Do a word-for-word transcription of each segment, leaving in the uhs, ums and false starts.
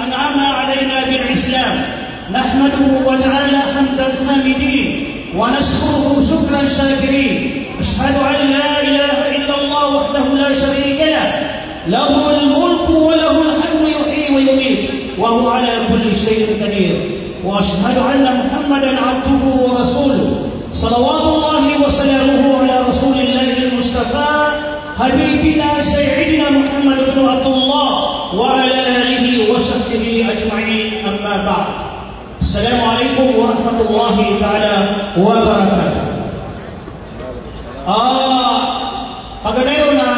أنعم علينا بالإسلام، نحمده تعالى حمد الحامدين، ونشكره شكر الشاكرين. أشهد أن لا إله إلا الله وحده لا شريك له، له الملك وله الحمد يحيي ويميت، وهو على كل شيء قدير. وأشهد أن محمدا عبده ورسوله، صلوات الله وسلامه على رسول الله المصطفى، حبيبنا سيدنا محمد بن عبد الله، وعلى آله وصحبه أجمعين. أما بعد. السلام عليكم ورحمة الله تعالى وبركاته. Ah, paganay ron na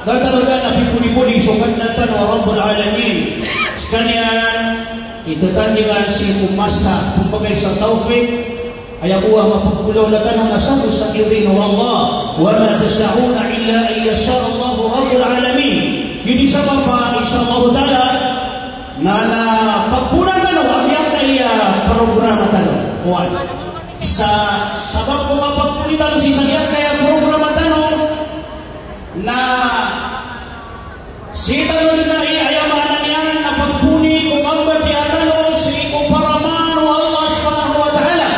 da tano dn a pipodipodi so Kadnan tano a Rabbul Alamin. Skaniyan i tatandingan sii ko masa, kumbaga isa tawfik, aya bo a mapagbolawla tano na sabot sa idin o Allah. Wa ma tasha'una illa an yasha Allahu Rabbul Alamin. Giyoto i sabap a, insha Allahu ta'ala, na, na pagponan tano a giyangkaya programa tano. Oway. Sa sabap ko kapagponi tano sii sa giyangkaya programa tano na sii tano dn a i, aya maana niyan na pagponi ko kambatiya tano sii ko paraman o Allah subhanahu wa ta'ala.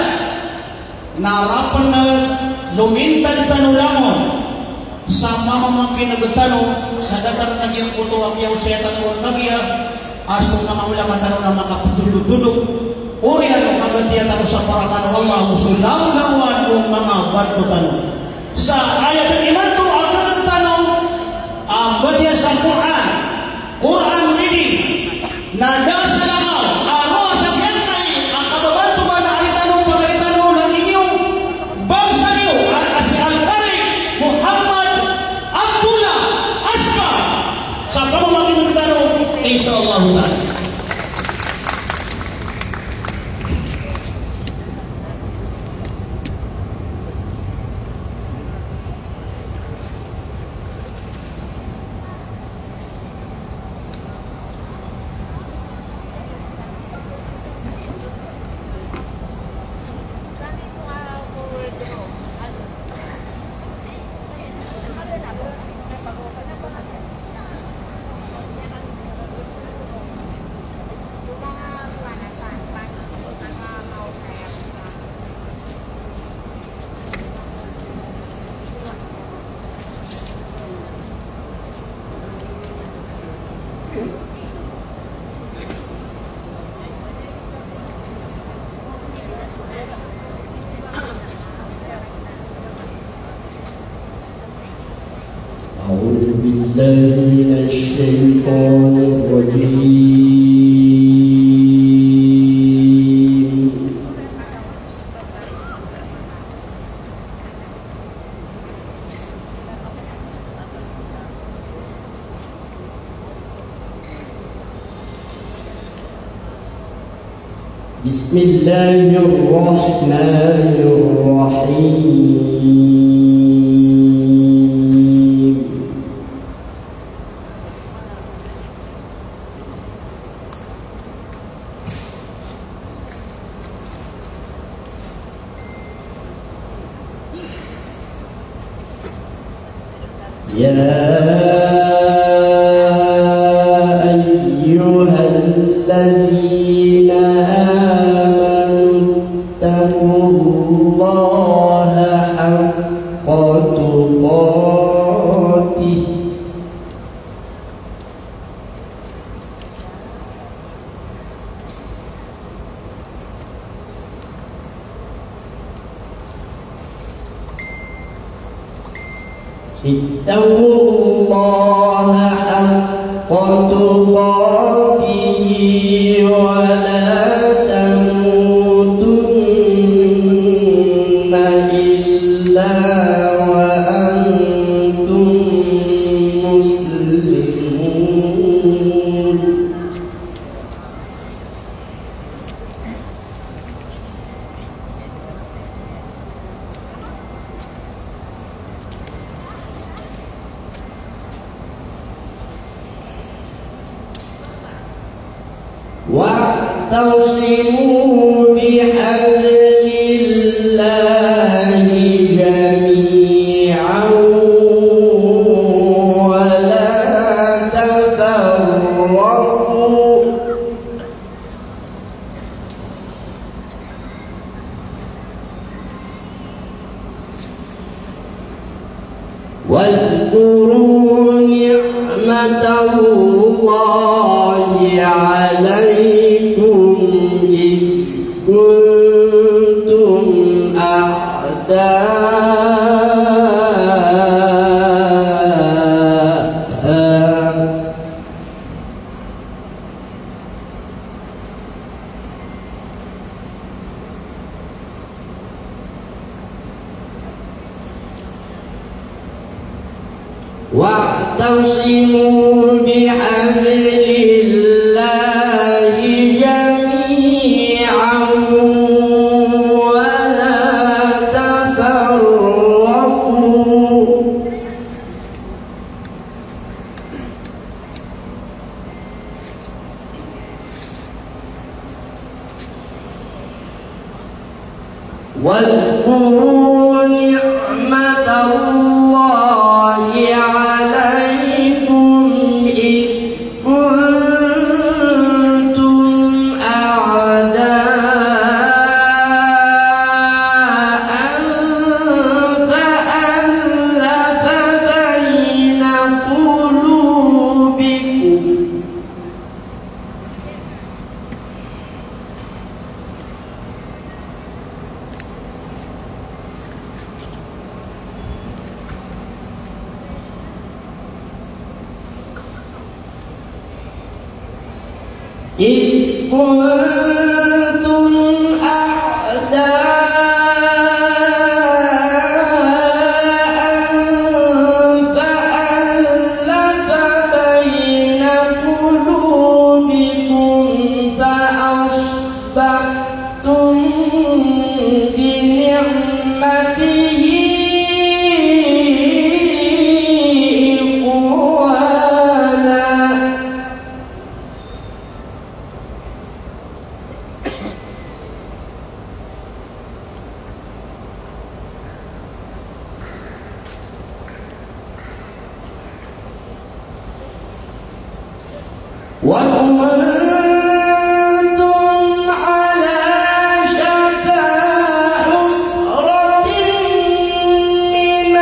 Na rapn a lomintad tano langon sa mama makineg tano sa datar na giyangkoto a kiyaosaya tano ron kagiya a so manga ulama tano na makaptolotolo. Oriyan o kabatiya tano sa paraman o Allah, so lawlawan o manga banto tano. Sa aya dn imanto a kineg tano a mbatiya sa Qur'an, Qur'an reading, na da sa langaw a roo sa giyangkai a kababantogan a ari tano, pagari tano, lagid niyo, bangsa niyo, a, a si Al-Qari Muhammad Abdullah Asghar. Sa pamamakineg tano, insha Allah ta'ala. أعوذ بالله من الشيطان الرجيم. بسم الله الرحمن الرحيم. يا أيها الذين آمنوا اتقوا الله حق تقاته اتقوا الله حق تقاته ولا تموتن إلا وأنتم مسلمون. واعتصموا بحبل الله جميعا ولا تفرقوا. واذكروا نعمة الله عليكم إذ كنتم أعداء واعتصموا بحبل الله جميعا ولا تفرقوا. واذكروا نعمة الله عليكم إذ كنتم أعداء فألف بين قلوبكم. إذ كنتم أعداء فألف بين قلوبكم فأصبحتم بنعمته إخوانا. وكنتم على شفا حفرة من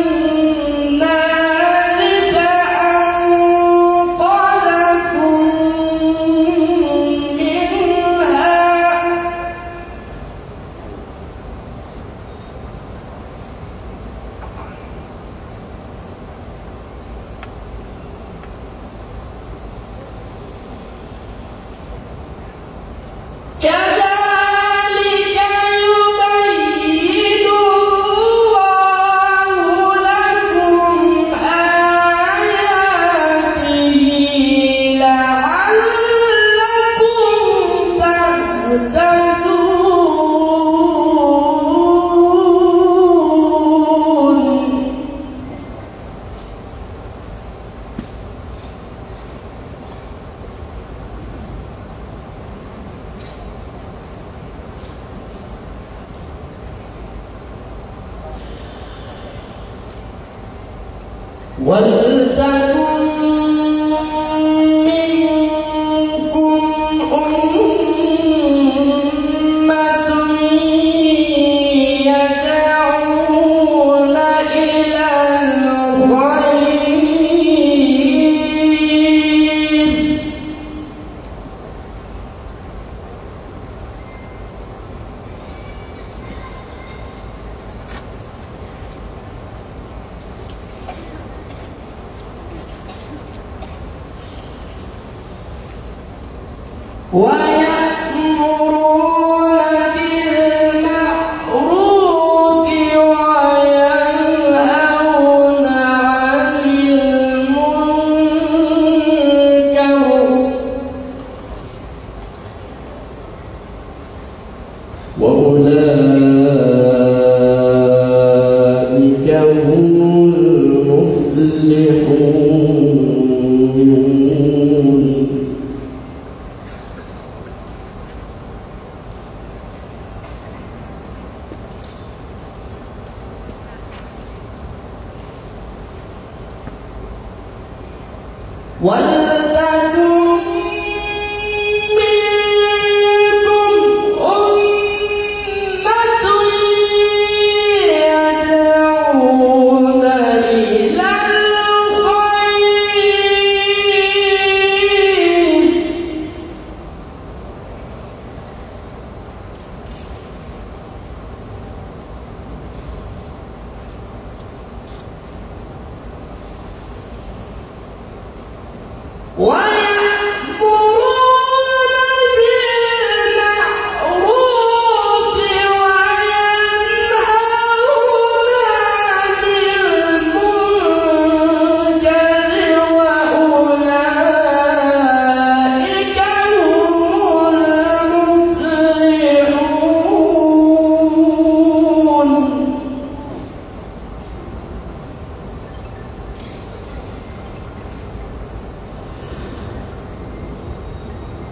النار فأنقذكم منها. كذلك يبين الله لكم آياته لعلكم تهتدون. ولتكن منكم أمة يدعون إلى الخير. ويأمرون بالمعروف وينهون عن المنكر. وأولئك هم المفلحون. ولتكن منكم أمة يدعون إلى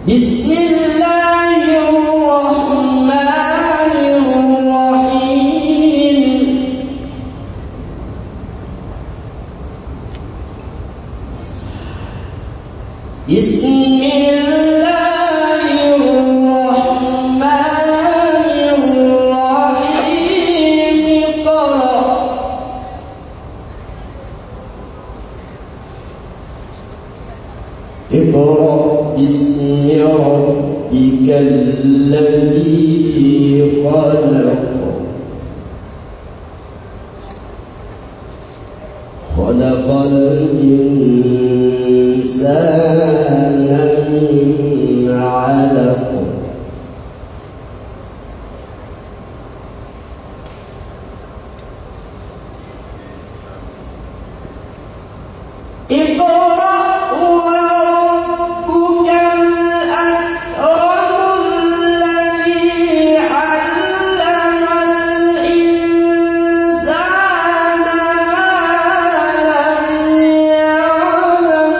بسم الله الرحمن الرحيم. بسم الله الرحمن الرحيم. اقرأ. اقرأ باسم ربك الذي خلق. خلق الإنسان من علق. اقرأ وربك الأكرم الذي علم الإنسان ما لم يعلم.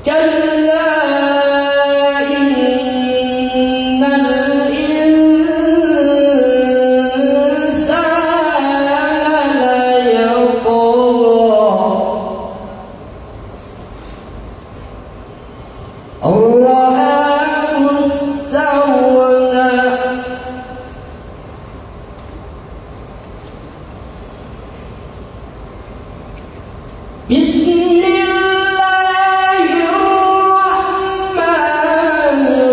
كلا إن الإنسان ليطغى. أن رآه استغنى. بسم الله الرحمن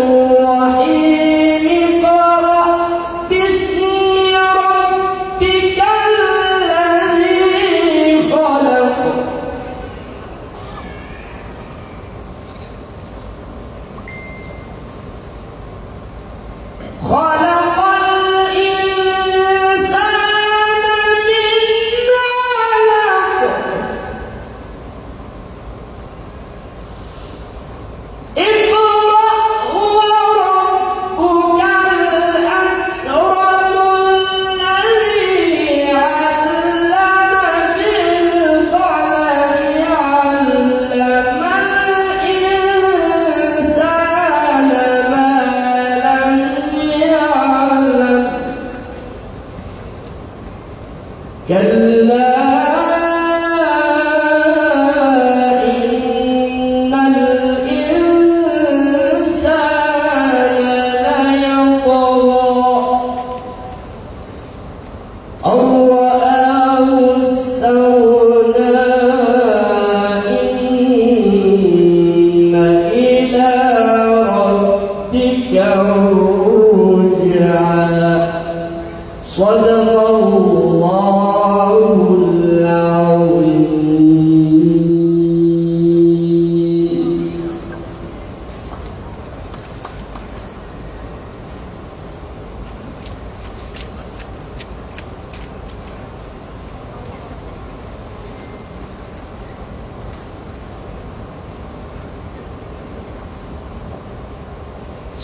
الرحيم. اقرأ باسم ربك الذي خلق. خلق الإنسان من علق. اقرأ وربك الأكرم الذي علم بالقلم علم الإنسان ما لم يعلم. كلا إن الإنسان ليطغى. أن رآه استغنى. إن إلى ربك الرجعى. صدق الله العظيم.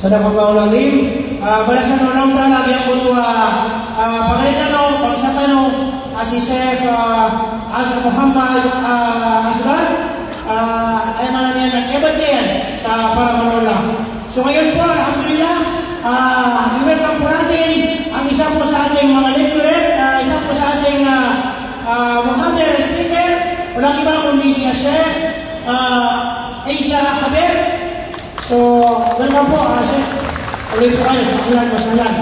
Sadaqallahul Azim. Ah, balasan o Allah Ta'ala giyangkoto a, ah, pagari tano, bangsa tano, a si Sheikh, ah, Asr Muhammad, ah, Asghar. Ah, aya maana niyan na kiyabatiya iyan sa para o Allah. So ngayon po, alhamdulillah, ah, i-welcome po natin ang isa po sa ating mga lecturer, ah, isa po sa ating, ah, ah, muhadir, speaker, walang iba kundi si Sheikh, ah, Isa Haber. So, welcome po, ah, Sheikh. Tuloy po kayo. Ahlan wa sahlan.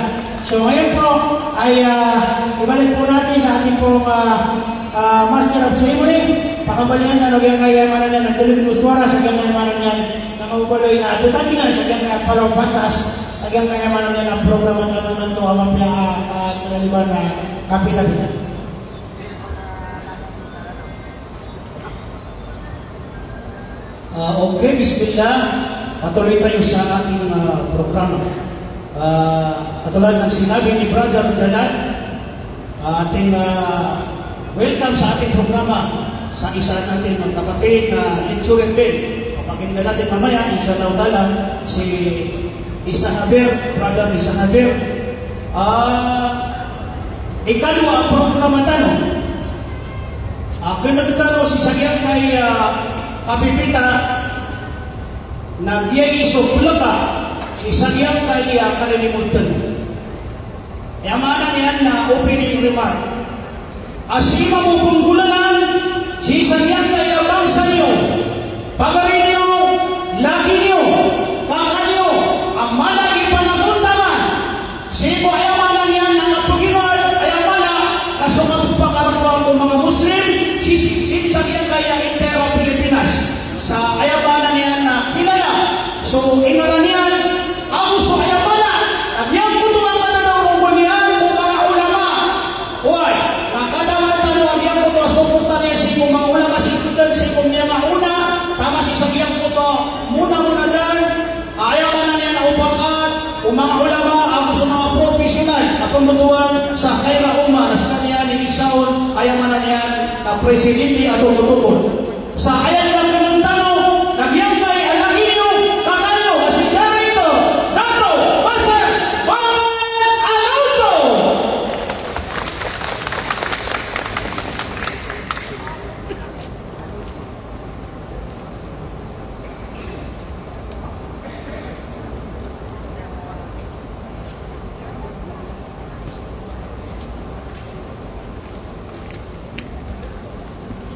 So, ngayon po ay, ah, ibalik po natin sa ating pong, ah, ah, Master of Ceremony. Pakambalinan tano giyangkaya maana niyan a galing o suwara sa giyangkaya maana niyan na mababaloy na adotandingan sa giyangkaya Palaw Pantas, sa giyangkaya maana niyan a programa tano nanto a mapiya, ah, ah, kinaliban a kapita-pita. Ah, okay, bismillah. Patuloy tayo sa ating, ah, programa. Ah, katulad ng sinabi ni Brother Jalal, ah, ating, ah, welcome sa ating programa sa isa nating magkapatid na lecturer din. Papakinggan natin mamaya, inshallah ta'ala, si Isa Haber, Brother Isa Haber. Ah, ikadwa a programa tano. Sii sa giyangkaya, ah, kapipita, na giya i so plka sii sa giyangkaya, ah, kalilimodan. Aya maana niyan na opening remark. A sii mambo pnggolalan sii sa giyangkaya bangsa niyo, pagari niyo, laki niyo, kaka niyo, a mala i panagontaman sii ko, aya maana niyan na kapagingd, aya maana na so kapakarokowan ko manga Muslim sii, sii, sii sa giyangkaya entire Pilipinas. Sa aya maana niyan na kilala so ingaran iyan, ago so aya maana na giyangkoto a kadadaorong iyan ko manga ulama. Oway, na kadama tano a giyangkoto a suporta niyan sii ko manga ulama, sii ko dn sii ko miyamaona, taman sii sa giyangkoto a mona-mona dn, aya maana niyan na opama ko manga ulama ago so manga professional a pmbtowan sa khairul ummah, na skaniyan i isa on, aya maana niyan na presidente a tomotopot. Sa aya dn a khailay tano na giyangkai a laki niyo, kaka niyo, a si Director Dato Marcel Pangal Alonso.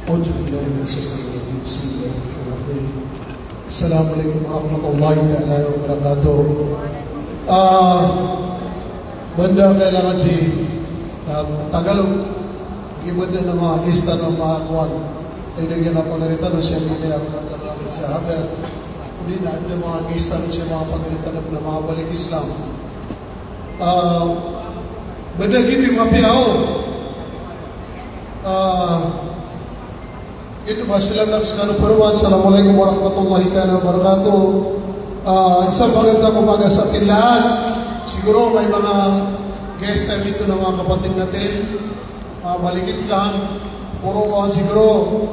A'udhu billahi minash shaitanir rajim. Bismillahir rahmanir rahim. Assalamu alaikum warahmatullahi taala wabarakatuh. Ah, banda kailangan si, ah, Tagalog. Agi banda na manga guest tano, manga kowan. Ay, da giya na pagari tano siya, giya na pagari tano siya, haber. Odi na, da manga guest tano siya, manga pagari tano na manga balik Islam. Ah, banda giyoto i mapiya o. Ah, giyoto ba, silam na skano parowan. Assalamu alaikum warahmatullahi taala wabarakatuh. Ah, isa paganda ko maga sa atin lahat. Siguro may mga guest tayo dito ng mga kapatid natin. Ah, balik Islam, poro, ah, siguro,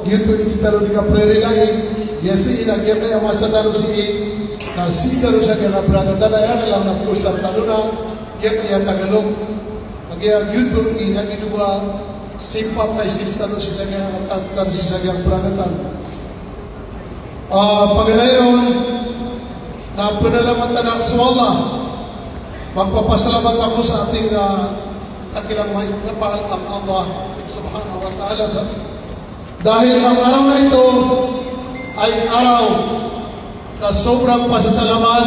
giyoto i di tano di kaprerelay, giya sii na giya kaya masa tano sii, na sii tano sa giya na brother tano, aya kailangan na pulsar tano na, giya kaya Tagalog. Giya giyoto i lagid o ba sympathize tano sii sa giya, tano sii sa giya brother tano. Ah, paganay ron, na panalamatan ako so Allah. Magpapasalamat ako sa ating, ah, dakilang mahigap a Allah Subhanahu wa Ta'ala sa, dahil ang araw na ito ay araw na sobrang pasasalamat.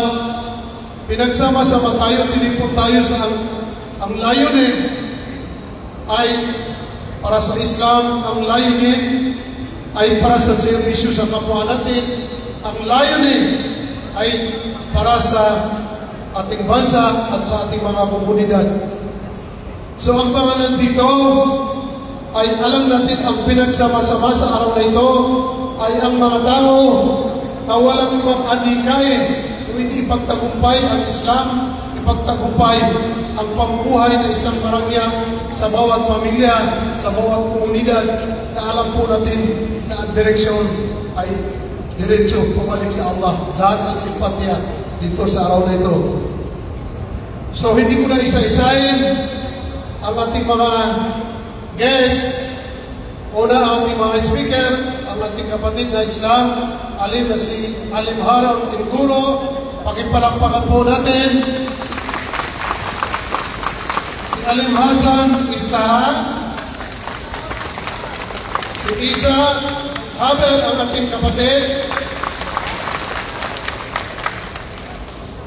Pinagsama-sama tayo, tinipon tayo sa ang, ang layunin ay para sa Islam, ang layunin ay para sa serbisyo sa kapwa natin, ang layunin ay para sa ating bansa at sa ating mga komunidad. So, ang mga nandito ay alam natin ang pinagsama-sama sa araw na ito ay ang mga tao na walang ibang adhikain o hindi ipagtagumpay ang Islam, ipagtagumpay ang pamumuhay na isang marangya sa bawat pamilya, sa bawat komunidad na alam po natin na ang direksyon ay diretso pabalik sa Allah. Lahat ng simpatiya dito sa araw na ito. So, hindi ko na isa-isahin ang ating mga guest. Una, ang ating mga speaker, ang ating kapatid na Islam, alim na si Alim Haram Inguro. Pakipalakpakan po natin. Si Alim Hasan Istaha, si Isa Haber, ang ating kapatid.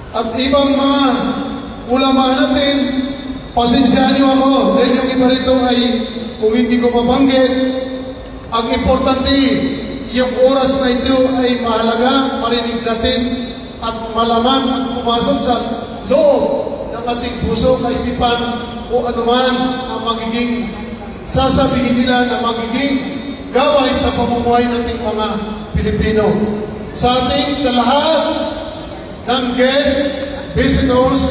At ibang mga ulama natin, pasensyaan niyo ako dahil yung iba rito ay, kung hindi ko mabanggit, ang importante, yung oras na ito ay mahalaga, marinig natin at malaman at pumasok sa loob ng ating puso, kaisipan, o anuman ang magiging sasabihin nila na magiging gabay sa pamumuhay nating mga Pilipino. Sa ating, sa lahat ng guest, visitors,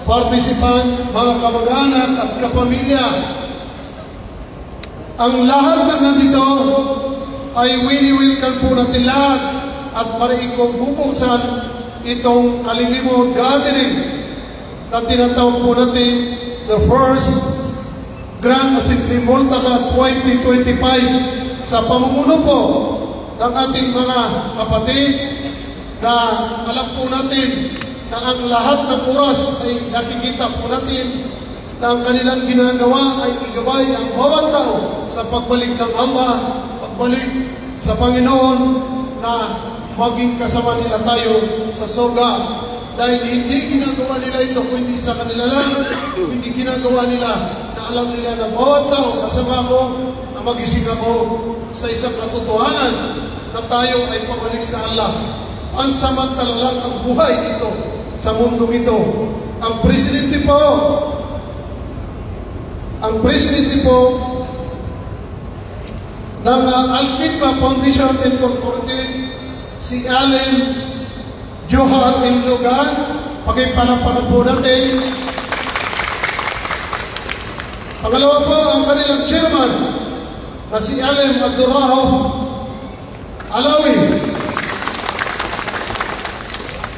participant, mga kamag-anak at kapamilya, ang lahat ng nandito ay wini-welcome po natin lahat at mariin kong bubuksan itong Kalilimod Gathering na tinatawag po natin the first Grand Assembly Multaqa twenty twenty-five. Sa pamomono po ng ating mga kapatid na alam po natin na ang lahat ng oras ay nakikita po natin na ang kanilang ginagawa ay igabay ang bawat tao sa pagbalik ng Allah, pagbalik sa Panginoon, na maging kasama nila tayo sa sorga. Dahil hindi ginagawa nila ito kundi sa kanila lang, hindi ginagawa nila na alam nila na bawat tao, kasama ko, na magising ako sa isang katotohanan na tayo ay pabalik sa Allah. Pansamantala lang ang buhay dito sa mundong ito. Ang presidente po, ang presidente po ng, ah, Al-Khidma Foundation Incorporated, si Alim Johar Imlogan, pakipalakpakan po natin. Pangalawa po, ang kanilang chairman na si Alim Abdul Rauf Alawi.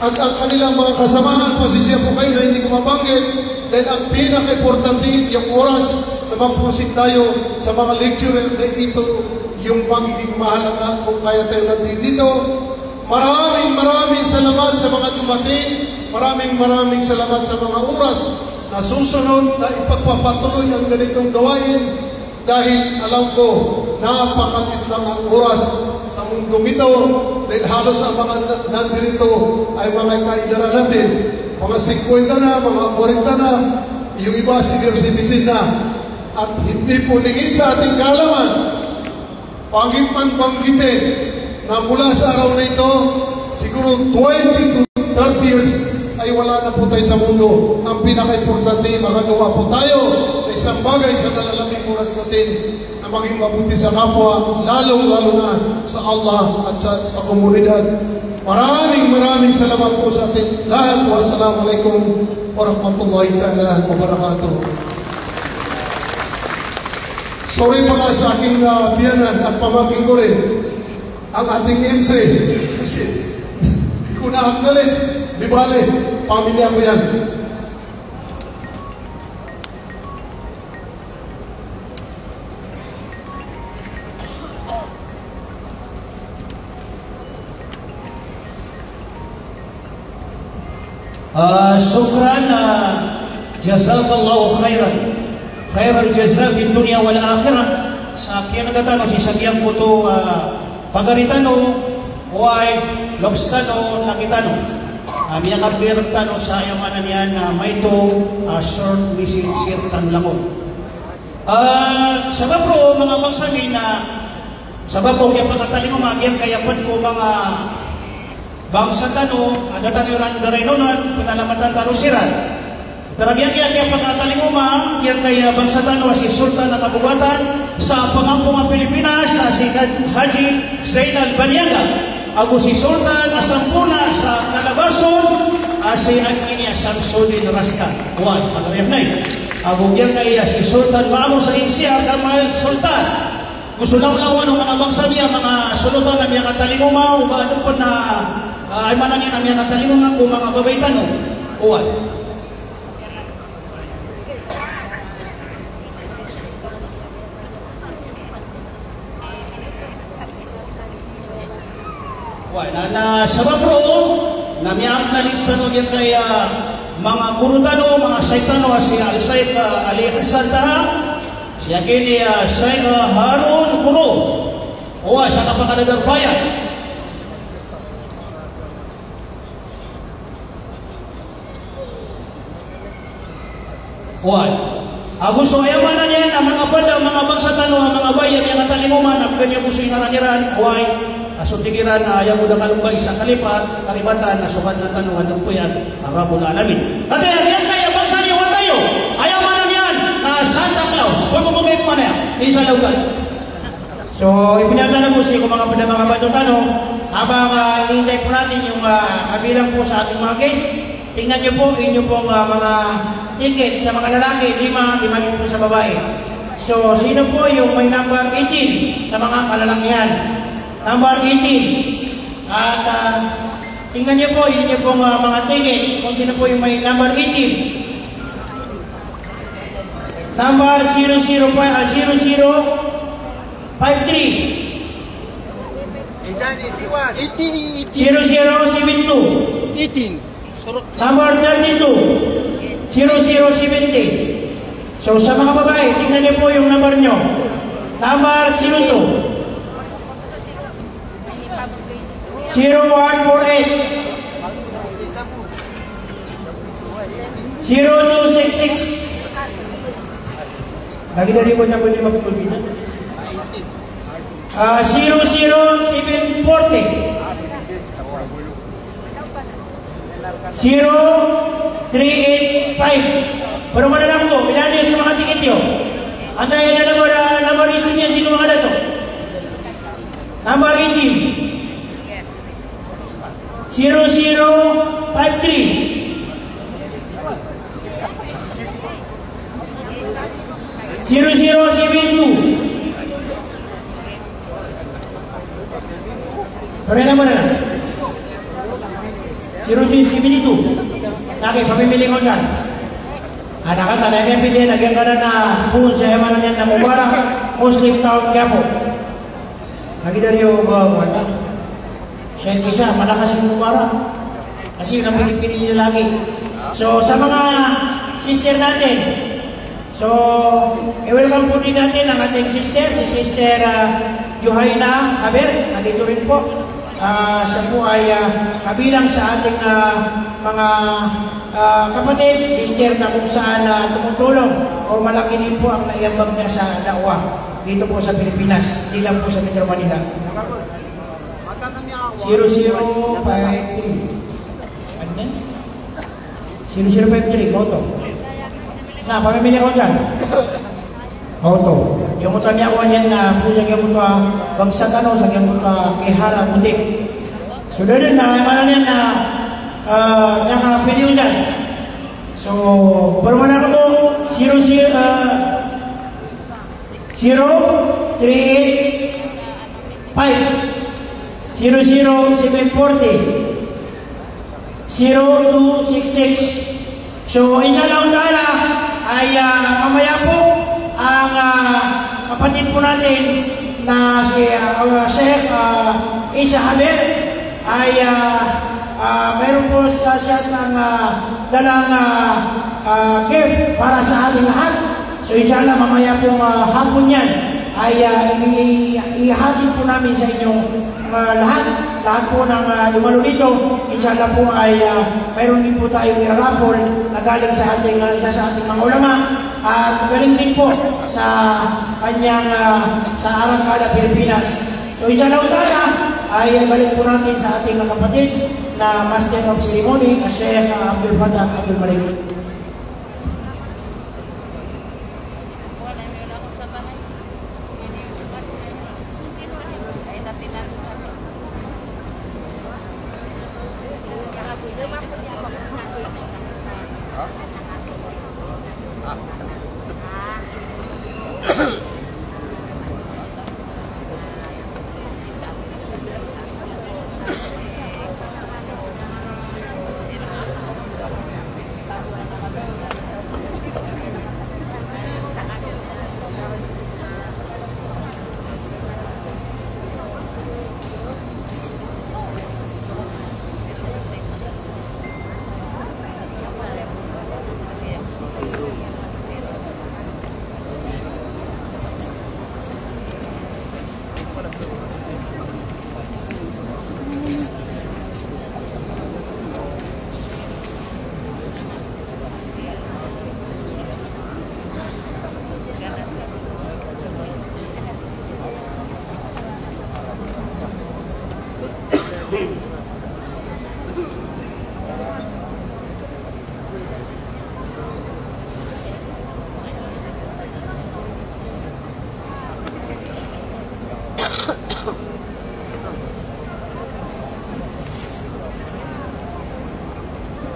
At ang kanilang mga kasamahan, pasensya po kayo na hindi ko mabanggit, dahil ang pinaka-importante, yung oras na mag-proceed tayo sa mga lecturer, na ito yung magiging mahalaga kung kaya tayo nandito. Maraming, maraming salamat sa mga dumating. Maraming, maraming salamat sa mga oras na susunod na ipagpapatuloy ang ganitong gawain. Dahil alam ko, napakaliit lang ang oras sa mundong ito, dahil halos ang mga na-, nandirito ay mga kaedara natin. Mga singkwenta na, mga kwarenta na, yung iba senior citizen na. At hindi po lingid sa ating kaalaman, pangit man banggitin, na mula sa araw na ito, siguro twenty to thirty years ay wala na po tayo sa mundo. Ang pinaka-importante, makagawa po tayo ng isang bagay sa kalalaming oras natin na maging mabuti sa kapwa, lalong-lalo na sa Allah at sa, sa komunidad. Maraming, maraming salamat po sa ating lahat. Wassalamualaikum warahmatullahi taala wabarakatuh. Sorry pala sa aking, ah, biyanan at pamangkin ko rin. Ang ating M C, kasi di ko na-acknowledge, di bale, pamilya ko yan. Ah, shukran, ah, jazakallahu khairan. Khairal jaza fid dunya wal akhirah. Sa kiyaadn tano sii sa giyangkoto, ah, pagari tano, oway, loks tano, laki tano. Ah, miyakabir tano sa aya maana niyan na maito, ah, short message tano langon. Ah, sabap roo manga bangsa mi na, sabap ko kiyapakatalingoma giyangkaya pd ko manga bangsa tano a da tano iran darainonan, pnalamatan tano siran. Tara giyangkaya kiyapakatalingoma giyangkaya bangsa tano a si Sultan a Kabogatan sa Pangampong a Pilipinas, a si Haji Zainal Baniaga, ago si Sultan a Sampoona sa Calabarzon, a si Engineer Samsudin Rascas. Oway, pagari akn ai. Ago giyangkaya si Sultan Maamor sa Insia, Kamal Sultan. Go so langolangon o manga bangsa mi a manga solotan a miyakatalingoma, o ba adn pn a, ah, aya maana niyan a miyakatalingoma ko manga babay tano. Oway. Oway, na, na sabap roo na miya-acknowledge tano giyangkaya manga goro tano, manga shaykh tano, a si Al-Shaykh, ah, Ali Hassan Taha, si Akini, ah, Shaykh, ah, Harun Guro. Oway, sa kapakadadarpayan. Oway. Ago so aya maana niyan a manga pd a manga bangsa tano a manga babay a miyakatalingoma na bgan iyo bo so ingaran iran. Oway. A so tig iran a aya bo da kalmbay sa kalipat, kalibatan, a so Kadnan tano a dn poyag a Rabbul Alamin. Kataya, giyangkaya bangsa niyo, wata iyo. Aya maana niyan na Santa Claus. Pagomagay ko maana iyan. Insha Allah. So, ipinatana po sii ko manga pd a manga bato tano, habang, ah, hinihintay po natin yung, ah, kabilang po sa ating mga guest, tingnan niyo po, inyo pong, ah, mga ticket sa mga lalaki, lima, lima din po sa babae. So, sino po yung may number eighteen sa mga kalalakihan? Number eighteen. At, ah, tingnan niyo po, yun niyo pong, ah, mga ticket kung sino po yung may number eighteen. Number zero zero po, ah, zero zero. Five three. Zero zero seven two. Number thirty-two. Zero zero seventy. So, sa mga babae, tingnan niyo po yung number niyo. Number zero two. Zero one four eight. Zero two six six. Lagid a di ko niyan pwede magpulbina. Ah, zero zero seven forty. Zero three eight five. Pero mananap ko, ilan yung sa mga ticket yun? Antay na number, ah, number eighteen yan, sino mga dato? Number eighteen. Zero zero five three. Zero zero seven two. Pare na mana na? Zero zero seven two. Okay, pamimili ko dyan. Ada ka, tanda niya pili, lagyan ka na na, buon sa yaman niyan na Mubarak Muslim Town Quiapo. Lagid a di ko ba, wala. Siya yung isa, malakas yung Mubarak. Kasi yun ang pinipili niya lagi. So, sa mga sister natin, so, i-welcome po din natin ang ating sister, si Sister, ah, Johaina Javier, nandito rin po. Ah, siya po ay, ah, kabilang sa ating, ah, mga, ah, kapatid, sister na kung saan, ah, tumutulong o malaki din po ang naiambag niya sa da'wah dito po sa Pilipinas, di lang po sa Metro Manila. Zero zero five three. Ano yan? Zero zero five three, Auto. Na, pamimili ko dyan. Auto. Yung utan niya ko niyan na po sa giyangkoto a bagsak ano, sa giyangkoto a Ehara Boutique. So, dadan na, mana niyan na, ah, nakapili ko dyan. So, pero mana ko po, zero zero, ah, zero three eight five, zero zero seven forty, zero two six six. So, inshallah ta'ala, ay, ah, mamaya po ang, ah, kapatid po natin na si, ah, Sheikh, ah, Isa Javier, ay, ah, ah, mayroon po sa, siya ng, ah, dalang, ah, ah, gift para sa ating lahat. So, inshallah, mamaya pong, ah, hapon yan ay, ah, i-, i-, ihatid po namin sa inyong, ah, lahat. Lahat po ng, ah, dumalo dito, inshallah po ay, ah, mayroon din po tayong iraraffle na galing sa ating, ah, isa sa ating mga ulama. At galing din po sa kanyang, ah, sa Arangkada, Pilipinas. So, inshallah ta'ala, ay balik po natin sa ating mga kapatid na Master of Ceremony, Sheikh Abdul Fatah Abdul Malik.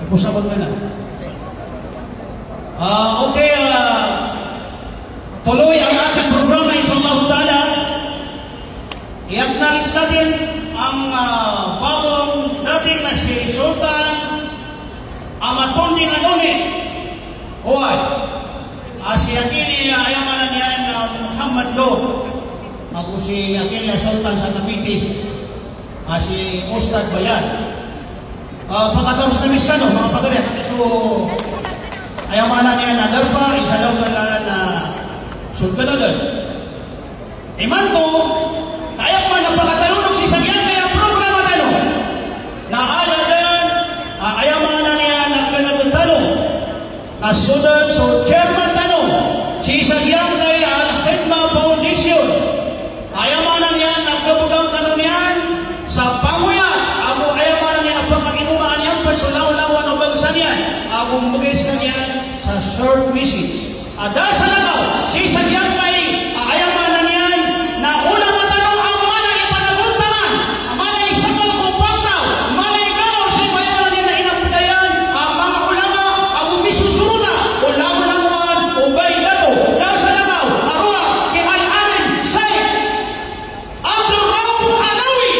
Ipusabag na na. Ah, okay, ah, tuloy ang ating programa, inshallah ta'ala. I-acknowledge natin ang, ah, bagong dating na si Sultan Amatonding Anoni. Oway. Ah, si Akini, ah, aya maana niyan, ah, Muhammad Lo. Ago si Akil na Sultan sa Cavite, a si Ustadh Bayan. Ah, pakataros na miskano, manga pagari, so, aya maana niyan na darpa, isa daw ka na, na, sud ka na dan. Imanto, na aya pman a pakatanonog sii sa giyangkaya programa tano. Na aya dn, ah, aya maana niyan na kna tano. Na so dn so chairman tano sii sa giyangkai a Al-Khidma Foundation. Aya maana niyan na kbgan kano niyan sa pangoyat, ago aya maana niyan na pakainomaan iyan pn so langolangon o bangsa niyan, ago mbgay skaniyan sa short message. A da salakaw sii sa giyangkai a aya maana niyan na ulama tano a mala i panagontangan, a mala i sakal ko pagtaw, a mala i gagaw sii ko aya maana niyan na inapdayan a manga ulama ago misosorota o langolangon o bai dato. Da salakaw a rowar ki Al-Alim Sheikh Abdul Rauf Alawi.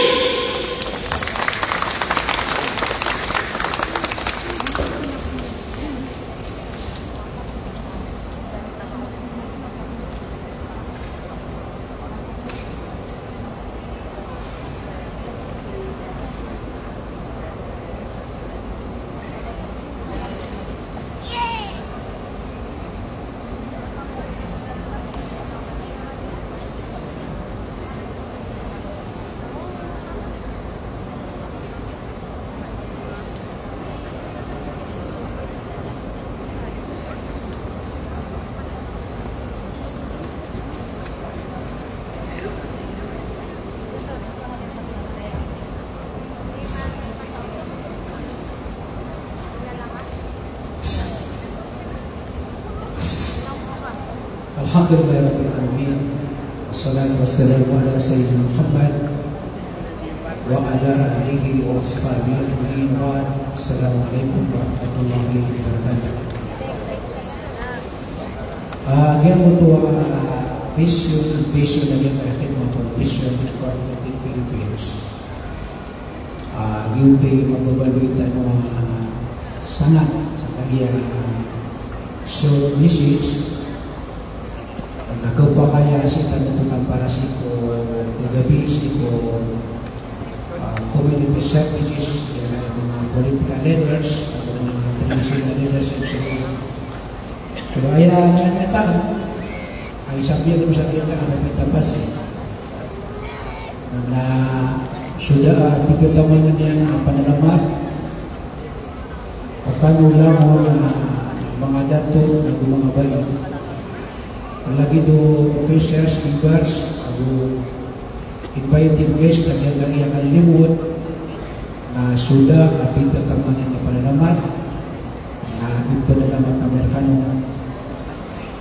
Alhamdulillahi Rabbil Alamin. Wassalatu wassalamu ala Sayyidina Muhammad wa ala alihi wa ashabihi ajma'in. Wa ba'd. Assalamu alaikum warahmatullahi wabarakatuh. Ah, giyangkoto a mission, mission a giyangkai a Khidma Foundation, Incorporated Philippines. Ah, giyoto i mababaloy tano a sangat sa kagiya, ah, short message. Na khapakay a sii tano oto tampar sii ko gagabi sii ko, ah, community services, iyan a manga political leaders, manga traditional leaders, et cetera. So aya na aya tano, aya sabap ko sa giya na aya pitapas iyan. Na so da a pithataman iyan a panalamat, o kano langon a manga dato ago manga bai, lagid o officials, speakers, ago invited guest a giyangkaya kalilimod, na so da a pithataman iyan a panalamat, na ipnalamat ami rkano.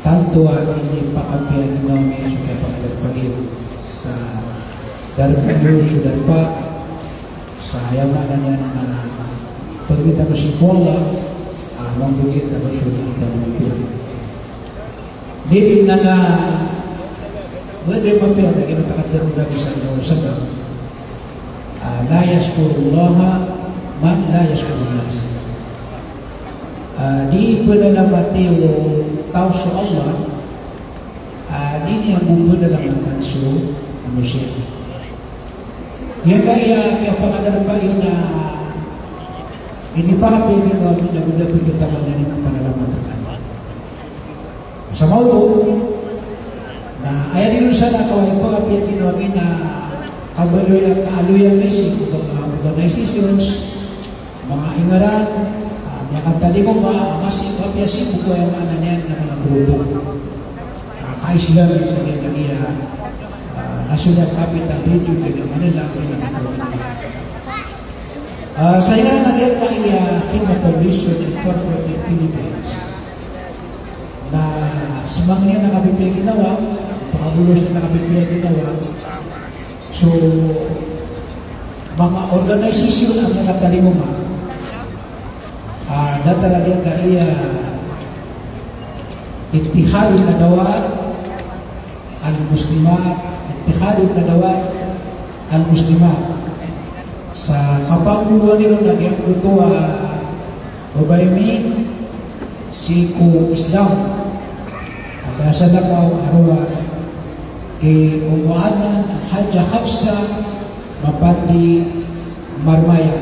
Tanto a inipakapiya ginawa mi so kiyapakadarpa iyo sa darpa iyo, so darpa, sa aya maana niyan na pagita ko sii ko Allah, ah, mambgay tano so di tano mapiya. Di di na ka, ba di mapiya na kiyapakadaro Nabi sallallahu alaihi wasallam. Ah, la yashkurullaha man la yashkurun nas. Ah, di pnalamati o taw so Allah, ah, di niyan bo pnalamatan so manosiya. Giyangkaya kiyapakadarpa iyo na inipakapiya ginawa mi na bo da pithataman iyan a panalamat rkano. Sa maoto, na aya di ron sa na kaway pakapiya ginawa mi na kabaloy a kaaloy ami sii ko manga organizations, manga ingaran, ah, miyakatalingoma, a masi, kapiya sii bo ko aya maana niyan na manga grupo. Ah, ka-Islam sa giyangkaya, ah, national capital region, giyangkaya Manila, giyangkaya Manila. Ah, sa iran a giyangkaya Khidma Foundation Incorporated Philippines. Na sii man iyan a kapipiya ginawa, pakabolos iyan a kapipiya ginawa. So, manga organization a miyakatalingoma. Ah, datar a giyangkaya Ittihadun Nadawat Al-Muslimat, Ittihadun Nadawat Al-Muslimat. Sa kapangoloan iron a giyangkoto a babay mi sii ko Islam. A da salakaw a rowar Ki Ummu Adnan, Hajjah Hafsa, Mapandi Marmaya.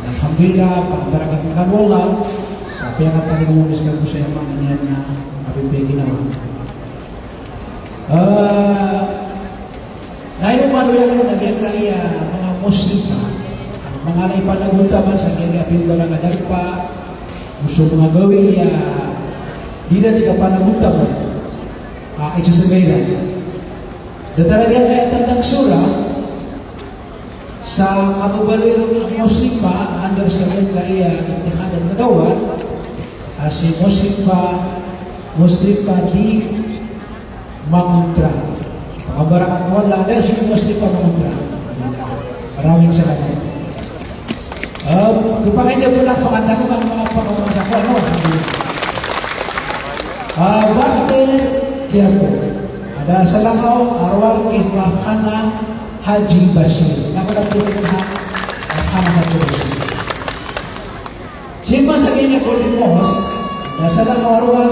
Alhamdulillah, pagabarakat kano o Allah, sa piyakatagad o miskan ko saya maana niyan na kapipiya ginawa. Eh, na ino man o giyangkaya manga muslifa, manga ala i panagontaman sa giyangkaya pimbarangan a darpa, so manga gawii a di dn di kapanagontaman. Ah, isa sa giyangkaya. Datar a giyangkaya tanda a sura, sa kababaloy ron a muslifa, under sa giyangkaya ittihadan madawat, a si muslifa, muslifa di Mangontra. Pagabarakat o Allah, da si muslifa Mangontra. Maraming salamat. Ah, kapakay niyo po lang pakatanungan, mga pakamansa ko, ano? Ah, Barte Quiapo. Ada salakaw a rowar ki Farhana Haji Bashir. Ako na po rin ha, Farhana Haji Bashir. Sii man sa giyangkaya Golden Mosque, ada salakaw a rowar,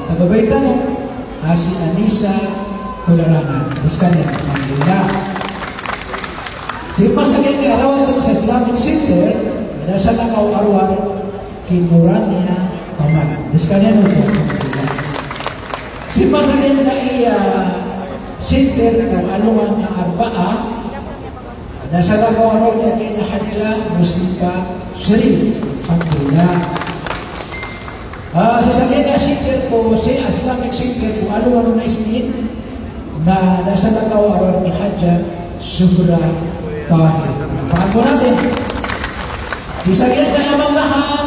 taga Baitano, a si Anisa Kularangan. Skaniyan, alhamdulillah. Sii man sa giyangkaya Rawatib sa Islamic Center, ada salakaw a rowar, ki Nurania Kamal. Skaniyan, alhamdulillah. Sii man sa giyangkaya center ko alongan a Arbaa, ada salakaw a rowar ki Hajjah Muslifa Sharif. Alhamdulillah. Ah, sii sa giyangkaya center ko, si Islamic Center ko alongan a Isnin, na ada salakaw a rowar ki Hajjah Zuhra Tahir. Pangako natin. Sii sa giyangkaya Mangahan,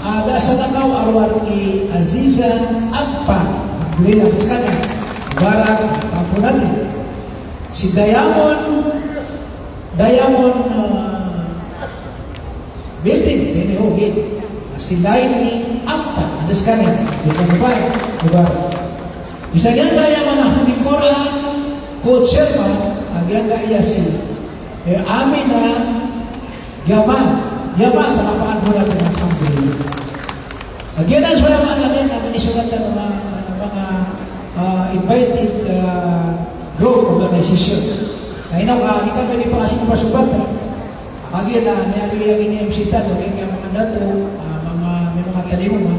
ada salakaw a rowar ki Aziza Agpa. Alhamdulillah, skaniyan. Mubarak, pangako natin. Sii Diamond, Diamond, ah, Building, ini, oh, gid. Sii Laini Agpa, ada skaniyan. Gid, mubarak, mubarak. Sii sa giyangkaya manga honi Qur'an, coach chairman, a giyangkaya si, eh, Amina Yaman. Yaman, palakpakan po natin, alhamdulillah. Giyanan so aya maana niyan na minisorat tano a manga, ah, invited, ah, group, organization. Na ino ka, di ka pwede pakasopasopat. Kagiya na, miyaaloy a giyangkai a M C tano, giyangkai a manga dato, ah, manga, miyakatalingoma.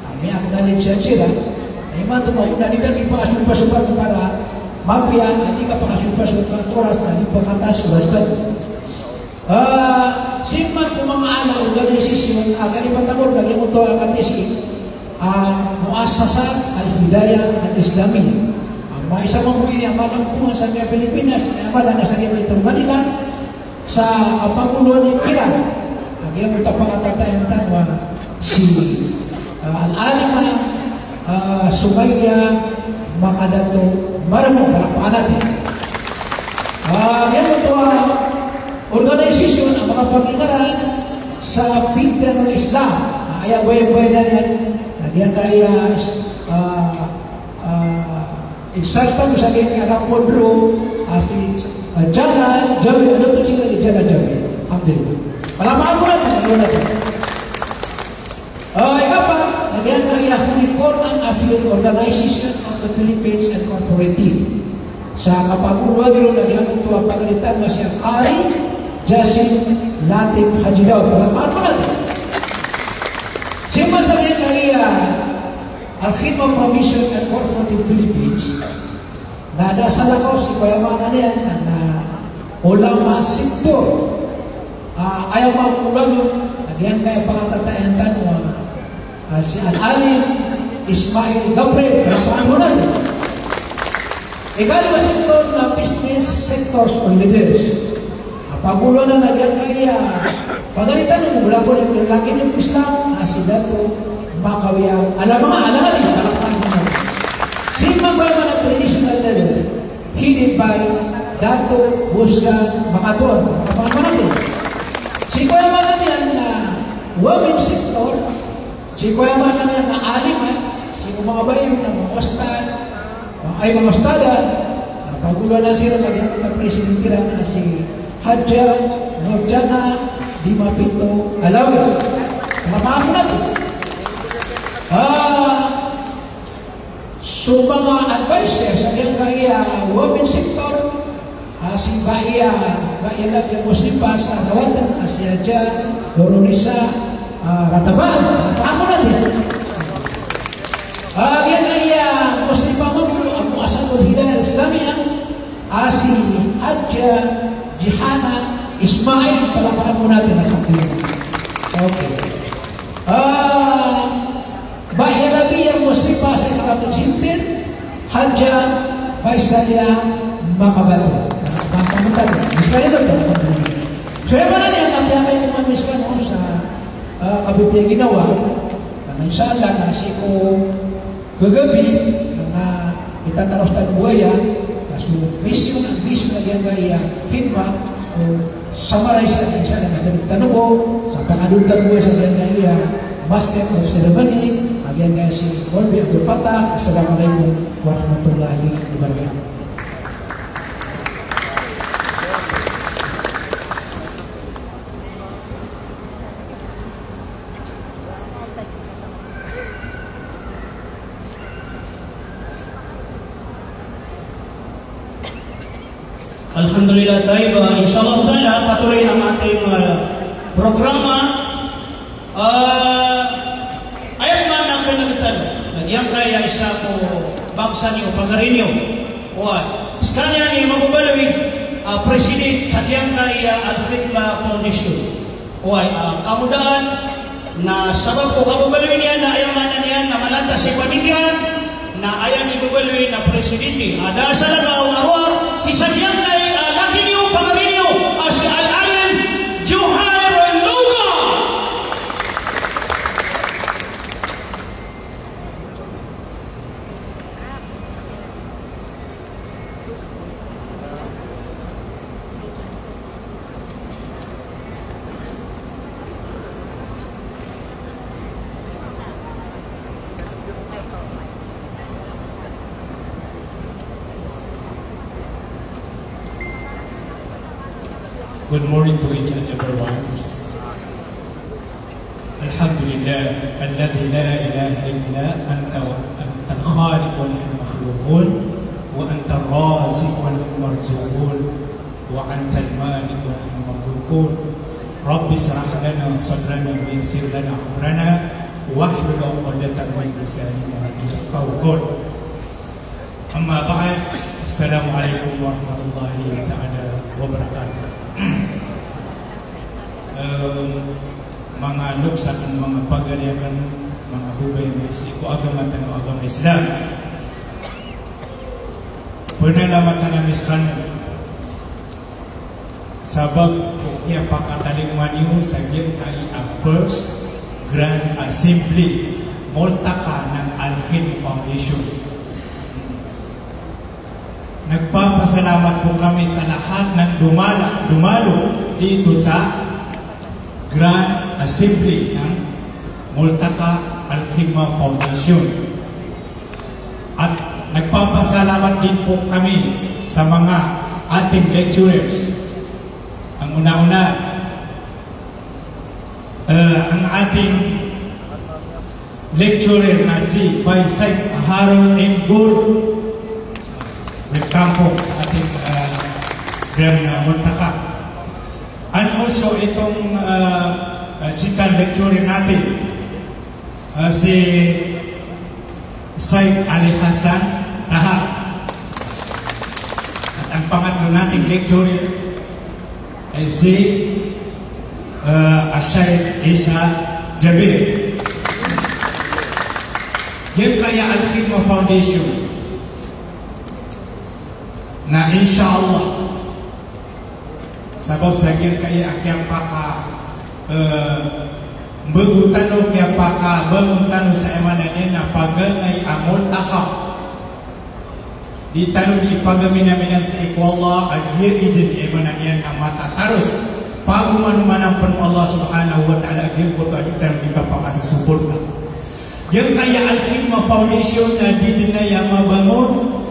Ah, miyaaknalin siran. Na imanto mambo na di ka pwede pakasopasopat para mapiya, ah, di ka pakasopasopat oras na di pakatas oras tano. Ah, sii man ko manga ala organization a kalipatan ko lagid oto a katisi, ah, Muassasat Al-Hidayah Al-Islamiyah. Ah, maisa mambo ini a mala o tonga sa giya Pilipinas, a mala na sa giya Metro Manila, sa kapagoloan iran. Ah, giya oto a pangatatayan tano a si, ah, Al-Alima, ah, Sumayyah Makadato Marmo, palakpakan natin. Ah, giyoto a organization a makapangingaran sa Fitanul Islam. Ah, aya bayabayan iyan, na giyangkaya, ah, ah, in-charge tano sa giyangkaya Rapodro, ah, si, ah, Jalal Jamil, ano to si Jalal Jamil? Alhamdulillah. Palakpakan po natin, ano natin. Ah, ikapat, na giyangkaya Holy Quran Affairs Organization of the Philippines Incorporated. Sa kapagoloan iran na giyangkoto a pagalitan na si Qari Jasin Latif Haji Daud. Palakpakan po natin. Sii man sa giyangkaya Al-Khidmah Promotion Incorporated Philippines, na ada salakaw sii ko aya maana niyan na, na ulama sektor. Ah, aya maana on, na giyangkaya pangatatayan tano a, ah, si Al-Alim Ismail Gabriel, palakpakan natin. Ikaliwa sektor na business sectors or leaders. A pagoloan na giyangkaya pagalitan o mabalabaw a lagid o Islam, a si Dato Makawiya Alamanga, Alamanga, palakpakan natin. Sii man ko aya maana traditional leader, headed by Dato Busra Makatuon, palakpakan natin. Sii ko aya maana niyan na women sector, sii ko aya maana niyan na alimat, sii ko manga bae na manga ustad, ay, manga ustada, a pagoloan siran na giyangkoto a president iran a si Hajjah Nurjana Dimapinto Alawi. Palakpakan natin. Ah, So manga adviser sa giyangkaya women sector, a si Bahiya, Bahiya Labi Muslifa sa Rawatan, a si Haja Nurunisa, a, Ratabal. Ako na din. A, giyangkaya Muslifa mambo a Muassasatul Hidayah Islamiyah, a si Haja Jihana Ismail, palakpakan po natin, alhamdulillah. Okay. A, Bahiya Labi Muslifa sa Islamic Center, Haja Faisalia Makabato. Makabato. Miskaya to, alhamdulillah. So, aya maana niyan na piyakay ko man miskaya sa, a, kapipiya ginawa. Na insha Allah na sii ko gagabi na itataros tano bo aya, na so mission, ang mission na giyangkaya hidma, o summarize na giyangkaya na tano bo, sa pangadol tano bo sa giyangkaya Master of Ceremony, a giyangkaya si Mawlvi Abdul Fattah. Assalamu alaikum warahmatullahi wabarakatuh. Alhamdulillah, tayyib. Insha Allah ta'ala, patuloy ang ating, ah, programa. Ah, aya maana na kena kita na giyangkaya isa ko bangsa niyo, pagari niyo. Oway, sekaniyan i mababaloy, ah, president sa giyangkaya Al-Khidma Foundation. Oway, ah, kamudahan na sabap ko kababaloy niyan na aya maana niyan na malantas i pamikiran na aya mibabaloy na presidente. A da sa lagaw a rowar, isa giyangkaya, ah, laki niyo, pagari niyo, a si Al-Alim Juhair Luga. Good morning to each and everyone. الحمد لله الذي لا إله إلا أنت، أنت الخالق ونحن المخلوقون، وأنت الرازق ونحن المرزوقون، وأنت المالك ونحن المملوكون. رب اشرح لنا صدرنا ويسر لنا أمرنا واحلل عقدة من لساننا يفقهوا قولي. Amma ba'd, assalamu alaikum warahmatullahi ta'ala wabarakatuh. Em, manga loks akn, manga pagari akn, manga babay a manga sii ko agama tano a agama Islam. Pnalamatan ami skano sabap ko kiyapakatalingoma niyo sa giyangkai a First Grand Assembly Multaqa ng Al-Khidma Foundation. Nagpapasalamat po kami sa lahat ng dumala, dumalo dito sa Grand Assembly ng Multaqa Al-Khidma Foundation. At nagpapasalamat din po kami sa mga ating lecturers. Ang una-una, eh, ang ating lecturer na si Vice Sec Harold M. Gur, welcome po sa ating, eh, program na Multaqa. And also itong, eh, eh, second lecturer natin, ah, si Said Ali Hassan Taha. At ang pangatlo nating lecturer ay si, ah, Said Isa Jabir. Giyangkaya Al-Khidma Foundation na, insha Allah, sabap sa giyangkaya a kiyapaka, eh, mbago tano, kiyapakabangon tano sa aya maana niyan na paganay a multaqa. Di tano di pagaminaminan sii ko Allah a giya i dn, aya maana niyan na matataros. Pagomanomanan pn o Allah subhanahu wa ta'ala a giyangkoto a di tano di kapakasosoporta. Giyangkaya Al-Khidma Foundation na di dn aya mabangon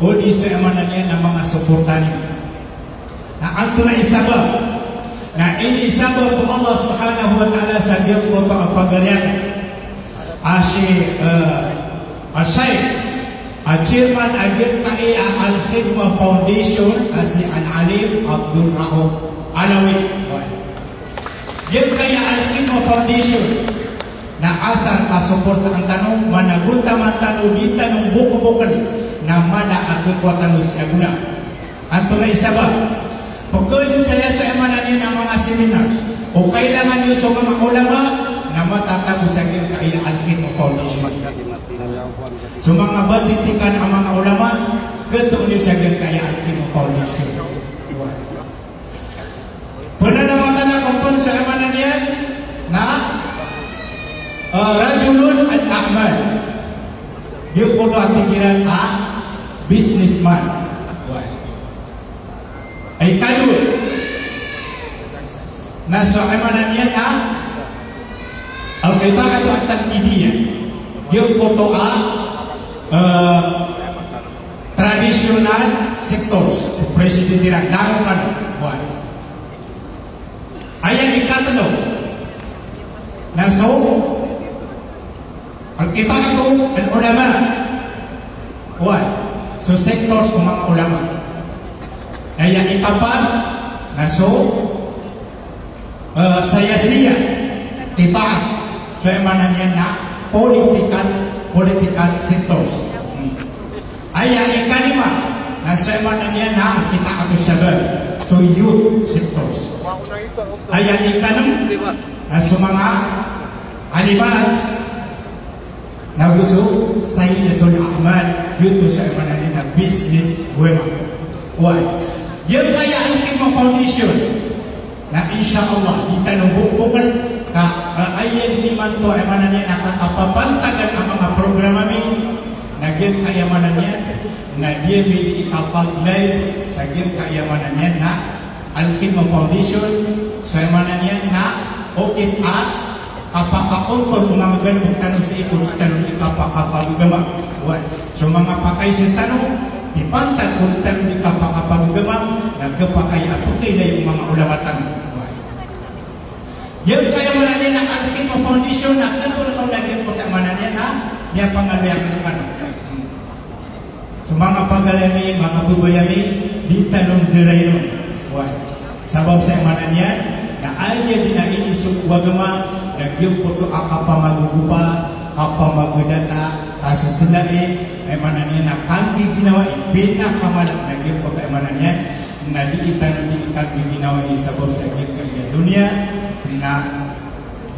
o di so aya maana niyan na manga soporta niyo. Na antonaa i sabap? Na inisabap o Allah subhanahu wa ta'ala sa giyangkoto a pagari a si, eh, a Sheikh A chairman a giyangkaya Al-Khidmah Foundation a si Al-Alim Abdul Rauf Alawi. Giyangkaya Al-Khidmah Foundation na asar ka suportaan tano, managontaman tano, di tano bokbokn na mala a khakowa tano sii a gona. Antonaa i sabap? Pkhaadn saya so aya maana niyan a manga seminars o kailangan iyo so manga ulama na matatago sa giyangkaya Al-Khidmah Foundation. So manga batitikan a manga ulama, khatoon iyo sa giyangkaya Al-Khidmah Foundation. Pnalamatan akn pn so aya maana niyan na, eh, rajulun al-a'mal. Giyangkoto a tig iran a businessman. Oway. Ikadowa na so aya maana niyan na al-qita'atu at-tanfidiyah. Giyangkoto a, eh, traditional sectors. So president iran, langon kano. Oway. Aya ikatlo na so al-qita'atu al-ulama. Oway. So sectors o manga ulama. Aya ikapat na so, eh, siyasiyah. Qita'. So aya maana niyan na political, political sectors. Hmm. Aya ikalima na so aya maana niyan na qita'atu shabab. So youth sectors. Aya ikanm na so manga alimat. Nago so sayyidatul a'mal, giyoto so aya maana niyan na business women. Oway. Giyangkaya Al-Khidmah Foundation na insha Allah di tano bokbokn ka, eh, aya dn imanto aya maana niyan na kakapapantagan a manga program ami na giyangkaya maana niyan na di ami di ikapag-live sa giyangkaya maana niyan na Al-Khidmah Foundation, so aya maana niyan na okit a kapakaontol o manga galbk tano sii ko di tano di kapakapagagama. Oway. So manga pakaiza tano, di pantag ko di tano di kapakapagagama, na khapakay a pkhailay o manga ulama tano. Oway. Giyangkaya maana niyan na Al-Khidmah Foundation na khatoon kano na giyangkoto a maana niyan na miyapangaloy akn rkano. So manga pagari ami, manga babay ami, di tano ndarain on. Oway. Sabap sa aya maana niyan na aya dn a iniiza ko agama na giyangkoto a kapamagogopa, kapamagadata, kaseselai, aya maana niyan na kanggiginawai, pinakamala na giyangkoto aya maana niyan na di tano di kanggiginawai sabap sa giyangkaya doniya na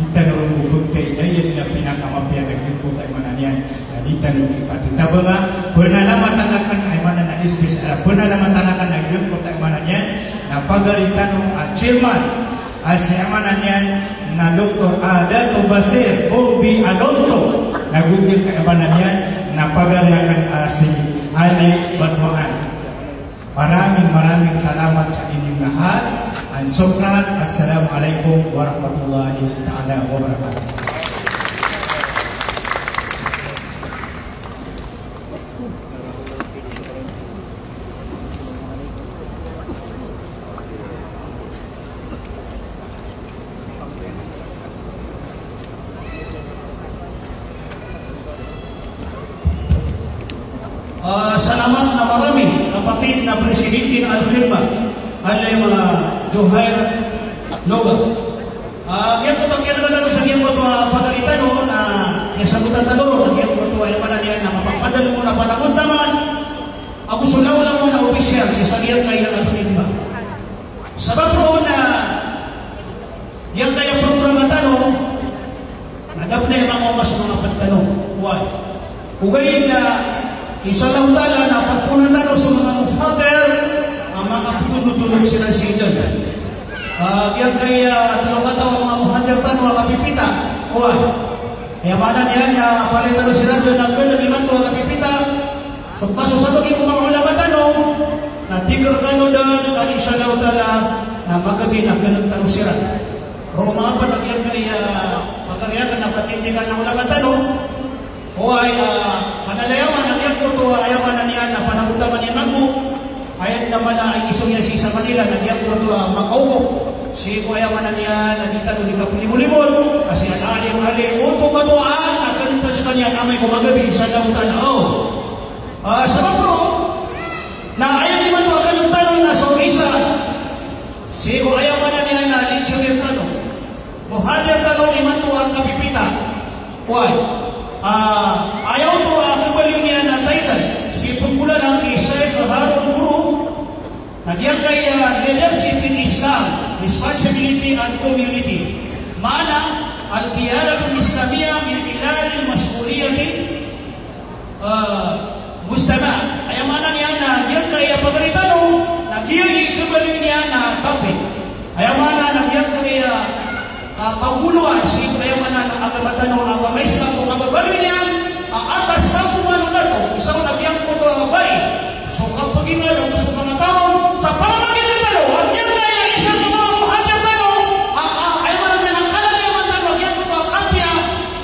di tano ron bobogtay, aya dn a pinakamapiya na giyangkoto aya maana niyan na di tano di katitabanga. Pnalamatan akn aya maana na espesiyal a pnalamatan akn na giyangkoto aya maana niyan na pagari tano a chairman a si aya maana niyan na Doktor, ah, Dato Basir Bombi Alonto, nago giyangkaya maana niyan na pagari akn a si Ali Batuan. Maraming, maraming salamat sa inyong lahat. And shukran. Assalamu alaikum warahmatullahi ta'ala wabarakatuh. Ah, salamat na marami, kapatid na presidente na Al-Khidmah, Alim, ah, Juhair Loga. Ah, giyangkoto a kiyaadn tano sa giyangkoto a pagari tano na kiyasabotan tano ron, na giyangkoto a aya maana niyan na mapapadalm on a panagontaman ago so langolangon a opisyal sii sa giyangkaya Al-Khidmah. Sabap roo na giyangkaya programa tano na da pn a makaoma so manga pd tano. Oway. Ogaid na, insha Allahu ta'ala, na pagpoon tano so manga muhadir a manga ptondotondot siran sii dn. Ah, giyangkaya tlo kataw a manga muhadir tano a kapipita. Oway. Aya maana niyan na palaya tano siran dn a kn imanto a kapipita. So kasosabaad ko manga ulama tano, na tig rkano dn ka insha Allahu ta'ala na magabi na kn tano siran. Roo manga pd a giyangkaya pagari akn a patindigan a ulama tano. Oway, ah, kadalayaman a giyangkoto a aya maana niyan na panagontaman iyan mambo. Aya dn a mala a inisong iyan sii sa Manila na giyangkoto a makaogop sii ko aya maana niyan na di tano di kapolimolimon a si Al-Alim Ali Oto Batuan, na kn tano skaniyan amay ko magabi, insha Allahu ta'ala. Oh. Ah, sabap roo na aya imanto a kalob tano na so isa, sii ko aya maana niyan na lecturer tano, muhadir tano imanto a kapipita. Oway, ah, aya oto a kabaloy niyan a title, sii pnggolalan ki Sheikh Harun Guru, na giyangkaya Leadership in Islam, Responsibility and Community. Maana, Al-Qiyadatul Islamiyah min Khilal Mas'uliyati, ah, Mujtama. Aya maana niyan na giyangkaya pagari tano, na giyangkaya kabaloy niyan a topic. Aya maana na giyangkaya ah, pagoloan sii ko aya maana na agama tano, agama Islam, ko kababaloy niyan a atas pangkoman o dato, isa on a giyangkoto a bai so kapagingal ago so manga taw sa pamamagitan tano, a giyangkaya isa ko manga muhadir tano, a, a, aya maana niyan na kalalayaman tano a giyangkoto a kapiya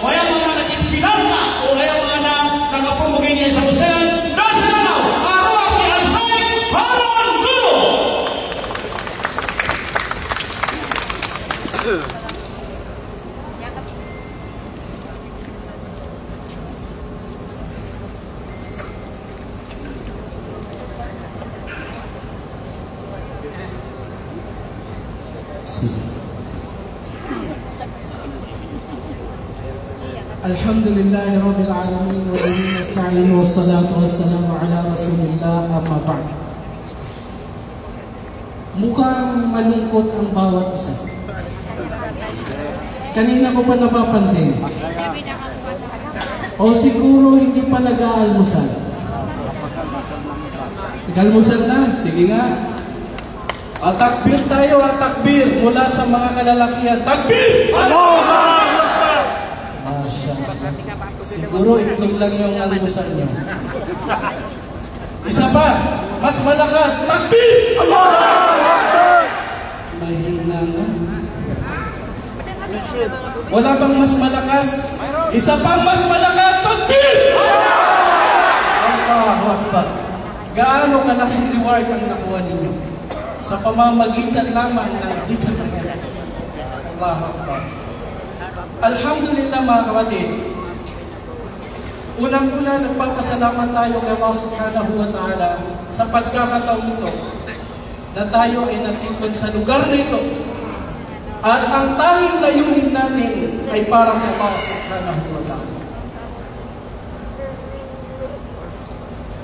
o aya maana na kipkilangka o aya maana na kapmbgay niyan sa osayan, da sa tano a rowar ki Al-Sheikh Harun Guru. الحمد لله رب العالمين وبه نستعين والصلاة والسلام على رسول الله أما بعد. Mukhang malungkot ang bawat isa. Kanina ko pa napapansin. O siguro hindi pa nag-aalmusal. Nag-almusal na? Sige nga. Ah, takbir tayo, ah, takbir. Mula sa mga kalalakihan. Takbir! Allahu Akbar! Masha Allah. Siguro itlog lang yung almusal niyo. Isa pa, mas malakas, takbir! Allahu Akbar! Mahina na. Wala bang mas malakas? Isa pang mas malakas, takbir! Allahu Akbar! Gaano kalaking reward ang nakuha ninyo sa pamamagitan lamang ng dhikr na yan? Allahu Akbar! Alhamdulillah, mga kapatid. Unang-una, nagpapasalamat tayo kay Allah Subhanahu wa Ta'ala sa pagkakataong ito na tayo ay natipon sa lugar na ito. At ang tanging layunin natin ay para kay Allah Subhanahu wa Ta'ala.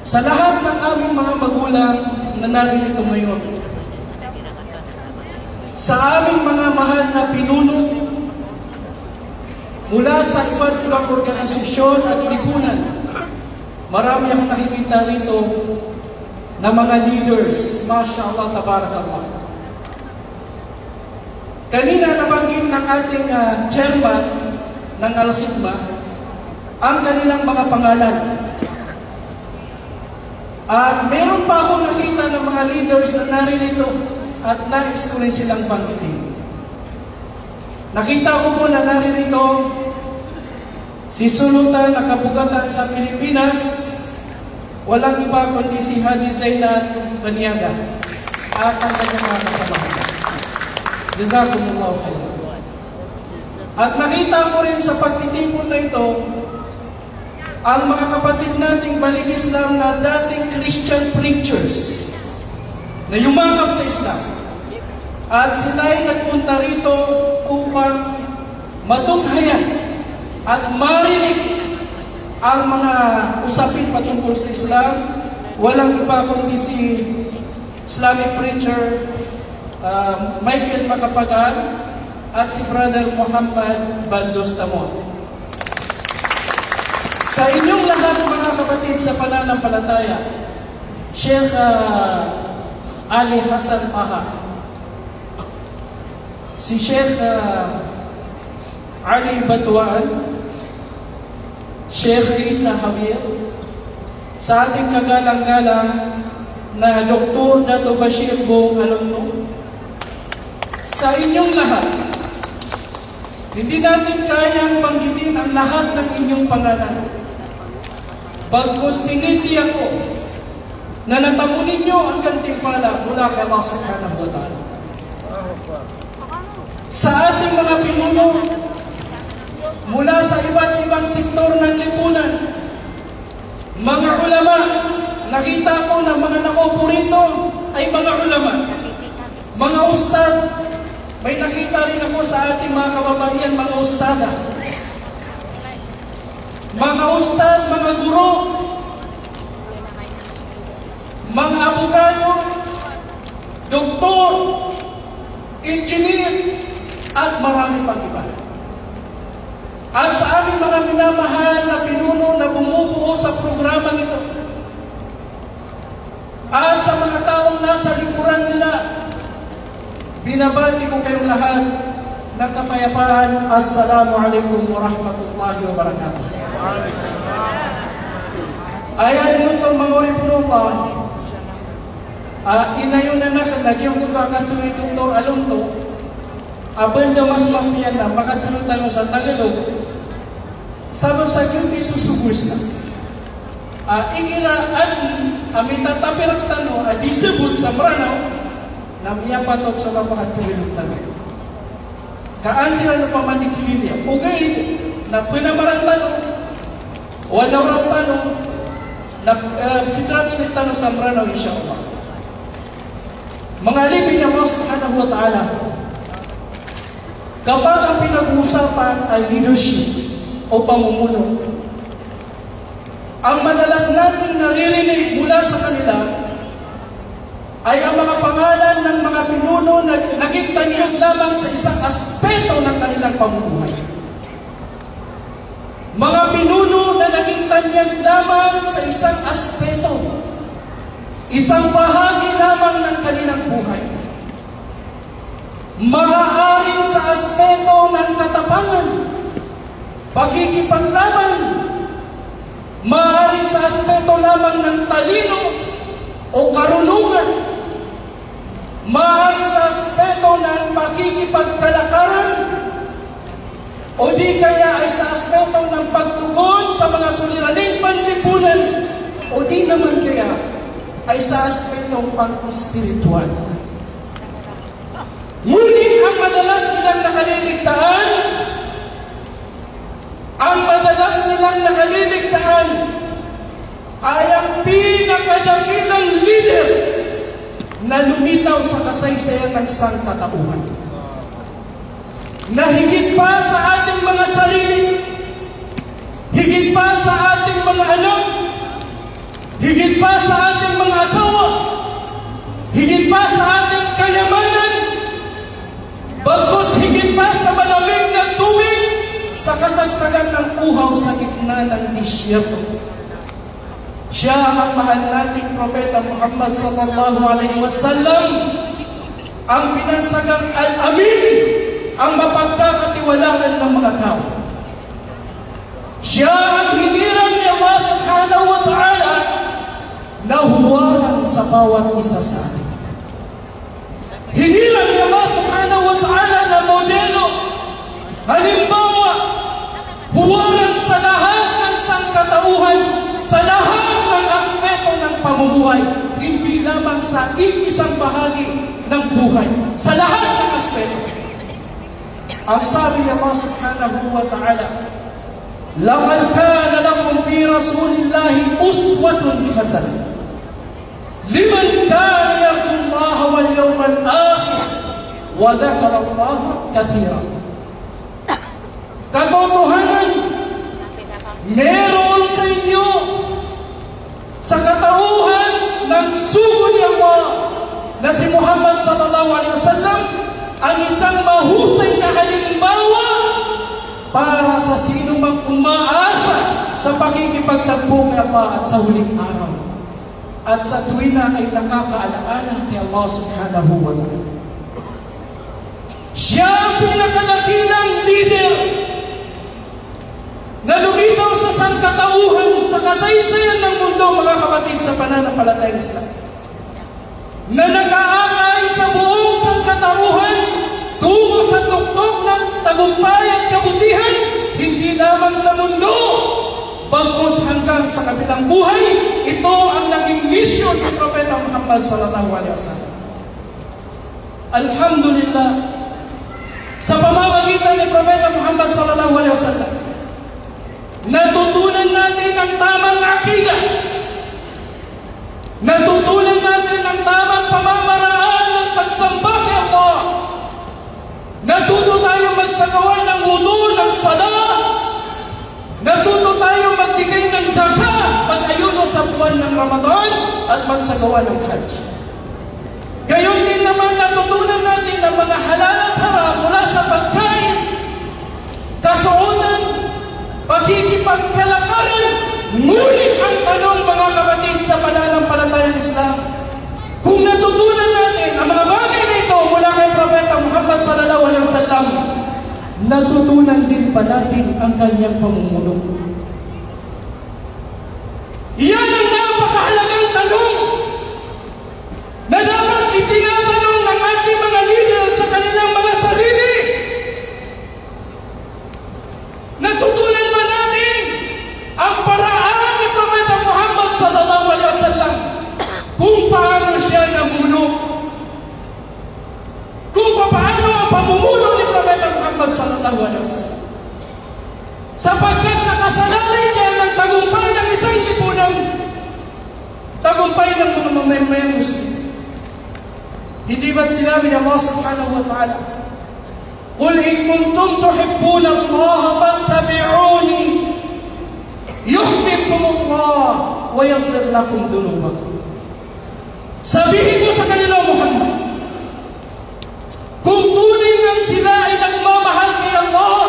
Sa lahat ng aming mga magulang na naririto ngayon, sa aming mga mahal na pinuno, mula sa iba't ibang organisasyon at lipunan, marami akong nakikita rito na mga leaders. Masha Allah, tabarakallah. Kanina nabanggit ng ating, ah, chairman ng Al-Khidmah ang kanilang mga pangalan. At meron pa akong nakita ng mga leaders na naririto at nais ko rin silang banggitin. Nakita ko po na naririto si Sulutan na Kabugatan sa Pilipinas, walang iba kundi si Haji Zainal Baniaga at ang kanyang mga kasamahan. Jazakumullahu khairan. At nakita ko rin sa pagtitipon na ito, ang mga kapatid nating Balik Islam na dating Christian preachers na yumakap sa Islam. At sila'y nagpunta rito upang matunghayan at marinig ang mga usapin patungkol sa Islam. Walang iba kundi si Islamic preacher, ah, Michael Macapagal at si Brother Muhammad Baldos Tamor. Sa inyong lahat, mga kapatid sa pananampalataya, Sheikh, ah, Ali Hassan Taha, si Sheikh, ah, Ali Batuan, Sheikh Isa Javier, sa ating kagalang-galang na Doktor Dato Bashir Bong Alonno, sa inyong lahat, hindi natin kayang banggitin ang lahat ng inyong pangalan. Bagkus tingiti ako na natamo ninyo ang gantimpala mula kay Allah Subhanahu wa Ta'ala. Sa ating mga pinuno, mula sa iba't ibang sektor ng lipunan, Mga ulama, nakita ko na mga nakaupo rito ay mga ulama. Mga ustad, may nakita rin ako sa ating mga kababaihan, mga ustada. Mga ustad, mga guro, mga abogado, doktor, engineer, at marami pang iba. At sa aming mga minamahal na pinuno na bumubuo sa programang ito, at sa mga taong nasa likuran nila, binabati ko kayong lahat ng kapayapaan. Assalamu alaikum warahmatullahi wabarakatuh. Aya niyoto, manga oripn o Allah, a, inayon anan a giyangkoto a katharo i Doktor Alonto, a banda mas mapiya na makatharo tano sa Tagalog, sabap sa giyoto i sosogoan iyan. A, igira adn a mitatapir tano a disebut sa Mranaw, na miyapatot so kapakatharo i Doktor Alonto. Ka an siran opama di kililiya, ogaid na pnamaran tano, o adn a oras tano, na, eh, kitranslate tano sa Mranaw, insha Allah. Manga lbi ni Allah Subhanahu wa Ta'ala, kapag ang pinag-uusapan ay leadership o pamumuno, ang madalas nating naririnig mula sa kanila ay ang mga pangalan ng mga pinuno na naging tanyag lamang sa isang aspeto ng kanilang pamumuhay. Mga pinuno na naging tanyag lamang sa isang aspeto, isang bahagi lamang ng kanilang buhay. Maaaring sa aspeto ng katapangan, pakikipaglaban, maaaring sa aspeto lamang ng talino o karunungan, maaaring sa aspeto ng pakikipagkalakaran, o di kaya ay sa aspeto ng pagtugon sa mga suliraning panlipunan, o di naman kaya ay sa aspetong pang-espiritual. Ngunit ang madalas nilang nakaliligtaan, ang madalas nilang nakaliligtaan ay ang pinakadakilang leader na lumitaw sa kasaysayan ng sangkatauhan, na higit pa sa ating mga sarili, higit pa sa ating mga anak, higit pa sa ating mga asawa, higit pa sa ating kayamanan, bagkus higit pa sa malamig na tubig sa kasagsagan ng uhaw sa gitna ng disyerto. Siya ang mahal nating Propeta Muhammad sallallahu alaihi wasallam, ang binansagang Al-Amin, ang mapagkakatiwalaan ng mga tao. Siya ang hinirang ni Allah Subhanahu wa Ta'ala na huwaran sa bawat isa sa atin. Hinirang ni Allah Subhanahu wa Ta'ala na modelo, halimbawa, huwaran sa lahat ng sangkatauhan, sa lahat ng aspeto ng pamumuhay, hindi lamang sa iisang bahagi ng buhay, sa lahat ng aspeto. Ang sabi ni Allah Subhanahu wa Ta'ala, "Laqad kana lakum fi Rasulillahi uswatun hasanah liman kana yarjullaha wal yawmal akhir wa dhakarallaha kathira." Katotohanan, meron sa inyo sa katauhan ng sugo ni Allah na si Muhammad sallallahu alaihi wasallam ang isang mahusay na halimbawa para sa sinumang umaasa sa pakikipagtagpo kay Allah at sa huling araw, at sa tuwina ay nakakaalaala kay Allah Subhanahu wa Ta'ala. Siya ang pinakadakilang leader na lumitaw sa sangkatauhan, sa kasaysayan ng mundo, mga kapatid sa pananampalatayang Islam, na nag-aakay sa buong sangkatauhan tungo sa tuktok ng tagumpay at kabutihan, hindi lamang sa mundo, bagkus hanggang sa kabilang buhay. Ito ang naging misyon ni Propeta Muhammad sallallahu alaihi wasallam. Alhamdulillah, sa pamamagitan ni Propeta Muhammad sallallahu alaihi wasallam, Natutunan natin ang tamang akida. Natutunan natin ang tamang pamamaraan ng pagsamba kay Allah. Natuto tayong magsagawa ng wudu, ng sala. Natuto tayong magbigay ng zakat, mag-ayuno sa buwan ng Ramadan, at magsagawa ng Hajj. Gayon din naman, natutunan natin ang mga halal at haram mula sa pagkain, kasuotan, pakikipagkalakaran. Ngunit ang tanong, mga kapatid sa pananampalatayang Islam, kung natutunan natin ang mga bagay na ito mula kay Propeta Muhammad sallallahu alaihi wasallam, natutunan din ba natin ang kanyang pamumuno? Iyan ang napakahalagang tanong na dapat itinatanong ng ating mga leader sa kanilang mga sarili. Natutunan ba natin ang paraan ni Propeta Muhammad sallallahu alaihi wasallam kung paano siya namuno? Kung papaano ang pamumuno ni Propeta Muhammad sallallahu alaihi wasallam? Sapagkat nakasalalay diyan ang tagumpay ng isang lipunan, tagumpay ng mga mamamayang Muslim. Hindi ba't sinabi ni Allah subhanahu wa ta'ala, "Qul in kuntum tuhibbunallaha fattabi'uni yuhbibkumullah wa yaghfir lakum dhunubakum." Sabihin mo sa kanila, Muhammad, kung tunay ngang sila ay nagmamahal kay Allah,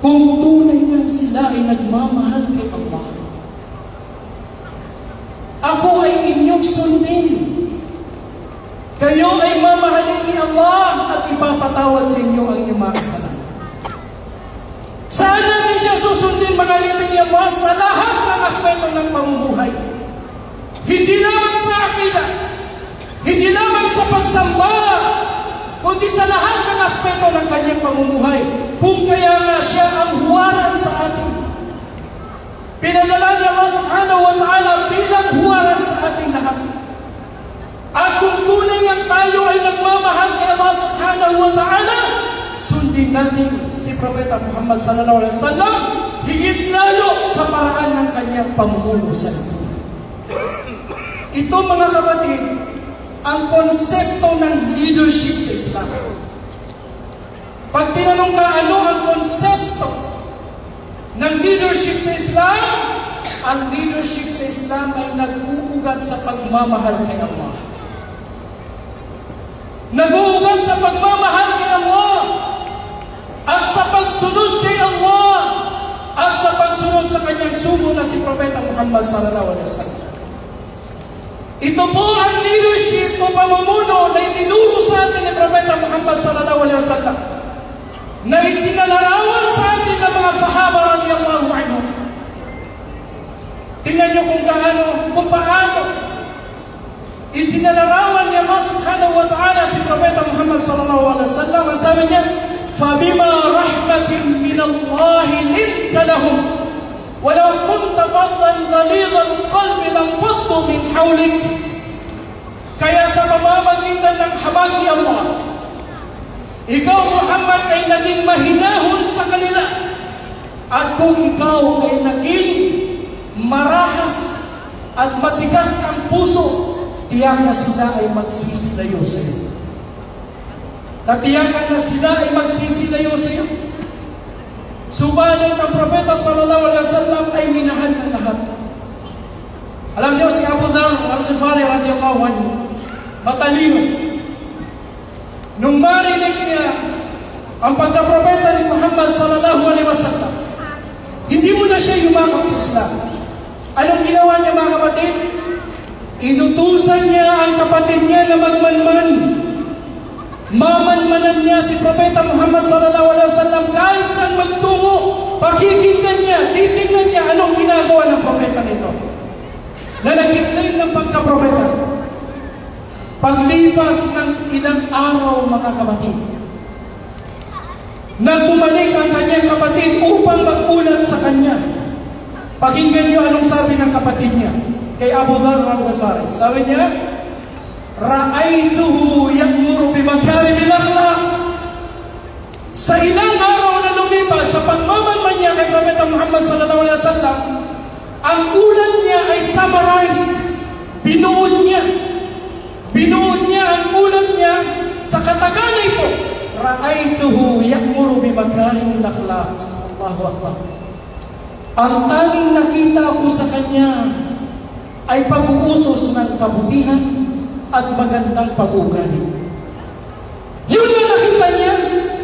kung tunay ngang sila ay nagmamahal kay Allah, ako ay inyong sundin. Kayo ay mamahalin ni Allah at ipapatawad sa inyo ang inyong mga kasalanan. Saan natin siya susundin, mga leader ni Allah, sa lahat ng aspeto ng pamumuhay? Hindi lamang sa akida, hindi lamang sa pagsamba, kundi sa lahat ng aspeto ng kanyang pamumuhay. Kung kaya nga siya ang huwaran sa atin, pinadala niya Allah subhanahu wa ta'ala bilang huwaran sa ating lahat. At kung tunay nga tayo ay nagmamahal kay Allah subhanahu wa ta'ala, sundin natin si Propeta Muhammad sallallahu alaihi wasallam, higit lalo sa paraan ng kanyang pamumuno sa ito. Ito, mga kapatid, ang konsepto ng leadership sa Islam. Pag tinanong ka, ano ang konsepto ng leadership sa Islam? Ang leadership sa Islam ay nag-uugat sa pagmamahal kay Allah. Nag-uugat sa pagmamahal kay Allah at sa pagsunod kay Allah at sa pagsunod sa kanyang sugo na si Propeta Muhammad sallallahu alaihi wasallam. Ito po ang leadership o pamumuno na itinuro sa atin ni Propeta Muhammad sallallahu alaihi wasallam na isinalarawan sa atin ng mga sahaba radiyallahu anhum. Tingnan niyo kung gaano, kung paano isinalarawan ni Allah subhanahu wa ta'ala si Propeta Muhammad sallallahu alaihi wasallam. Ang sabi niya, "Fabima rahmatin minallahi linta lahum." "Walaw kunta fazzan ghalizal qalbi lanfaddu min hawlik." Kaya sa pamamagitan ng habag ni Allah, ikaw, Muhammad, ay naging mahinahon sa kanila. At kung ikaw ay naging marahas at matigas ang puso, tiyak na sila ay magsisilayo sa iyo. Katiyakan na sila ay magsisilayo sa iyo. Subalit ang Propeta sallallahu alaihi wasallam ay minahal ng lahat. Alam niyo si Abu Dharr Al-Ghifari radiyallahu anhu, matalino. Nung marinig niya ang pagkapropeta ni Muhammad sallallahu alaihi wasallam, hindi muna siya yumakap sa Islam. Anong ginawa niya, mga kapatid? Inutusan niya ang kapatid niya na magmanman. Mamanmanan niya si Propeta Muhammad sallallahu alaihi wasallam kahit saan magtungo. Pakikinggan niya, titingnan niya anong ginagawa ng propeta nito na nagki-claim ng pagkapropeta. Paglipas ng ilang araw, mga kapatid, na bumalik ang kanyang kapatid upang mag-ulat sa kanya. Pakinggan niyo anong sabi ng kapatid niya kay Abu Dharr al-Ghifari. Sabi niya, "Ra'aytuhu ya'muru bi makarimil akhlaq." Sa ilang araw na lumipas sa pagmamanman niya kay Propeta Muhammad sallallahu alaihi wasallam, ang ulat niya ay summarized. Binuod niya. Binuod niya ang ulat niya sa katagalan na ito. Ra'aytuhu ya'muru bi makarimil akhlaq. Allahu Akbar. Ang tanging nakita ko sa kanya ay pag-uutos ng kabutihan at magandang pag-uugali. Yun ang nakita niya,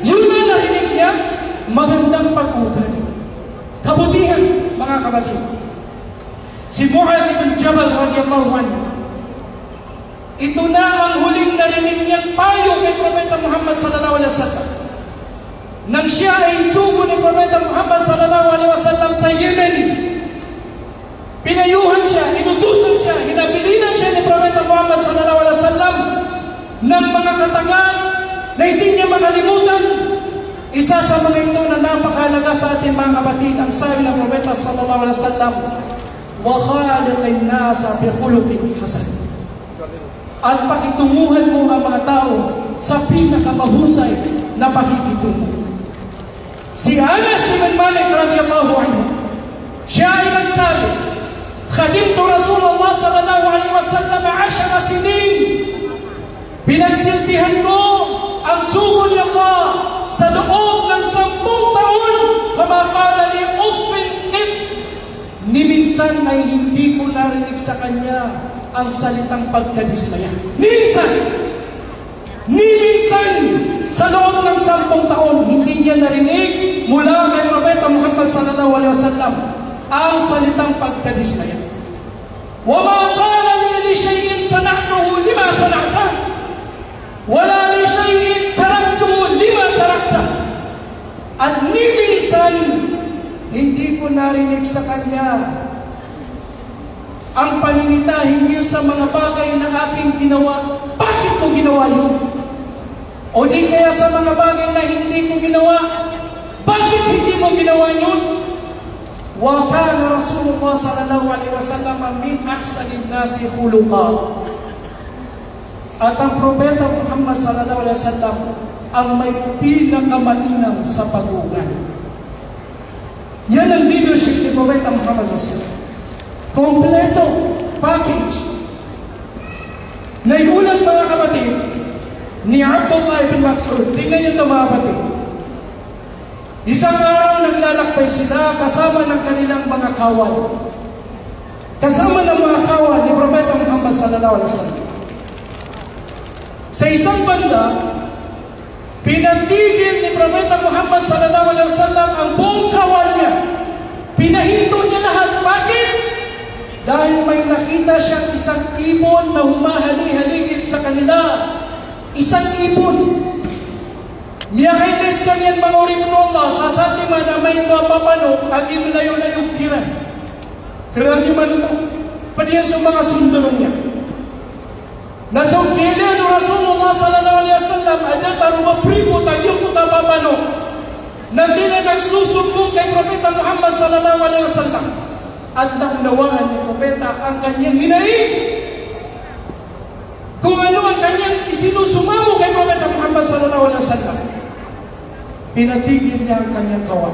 yun ang narinig niya, magandang pag-uugali. Kabutihan, mga kapatid. Si Muadh ibn Jabal radiyallahu anhu, ito na ang huling narinig niyang payo kay Propeta Muhammad sallallahu alaihi wasallam. Nang siya ay sogo ni Propeta Muhammad sallallahu alaihi wasallam sa Yemen, pinayuhan siya, inutusan siya, hinabilinan siya ni Propeta Muhammad sallallahu alaihi wasallam ng mga katagan na hindi niya makalimutan. Isa sa mga ito na napakahalaga sa atin, mga kapatid, ang sabi ng Propeta sallallahu alaihi wasallam, "Wa khaliqin nasa bi khuluqin hasan." At pakitunguhan mo ang mga tao sa pinakamahusay na pakikitungo. Si Anas ibn Malik radiyallahu anhu, siya ay nagsabi, "Khadimtu Rasulullah sallallahu alaihi wasallam ashara sinin." Pinagsilbihan ko ang sogo ni Allah sa loob ng sampung taon. Fama qala li uffin qat. Ni minsan ay hindi ko narinig sa kanya ang salitang pagkadismaya. Ni minsan! Ni minsan! Sa loob ng sampung taon, hindi niya narinig mula kay Propeta Muhammad sallallahu alaihi wasallam ang salitang pagkadismaya. Wa ma qala li li shay'in sana'tuhu lima sana'ta. Wala li shay'in taraktuhu lima tarakta. At ni minsan, hindi ko narinig sa kanya ang paninita hinggil sa mga bagay na aking ginawa. Bakit mo ginawa yun? O di kaya sa mga bagay na hindi ko ginawa, bakit hindi mo ginawa yun? Wa kana Rasulullah sallallahu alaihi wasallam min ahsanin nasi khuluqa. At ang Propeta Muhammad sallallahu alaihi wasallam ang may pinakamainam sa pag-uugali. Yan ang leadership ni Propeta Muhammad sallallahu alaihi wasallam. Kompleto, package. Naiulat, mga kapatid, ni Abdullah ibn Mas'ud. Tingnan niyo ito, mga kapatid. Isang araw, naglalakbay sila kasama ng kanilang mga kawal. Kasama ng mga kawal ni Propeta Muhammad sallallahu alaihi wasallam. Sa isang banda, pinatigil ni Propeta Muhammad sallallahu alaihi wasallam ang buong kawal niya. Pinahinto niya lahat. Bakit? Dahil may nakita siyang isang ibon na humahali-haligid sa kanila. Isang ibon. Miyakailay skaniyan, manga oripn o Allah, sa satiman a maito a papanok a gii mlayolayog kiran. Kiran imanto. Pd iyan so manga sondaro niyan. Na so kiyailay o Rasulullah sallallahu alaihi wasallam a datar o ba pripot a giyangkoto a papanok na tila nagsosombong kay Propeta Muhammad sallallahu alaihi wasallam. At naunawaan ni Propeta ang kanyang hinaing. Kung ano ang kanyang isinosomamo kay Propeta Muhammad sallallahu alaihi wasallam, pinatigil niya ang kanyang kawal.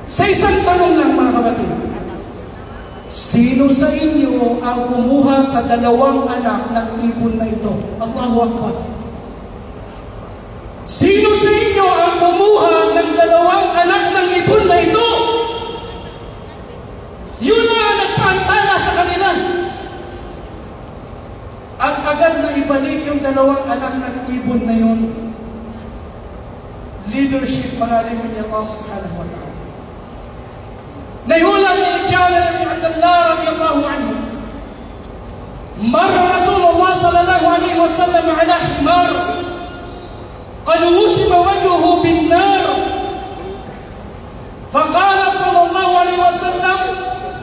Sa isang tanong lang, mga kapatid, sino sa inyo ang kumuha sa dalawang anak ng ibon na ito? Allahu Akbar. Sino sa inyo ang kumuha ng dalawang anak ng ibon na ito? Yun na ang nagpaantala sa kanila. At agad na ibalik yung dalawang anak ng ibon na yun. Leadership, mga lingkod ni Allah subhanahu wa ta'ala. Naiulat ni Jabir bin Abdullah radiyallahu anhu, مر رسول الله صلى الله عليه وسلم على حمار قد وسم وجهه بالنار. فقال صلى الله عليه وسلم: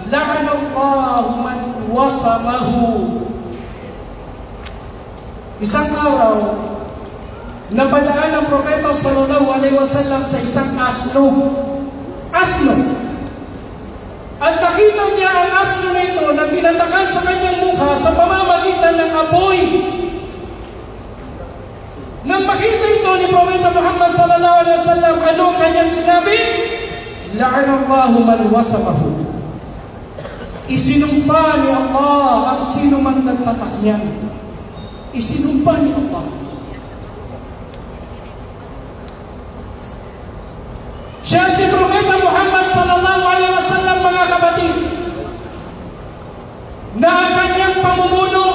لعن الله من وسمه. Isang araw, napadaan ang Propeta sallallahu alaihi wasallam sa isang asno. Asno. At nakita niya ang asno na ito na tinatakan sa kanyang mukha sa pamamagitan ng apoy. Nang makita ito ni Propeta Muhammad sallallahu alaihi wasallam, ano ang kanyang sinabi? La'anallahu man wasafahu. Isinompa ni Allah ang sino man nagtatak niyan. Isinompa ni Allah. Siya si Propeta Muhammad sallallahu alaihi wasallam, mga kapatid, na ang kanyang pamumuno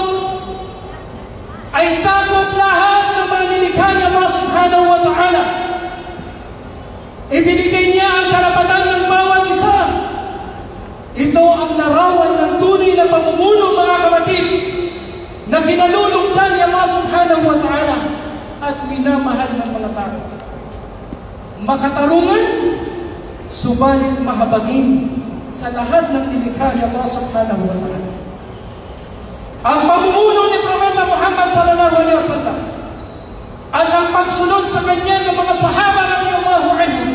ay sakop lahat ng mga nilikha ni Allah subhanahu wa ta'ala. Ibinigay niya ang karapatan ng bawat isa. Ito ang larawan ng tunay na pamumuno, mga kapatid, na kinalulugdan ni Allah subhanahu wa ta'ala at minamahal ng mga tao. Makatarungan, subalit mahabagin sa lahat ng nilikha ni Allah subhanahu wa ta'ala. Ang pamumuno ni Propeta Muhammad sallallahu alaihi wasallam at ang pagsunod sa kanya ng mga sahaba radiyallahu anhum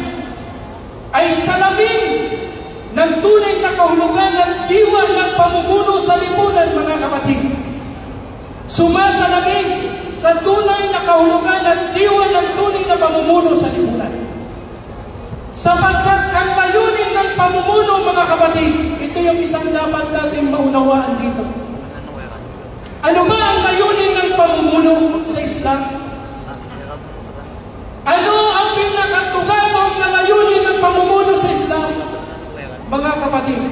ay salamin ng tunay na kahulugan ng diwa ng pamumuno sa lipunan, mga kapatid. Sumasalamin sa tunay na kahulugan ng diwa ng tunay na pamumuno sa lipunan. Sapagkat ang layunin ng pamumuno, mga kapatid, ito yung isang dapat nating maunawaan dito. Ano ba ang layunin ng pamumuno sa Islam? Ano ang pinakatugatong na layunin ng pamumuno sa Islam? Mga kapatid,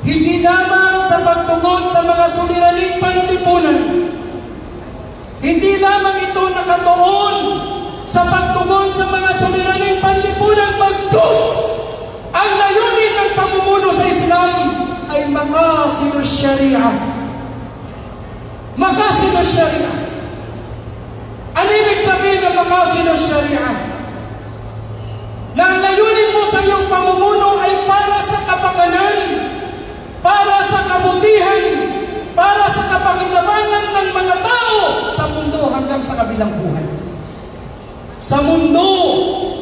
hindi lamang sa pagtugon sa mga suliraning panlipunan, hindi lamang ito nakatuon sa pagtugon sa mga suliraning panlipunan, bagkus ang layunin ng pamumuno sa Islam ay maqasid ash-shari'ah. Maqasid ash-shari'ah. Ano ibig sabihin ng maqasid ash-shari'ah? Na ang layunin mo sa iyong pamumuno ay para sa kapakanan, para sa kabutihan, para sa kapakinabangan ng mga tao sa mundo hanggang sa kabilang buhay. Sa mundo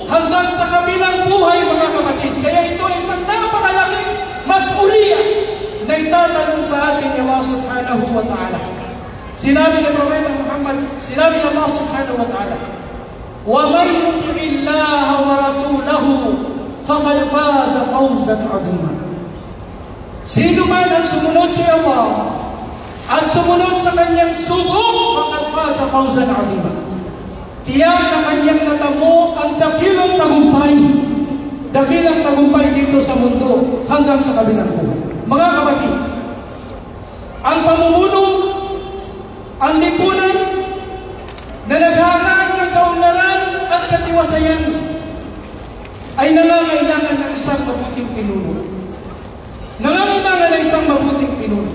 hanggang sa kabilang buhay, mga kapatid. Kaya ito ay isang napakalaking mas'uliyah na itatanong sa atin ni Allah subhanahu wa ta'ala. Sinabi ni Propeta Muhammad, sinabi ni Allah subhanahu wa ta'ala, "Wa man yuti'illaha wa rasulahu faqad faza fawzan azima." Sino man ang sumunod kay Allah at sumunod sa kanyang sugo, faqad faza fawzan azima. Tiyak na kanyang natamo ang dakilang tagumpay. Dakilang tagumpay dito sa mundo hanggang sa kabilang buhay. Mga kapatid, ang pamumuno, ang lipunan na naghahangaan ng kaunlaran at katiwasayan ay nangangailangan ng isang mabuting pinuno. Nangangailangan ng isang mabuting pinuno.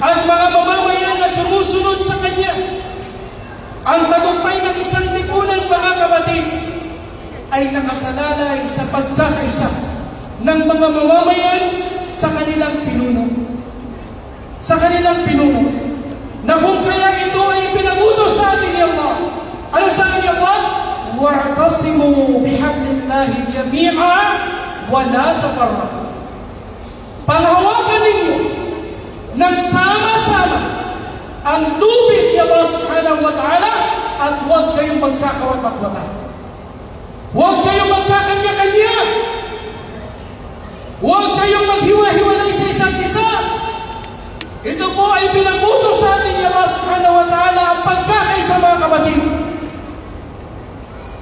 At mga mamamayan na sumusunod sa kanya, ang tagumpay ng isang lipunan, mga kapatid, ay nakasalalay sa pagkakaisa ng mga mamamayan sa kanilang pinuno. Sa kanilang pinuno. Na kung kaya ito ay ipinag-utos sa atin ni Allah. Ano sabi ni Allah? "Wa'tasimu bihablillahi jami'a wa la tafarraqu." Panghawakan ninyo ng sama-sama ang lubid ni Allah subhanahu wa ta'ala at huwag kayong magkakawatak-watak. Huwag kayong magkakanya-kanya. Huwag kayong maghiwa-hiwalay sa isa't isa. Ito po ay pinag-utos sa atin ni Allah subhanahu wa ta'ala, ang pagkakaisa, mga kapatid.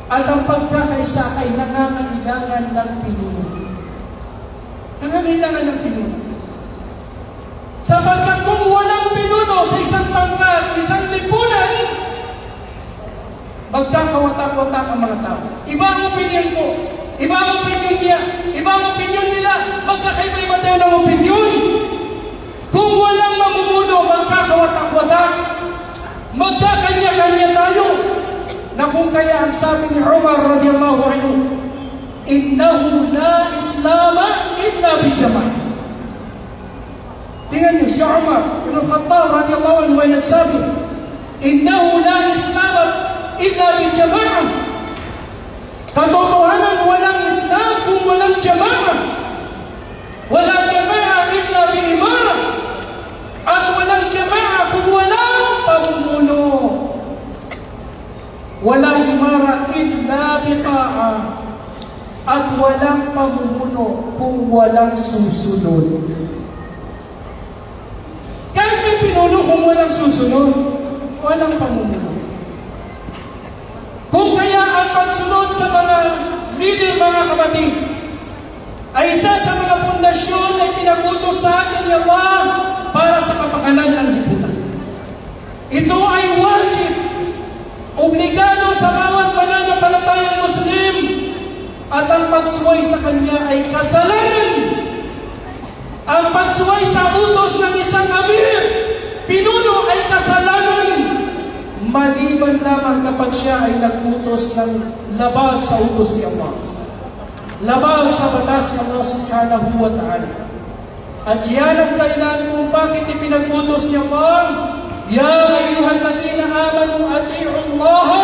At ang pagkakaisa ay nangangailangan ng pinuno. Nangangailangan ng pinuno. Sapagkat kung walang pinuno sa isang pangkat, isang lipunan, magkakawatak-watak ang mga tao. Iba ang opinyon ko, iba ang opinyon niya, iba ang opinyon nila, magkakaiba-iba tayo ng opinyon. Kung walang mamumuno, magkakawatak-watak, magkakanya-kanya tayo. Na kung kaya ang sabi ni Umar radiyallahu anhu, "Innahu la Islama illa bi jama'ah." Tingnan niyo, si Umar ibn Khattab radiyallahu anhu ay nagsabi, "Innahu la Islama illa bi jama'ah." Katotohanan, walang Islam kung walang jama'ah. "Wala jama'ah illa bi imarah." At walang jama'ah kung walang pamumuno. "Wala imarah illa bi ta'ah." At walang pamumuno kung walang susunod. Kahit may pinuno, kung walang susunod, walang pamumuno. Kung kaya ang pagsunod sa mga leader, mga kapatid, ay isa sa mga pundasyon na ipinag-utos sa atin ni Allah para sa kapakanan ng lipunan. Ito ay wajib, obligado sa bawat mananampalatayang Muslim, at ang pagsuway sa kanya ay kasalanan. Ang pagsuway sa utos ng isang amir, pinuno, ay kasalanan, maliban lamang kapag siya ay nag-utos ng labag sa utos ni Allah, labag sa batas ni Allah Subhanahu wa Ta'ala. At iyan ang dahilan kung bakit ipinag-utos ni Allah, "Ya ayyuhalladhina amanu ati'ullaha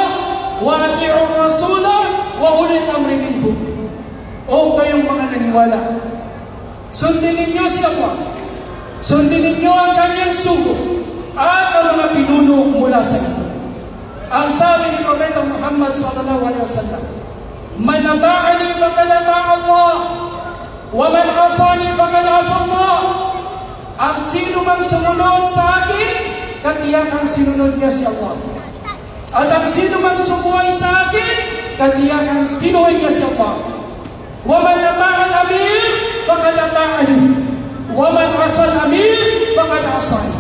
wa ati'ur rasula wa ulil amri minkum." O kayong mga naniwala, sundin ninyo si Allah, sundin ninyo ang kanyang sugo, at ang mga pinuno mula sa inyo. Ang sabi ni Propeta Muhammad sallallahu alaihi wasallam, "Man ata'ani faqad ata'a Allah, wa man asani faqad asa Allah." Ang sino mang sumunod sa akin, katiyak ang sinunod niya si Allah. At ang sino mang sumuway sa akin, katiyak ang sinuway niya si Allah. "Wa man ata'al amir, faqad ata'ani. Wa man asal amir, faqad asani."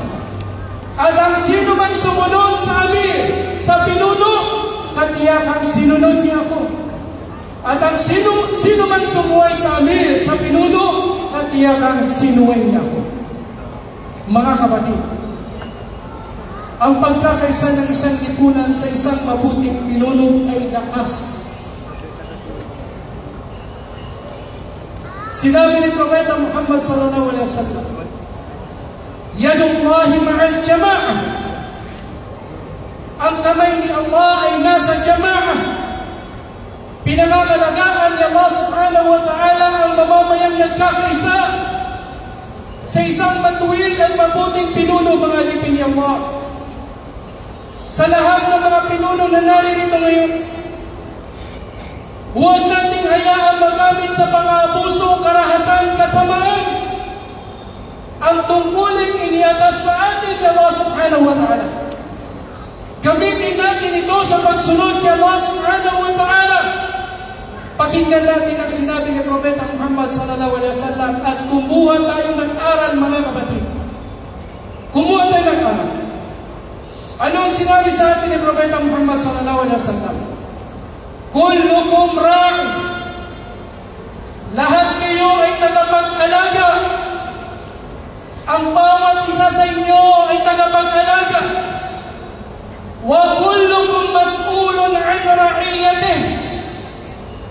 At ang sino mang sumunod sa amir, sa pinuno, katiyak ang sinunod niya ako. At ang sino, sino mang sumuway sa amir, sa pinuno, katiyak ang sinuway niya ako. Mga kapatid, ang pagkakaisa ng isang lipunan sa isang mabuting pinuno ay lakas. Sinabi ni Propeta Muhammad sallallahu alaihi wasallam, "Yadullahi ma'al jama'ah." Ang kamay ni Allah ay nasa jama'ah. Pinangangalagaan ni Allah Subhanahu wa Ta'ala ang mamamayang nagkakaisa sa isang matuwid at mabuting pinuno, mga alipin ni Allah. Sa lahat ng mga pinuno na naririto ngayon, huwag nating hayaang magamit sa pang-aabuso, karahasan, kasamaan ang tungkuling iniatas sa atin ni Allah Subhanahu wa Ta'ala. Gamitin natin ito sa pagsunod kay Allah Subhanahu wa Ta'ala. Pakinggan natin ang sinabi ni Propeta Muhammad sallallahu alaihi wasallam at kumuha tayo ng aral, mga kapatid. Kumuha tayo ng aral. Anong sinabi sa atin ni Propeta Muhammad sallallahu alaihi wasallam? "Kullukum ra'in." Lahat kayo ay tagapag-alaga. Ang bawat isa sa inyo ay tagapag-alaga. "Wa kullukum mas'ulun an ra'iyatihi."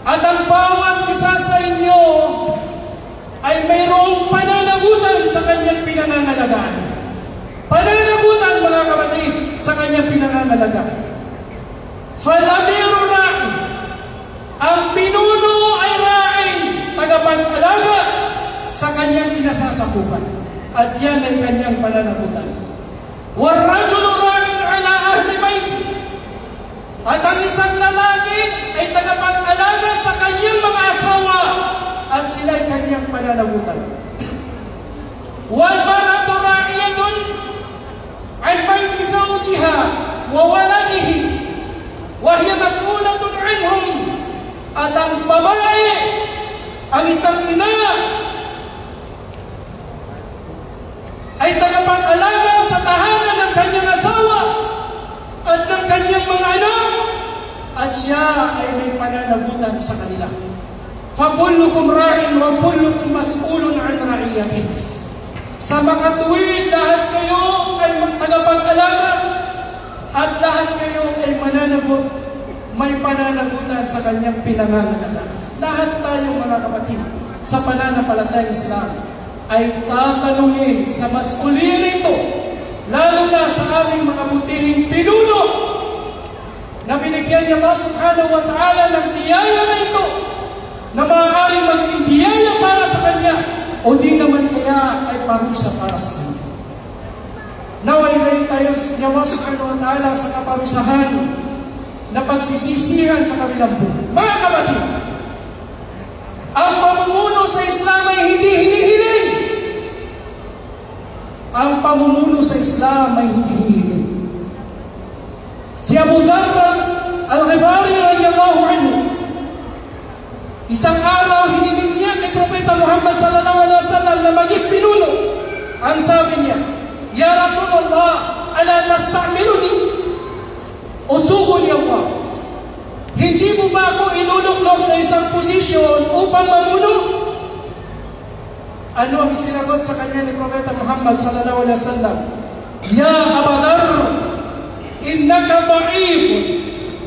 At ang bawat isa sa inyo ay mayroong pananagutan sa kanyang pinangangalagaan. Pananagutan, mga kapatid, sa kanyang pinangangalagaan. "Fal amiru ra'in." Ang pinuno ay ra'in, tagapag-alaga sa kanyang kinasasakupan. At yan ay kanyang pananagutan. "War rajulu ra'in ala ahli baiti." At ang isang lalaki ay tagapag-alaga sa kanyang mga asawa at sila ay kanyang pananagutan. "Wal mar'atu ra'iyatun an bayti zawjiha wa waladihi wa hiya mas'ulatun anhum." At ang babae, ang isang ina, ay tagapag-alaga sa tahanan ng kanyang asawa at ng kanyang mga anak, at siya ay may pananagutan sa kanila. "Fa kullukum ra'in wa kullukum mas'ulun an ra'iyatihi." Sa makatuwid, lahat kayo ay mag-, tagapag-alaga at lahat kayo ay mananagot, may pananagutan sa kanyang pinangangalagaan. Lahat tayo, mga kapatid, sa pananampalatayang Islam ay tatanungin sa mas'uliyah na ito, lalo na sa aming mga butihing pinuno na binigyan ni Allah Subhanahu wa Ta'ala ng biyaya na ito na maaaring maging biyaya para sa kanya o di naman kaya ay parusa para sa kanya. Naway ilayo tayo ni Allah Subhanahu wa Ta'ala sa kaparusahan na pagsisisihan sa kabilang buhay. Mga kapatid, sa Islam ay hindi hinihiling. Ang pamununo sa Islam ay hindi hinihiling. Si Abu Dharr Al-Ghifari radiyallahu anhu, isang araw hiniling niya kay Propeta Muhammad sallallahu alaihi wasallam na maging pinuno. Ang sabi niya, "Ya Rasulullah, ala tasta'miluni?" O Sogo ni Allah, hindi mo ba ako iluluklok sa isang posisyon upang mamuno? Ano ang sinagot sa kanya ni Propeta Muhammad sallallahu alaihi wasallam? "Ya Aba Dharr, innaka da'if,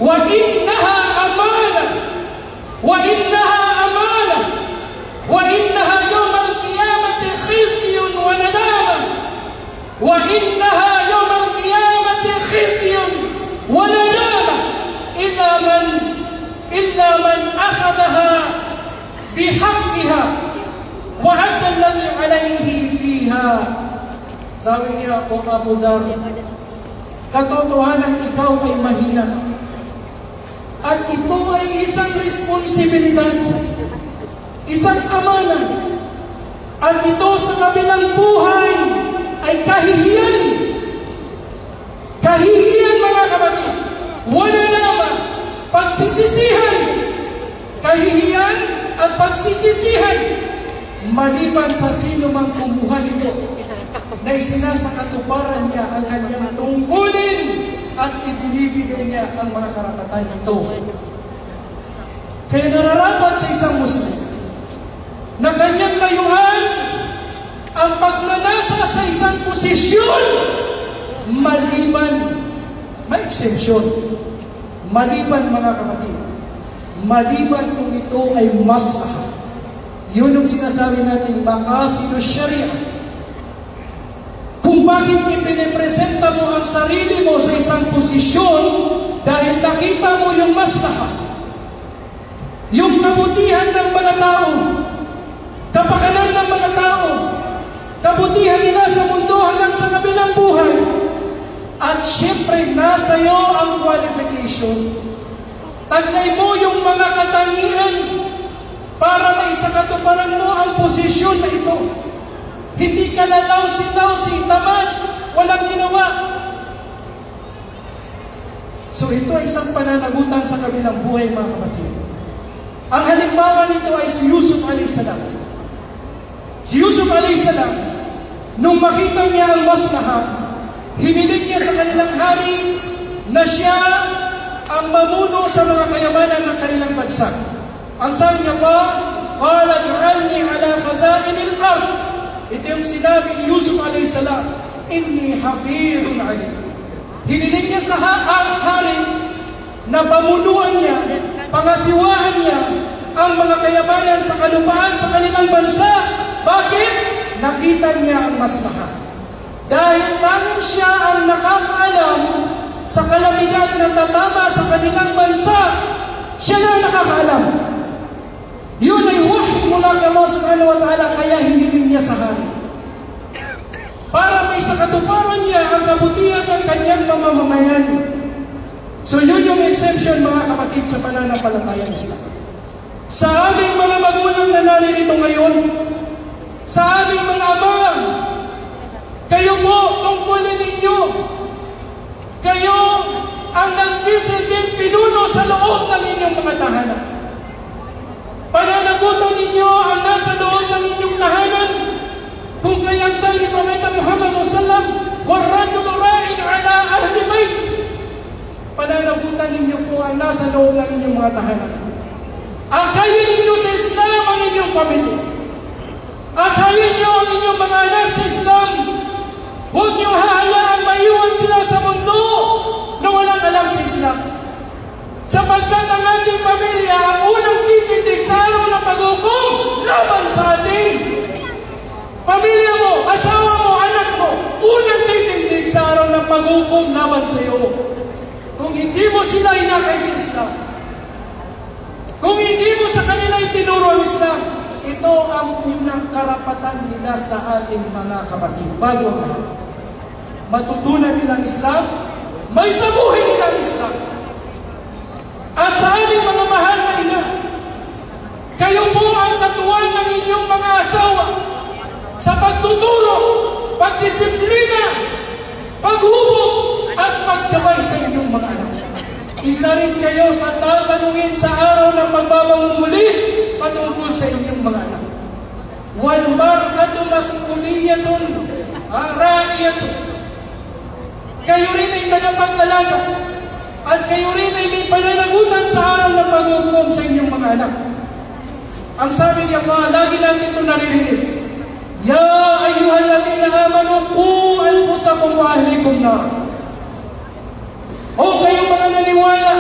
wa innaha amanah, wa innaha amanah, wa innaha yawmal qiyamati khizyun wa nadamah." "Wa innaha yawmal qiyamati khizyun wa nadamah illa man, illa man akhadhaha bihaqqiha wa adda alladhi alayhi fiha." Sabi niya, "O Abu Dharr, katotohanan ikaw ay mahina. At ito ay isang responsibilidad, isang amanah. At ito sa kabilang buhay ay kahihiyan." Kahihiyan, mga kapatid. Wa nadamah, pagsisisihan. Kahihiyan at pagsisisihan. Maliban sa sino mang kumuha nito na isinasakatuparan niya ang kanyang tungkulin at ibinibigay niya ang mga karapatan nito. Kaya nararapat sa isang Muslim na kanyang layuan ang pagnanasa sa isang posisyon maliban, may exemption. Maliban, mga kapatid, maliban kung ito ay maslaha. Yun yung sinasabi nating maqasid ash-shariah. Kung bakit ipinipresenta mo ang sarili mo sa isang posisyon dahil nakita mo yung maslaha, yung kabutihan ng mga tao, kapakanan ng mga tao, kabutihan nila sa mundo hanggang sa kabilang buhay. At siyempre, nasa iyo ang qualification. Taglay mo yung mga katangian para maisakatuparan mo ang posisyon na ito. Hindi ka lalawsi-lawsi, tamad, walang ginawa. So, ito ay isang pananagutan sa kabilang buhay, mga kapatid. Ang halimbawa nito ay si Yusuf alayhis salam. Si Yusuf alayhis salam, nung makita niya ang maslaha, hiniling niya sa kanilang hari na siya ang mamuno sa mga kayamanan ng kanilang bansa. Ang sabi niya pa, "Qala ij'alni ala khaza'inil ard." Ito yung sinabi ni Yusuf alayhis salam, "Inni hafidhun alim." Hiniling niya sa ha-, ang hari na pamunuan niya, pangasiwaan niya ang mga kayamanan sa kalupaan sa kanilang bansa. Bakit? Nakita niya ang maslaha. Dahil tanging siya ang nakakaalam sa kalamidad na tatama sa kanilang bansa, siya lang nakakaalam. Yun ay wahi mula kay Allah Subhanahu wa Ta'ala, kaya hiniling niya sa hari para maisakatuparan niya ang kabutihan ng kanyang mamamayan. So, yun yung exemption, mga kapatid, sa pananampalatayang Islam. Sa aming mga magulang na naririto ngayon, sa aming mga ama, kayo po, tungkulin ninyo. Kayo ang nagsisilbing pinuno sa loob ng inyong mga tahanan. Pananagutan ninyo ang nasa loob ng inyong tahanan. Kung gaya ng sabi ni Propeta Muhammad sallallahu alaihi wasallam, "War rajulu ra'in ala ahli bayt." Pananagutan ninyo po ang nasa loob ng inyong mga tahanan. Akayin ninyo sa Islam ang inyong pamilya. Akayin niyo ang inyong mga anak sa Islam. Huwag niyo hahayaang maiwan sila sa mundo na walang alam sa Islam. Sapagkat ang ating pamilya ang unang titindig sa araw ng paghukom laban sa atin. Pamilya mo, asawa mo, anak mo, unang titindig sa araw ng paghukom laban sa iyo. Kung hindi mo sila inakay sa Islam, kung hindi mo sa kanila itinuro ang Islam, ito ang unang karapatan nila sa ating mga kapatid. Bago ang lahat, matutunan nila ang Islam, maisabuhay nila ang Islam. At sa aming mga mahal na ina, kayo po ang katuwang ng inyong Isa rin kayo sa tatanungin sa araw ng pagbabangon muli patungkol sa inyong mga anak. Wal mar'atu mas'ulatun, ah, ra'iyatun. Kayo rin ay tagapag-alaga at kayo rin ay may pananagutan sa araw ng paghuhukom sa inyong mga anak. Ang sabi ni Allah, lagi natin ito naririnig, "Ya ayyuhalladhina amanu, qu anfusakum wa ahlikum nara." O kayong mga naniwala,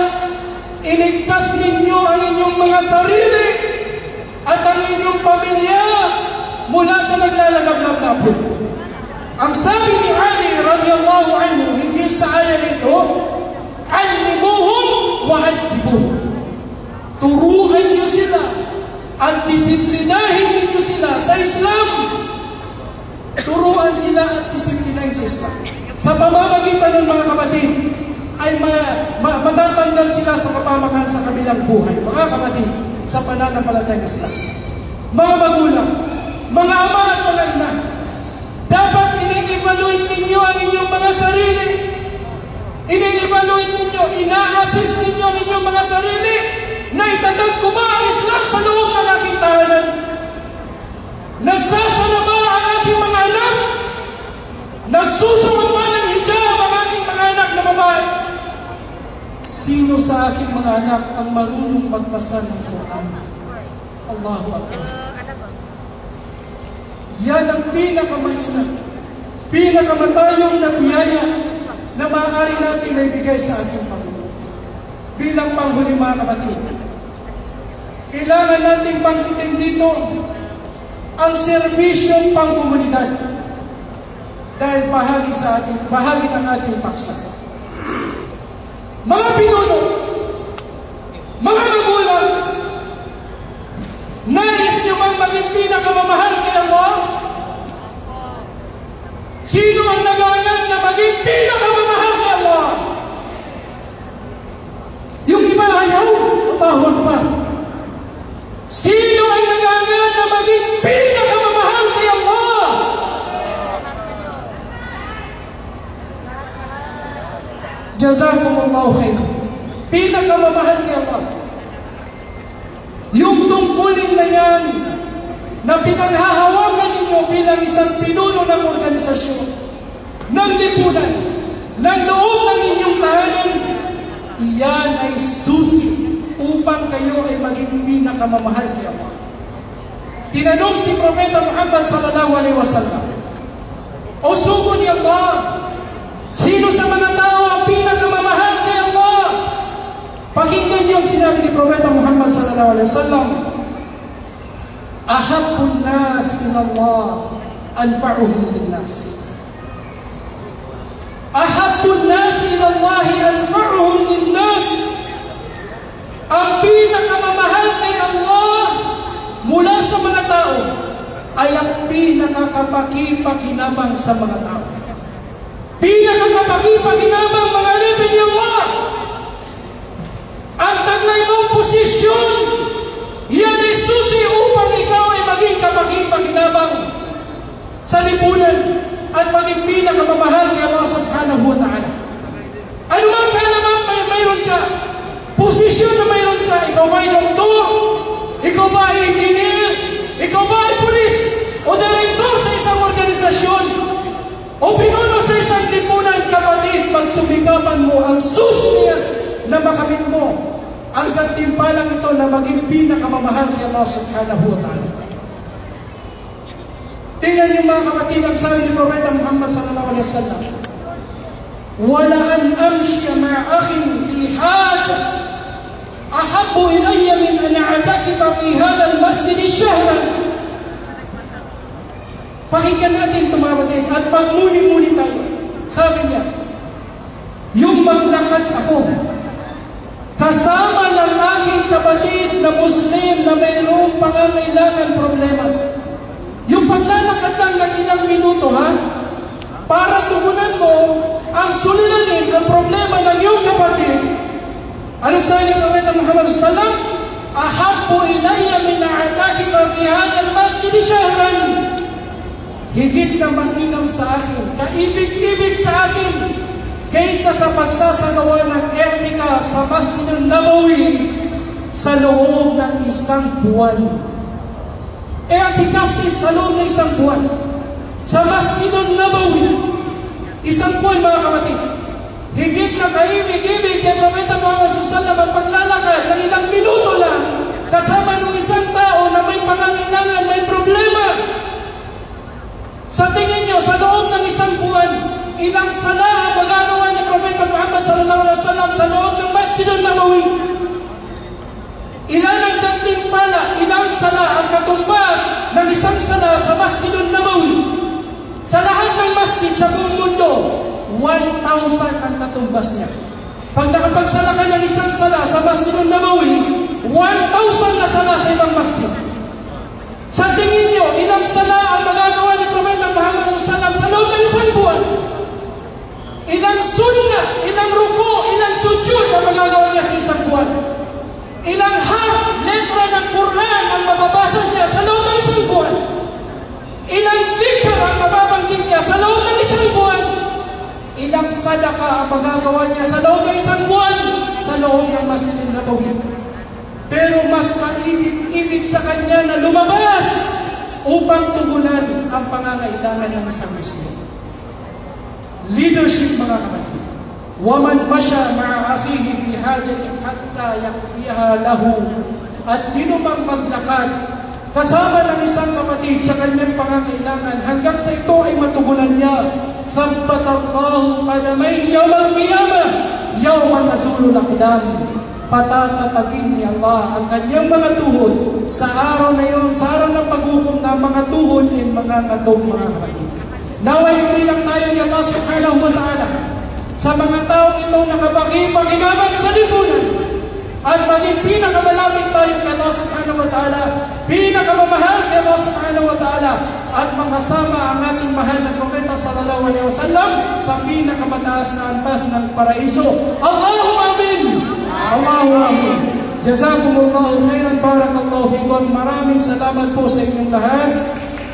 iligtas ninyo ang inyong mga sarili at ang inyong pamilya mula sa naglalagablab na apoy. Ang sabi ni Ali radiyallahu anhu hinggil sa ayat na ito, "Allimuhum wa addibuhum." Turuan niyo sila at disiplinahin ninyo sila sa Islam. Turuan sila at disiplinahin sa Islam. Sa pamamagitan ng mga kapatid, ay ma-, ma-, matatanggal sila sa kapamakan sa kabilang buhay. Mga kapatid, sa pananampalatayang Islam. Mga magulang, mga ama at mga ina, dapat ini-evaluate ninyo ang inyong mga sarili. Ini-evaluate ninyo, ina-assess ninyo ang inyong mga sarili na itatag ko ba ang Islam sa loob ng aking tahanan? Nagsasala ba ang aking mga anak? Nagsusuot ba ng hijab ang aking mga anak na babae? Sino sa aking mga anak ang marunong magbasa ng Quran? Allahu Akbar. Yan ang pinakamainam, pinakamatayong na biyaya na maaari natin na ibigay sa ating Panginoon. Bilang panghuli, mga kapatid, kailangan nating banggitin dito ang serbisyong pangkomunidad dahil bahagi sa ating, bahagi ng ating paksa. Mga pinuno, mga magulang, nais niyo bang maging pinakamamahal kay Allah? Sino ang nag-aangad na maging pinakamamahal kay Allah? Yung iba ayaw. Allahu Akbar. Sino ang nag-aangad na maging pinakamamahal kay Allah? Jazakumullahu khairan. Pinakamamahal kay Allah. Yung tungkulin na yan na pinanghahawakan ninyo bilang isang pinuno ng organisasyon, ng lipunan, ng loob ng inyong tahanan, iyan ay susi upang kayo ay maging pinakamamahal kay Allah. Tinanong si Propeta Muhammad sallallahu alaihi wasallam, "O sugo ni Allah, sino sa mga tao ang pinakamamahal kay Allah?" Pakinggan niyo ang sinabi ni Propeta Muhammad sallallahu alaihi wasallam, "Ahabbun nas ila Allah anfa'uhum lin nas." "Ahabbun nas ila Allah anfa'uhum lin nas." Ang pinakamamahal kay Allah mula sa mga tao ay ang pinakakapakipakinabang sa mga tao. Pinakakapakipakinabang, mga alipin ni Allah. Ang taglay mong posisyon, iyan ay susi upang ikaw ay maging kapakipakinabang sa lipunan at maging pinakamamahal kay Allah Subhanahu wa Ta'ala. Ano man ka naman may, mayroon ka, posisyon na mayroon ka, ikaw ba ay doktor, ikaw ba ay engineer, ikaw ba ay pulis, o direktor sa isang organisasyon, o pinuno sa isang lipunan, kapatid, pagsumikapan mo ang susi niyan na makamit mo ang gantimpalang ito na maging pinakamamahal kay Allah Subhanahu wa Ta'ala. Tingnan niyo, mga kapatid, ang sabi ni Propeta Muhammad sallallahu alaihi wasallam, "Wala an amshiya ma'a akhin fi hajah ahabbu ilayya min an a'takifa fi hadhal masjid shahran." Pakinggan natin ito, mga kapatid, at magmuni-muni tayo. Sabi niya, "Yung maglakad ako kasama ng aking kapatid na Muslim na mayroong pangangailangan, problema." Yung paglalakad lang ng ilang minuto, ha? Para tugunan mo ang suliranin, ang problema ng iyong kapatid. Anong sabi ni Propeta Muhammad sallallahu alaihi wasallam? "Ahabbu ilayya min an a'takifa fi hadhal masjid shahran." Higit na mainam sa akin, kaibig-ibig sa akin, kaysa sa pagsasagawa ng i'tikaf sa Sa loob ng isang buwan. I'tikaf sa loob ng isang buwan. Sa Masjidun Nabawi. Isang buwan, mga kapatid. Higit na kaibig-ibig kay Propeta Muhammad sallallahu alaihi wasallam ang paglalakad ng ilang minuto lang kasama ng isang tao na may pangangailangan, may problema. Sa tingin niyo, sa loob ng isang buwan, ilang sala ang magagawa ni Propeta Muhammad sallallahu alaihi wasallam sa loob ng Masjidun Nabawi? Ilan ang gantimpala, ilang sala ang katumbas ng isang sala sa Masjidun Nabawi? Sa lahat ng masjid sa buong mundo, one thousand ang katumbas niya. Pag nakapagsala ka ng isang sala sa Masjidun Nabawi, one thousand na sala sa ibang masjid. Sa tingin niyo, ilang sala ang magagawa ni Propeta Muhammad sallallahu alaihi wasallam sa loob ng isang buwan? Ilang sunna, ilang ruku, ilang sujud ang magagawa niya sa isang buwan? Ilang harf, letra ng Quran ang mababasa niya sa loob ng isang buwan? Ilang dhikr ang mababanggit niya sa loob ng isang buwan? Ilang sadaka ang magagawa niya sa loob ng isang buwan sa loob ng Masjidin Nabawi? Pero mas maibig-ibig sa kanya na lumabas upang tugunan ang pangangailangan ng isang Muslim. Leadership, mga kapatid. ومن مشى مع أخيه في حاجة حتى يقضيها له. At sino mang maglakad kasama ng isang kapatid sa kanyang pangangailangan hanggang sa ito ay matugunan niya, ثبت الله قدميه يوم القيامة يوم تزول الأقدام. Patatatagin ni Allah ang kanyang mga tuhod sa araw na iyon, sa araw ng paghukom, na ang mga tuhod ay mangangatog, mga kapatid. Nawa'y umilak tayo ni Allah Subhanahu wa Ta'ala sa mga taong ito na kapakipakinabang sa lipunan at maging pinakamalapit tayo kay Allah Subhanahu wa Ta'ala, pinakamamahal kay Allah Subhanahu wa Ta'ala, at makasama ang ating mahal na Propeta sallallahu alaihi wasallam sa pinakamataas na antas ng paraiso. Allahumma amin! Allahumma amin! Jazakumullahu khairan, barakallahu fikum. Maraming salamat po sa inyong lahat.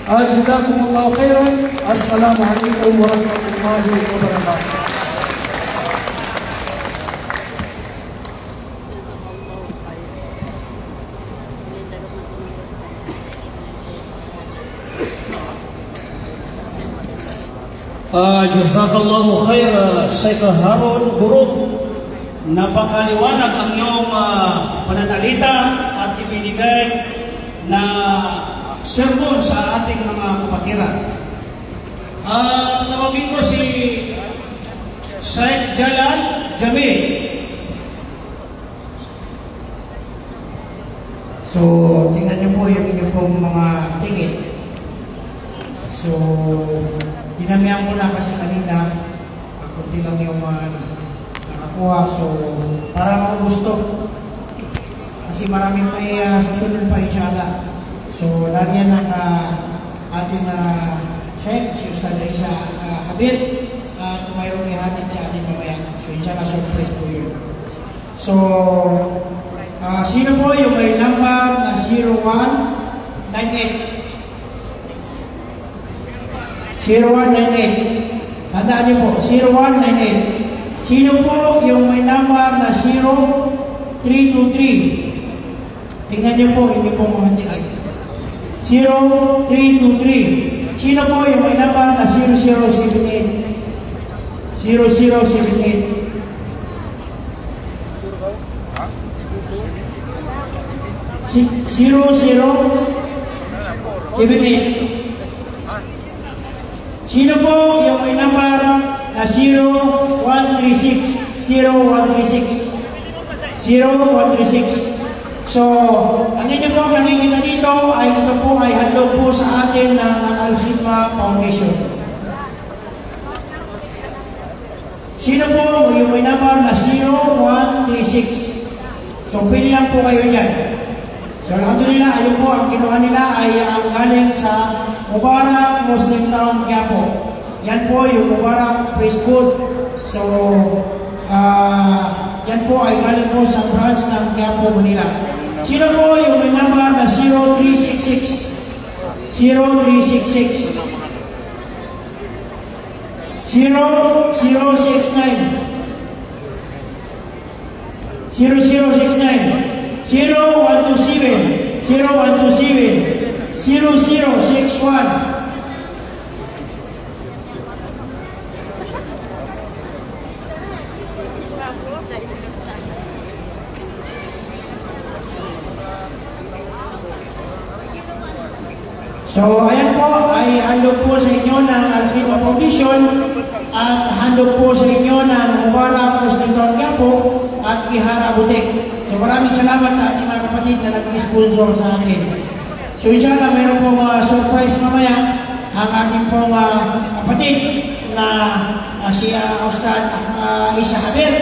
Ah, jazakumullahu khairan. Assalamu alaikum warahmatullahi wabarakatuh. Ah, jazakallahu khair, ah, Sheikh Harun Guro. Napakaliwanag ang iyong, ah, pananalita at ibinigay na sermon sa ating mga kapatiran. Ah, tatawagin ko si Sheikh Jalal Jamil. So, tingnan niyo po yung inyo pong mga ticket. So, dinamihan ko na kasi kanina, konti lang yung mga nakakuha. So, para maubos to. Kasi marami pa yung, ah, susunod pa, inshallah. So, lagyan ng, ah, ating, ah, Sheikh, si Ustadh Isa, ah, Habib, at mayroong ihatid sa ating mamaya. So, inshallah, surprise po yun. So, ah, sino po yung may number na zero one nine eight? Zero one nine eight. Tandaan niyo po, zero one nine eight. Sino po yung may number na zero three two three? Tingnan niyo po, inyo pong mga ticket. Zero three two three. Sino po yung may number na zero zero seven eight? Zero zero seven eight. Si-, zero zero seven eight. Sino po yung may number na zero one three six? Zero one three six. Zero one three six. So, ang inyo pong nakikita dito ay ito po ay handog po sa atin ng Al-Hikmah Foundation. Sino po yung may number na zero one three six? So, pili lang po kayo dyan. So, alhamdulillah, ayun po, ang kinuha nila ay ang galing sa Mubarak Muslim Town, Quiapo. Yan po yung Mubarak Fast Food. So, ah, yan po ay galing po sa branch ng Quiapo, Manila. Sino po yung may number na zero three six six? Zero three six six. Zero zero six nine. Zero zero six nine. Zero one two seven, zero one two seven, zero zero six one. So, ayan po, ay handog po sa inyo ng Al-Khidma Foundation at handog po sa inyo ng Mubarak Muslim Town Quiapo at Kihara Boutique. So, maraming salamat sa ating mga kapatid na nag-sponsor sa atin. So, inshallah, mayroon pong, ah, surprise mamaya ang ating pong, ah, kapatid na, ah, si, ah, Ustadh, ah, Isa Javier,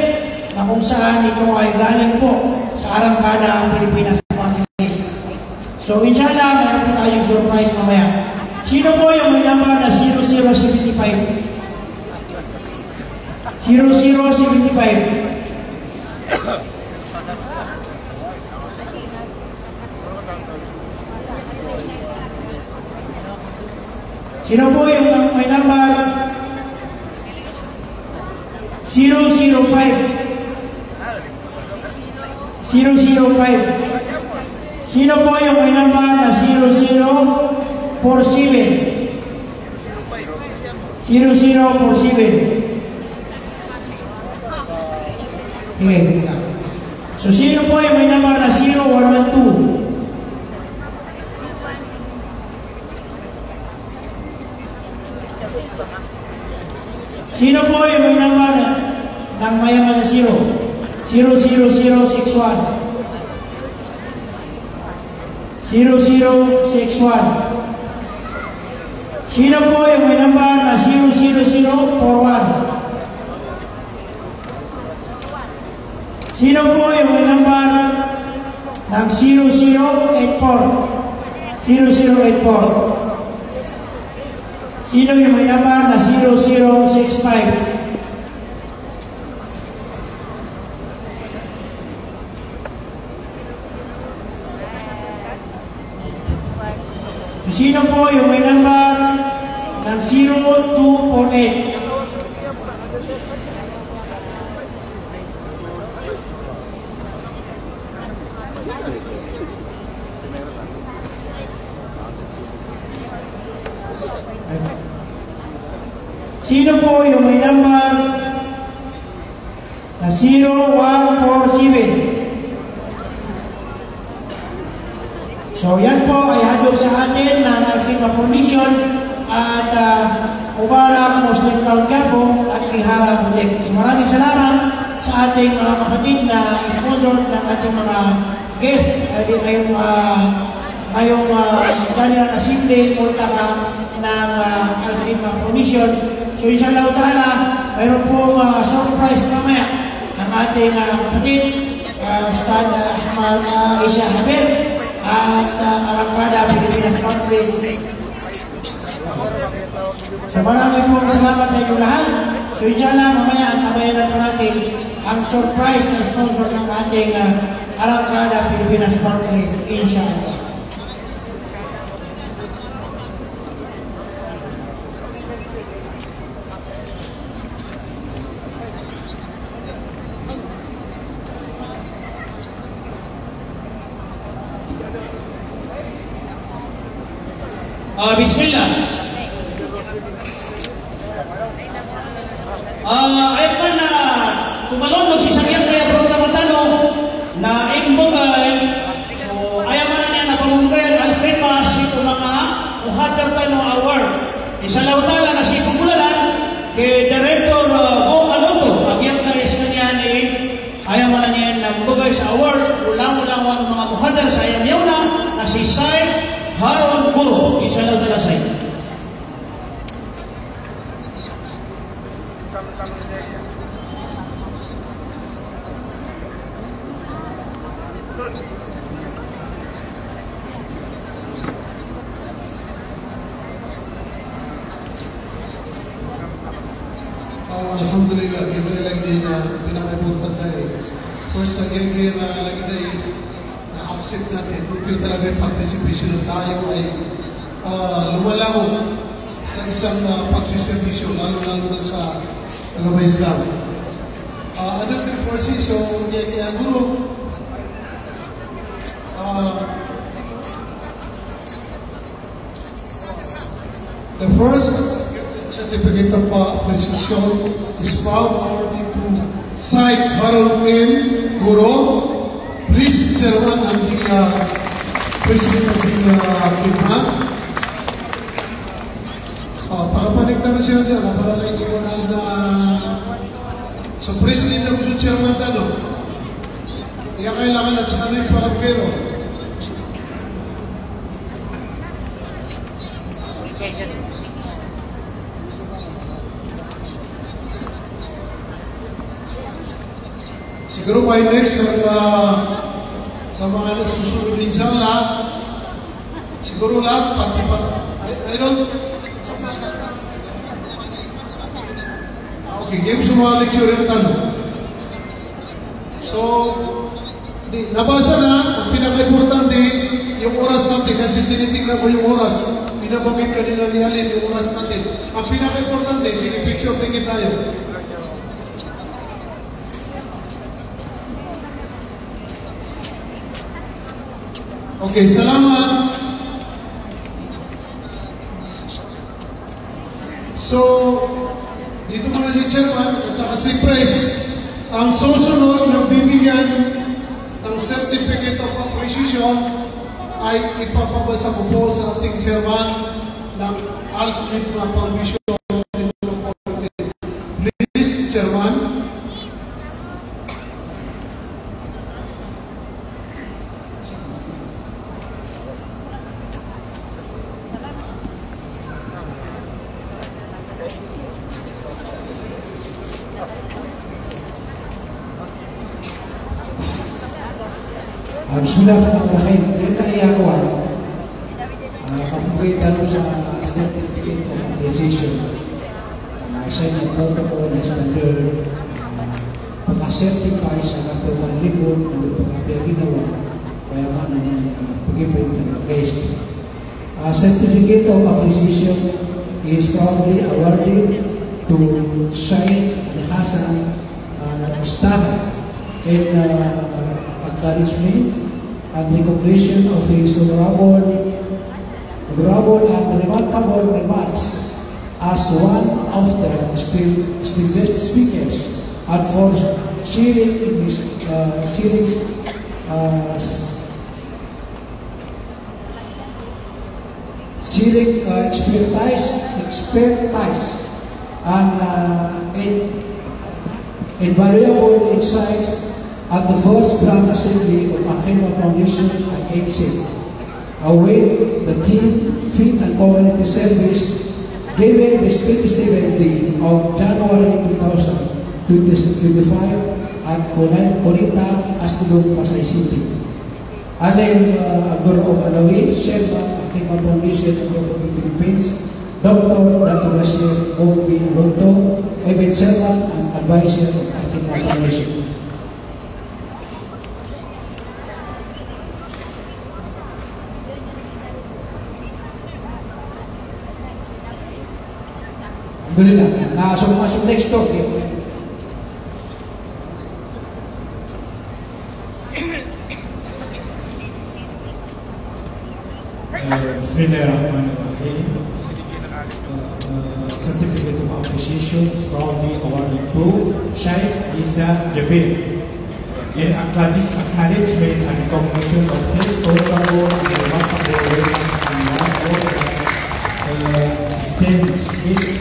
na kung saan ito ay galing po sa Arangkada Pilipinas Party List. So, inshallah, mayroon po tayong surprise mamaya. Sino po yung may number na zero zero seventy-five? Zero zero seventy-five. Sino po yung may number zero zero five? Zero zero five. Sino po yung may number na zero zero four seven? Zero zero four seven. Sige, pwede ka. So, sino po yung may number na zero one one two? Sino po yung may number na, ng mayaman na zero? Zero zero zero six one. Zero zero six one. Sino po yung may number na zero zero zero four one? Sino po yung may number ng zero zero eight four? Zero zero eight four. Sino yung may number na zero zero six five? Sino po yung may number ng zero two four eight? Sino po yung may number na zero one four seven? So, yan po ay handog sa atin ng Al-Khidma Foundation at, ah, Mubarak Muslim Town Quiapo at Kihara Boutique. So, maraming salamat sa ating mga kapatid na sponsor ng ating mga guest, ah, di ngayong, ah, ngayong, ah, General Assembly, Multaka ng, ah, Al-Khidma Foundation. So, inshallah ta'ala, mayroon pong, ah, surprise mamaya ng ating, ah, kapatid, ah, Ustadh Ahmad, ah, Isa Javier, at, ah, Arangkada Pilipinas Party List. So, maraming pong salamat sa inyo lahat. So, inshallah, mamaya antabayanan po natin ang surprise na sponsor ng ating, ah, Arangkada Pilipinas Party List, inshallah. Ah, bismillah. Ah, aya man na tomalon o sii sa giyangkaya programa tano na imbgay. So, aya maana niyan na pamamgayan, Al-Khidma, sii ko manga muhadar tano award. Inshallah ta'ala na sii ko golalan ki Director, ah, Bo Aloto, a giyangkaya skaniyan i Aya maana niyan na mbgay sa award ko langolangon a manga muhadar sa aya miyaona na si Said Harun Guro. Inshallah ta'ala, Said. Ah, alhamdulillah, giyangkaya lagid na pinakaimportante. First, sa giyangkaya lagid na accept natin, ito talaga yung participation na tayo ay, ah, lumalago sa isang, ah, pagsiservisyo, lalo-lalo na sa agama Islam. Ah, ano yung first, so, giyangkaya guro, First certificate of appreciation is proud awarded to Said Harun M Guro. Please, Chairman, ang di, ah, President of the, ah, Kidma. Ah, pakapanik na siya dyan, ah, para lang hindi ko na, na, so, President of the Chairman, ano? Iya kailangan na sa kanila para pero. Siguro by next, ah, sa mga susunod, inshallah, siguro lahat, pati pa, I, I don't, ah, okay, game sa mga lecture yung tanong. So, di, nabasa na, ang pinaka-importante, yung oras natin, kasi tinitingnan ko yung oras. Binabanggit kanina ni Alim, yung oras natin. Ang pinaka-importante, sige, picture taking tayo. Okay, salamat. So, dito muna si Chairman at saka si Pres. Ang susunod na bibigyan ng certificate of appreciation ay ipapabasa ko po sa ating Chairman ng Al-Khidma Foundation Incorporated. Please, Chairman. Ah, bismillahirrahmanirrahim. Ito ay ako, ah. Ah, kapag tano sa certificate of appreciation, ah, sa inyo protocol na standard, ah, pagka-certify sa kapag libon na pagkapaginawa, kaya ba na niya, ah, pag-ibig na guest. Ah, certificate of appreciation is proudly awarded to Said Ali Hassan, ah, Istaha in, ah, acknowledgement and recognition of his honorable, honorable and remarkable remarks as one of the distin-, distinguished speakers and for sharing his, uh, sharing, uh, sharing, uh, expertise, expertise and, uh, in-, invaluable insights at the first Grand Assembly of Al-Khidma Foundation, I F C, uh, with the theme Faith and Community Service, given this twenty-seventh day of January two thousand twenty-five at Koni-, Konita, Aspidong, Pasay City. Alim, uh, Abdul Rauf Alawi, Chairman of Khidma Foundation and Growth of the Philippines, Doctor Dato Nasir Bong B Alonto, Event Chairman and Advisor of Khidma Foundation. Alhamdulillah. Na, so, masuk next talk, eh. Uh, Bismillahirrahmanirrahim. Uh, uh, certificate of appreciation is proudly awarded to Sheikh Isa Jabir in acknowledge-, acknowledgement and recognition of his honorable and remarkable work and hard work, uh, distinguished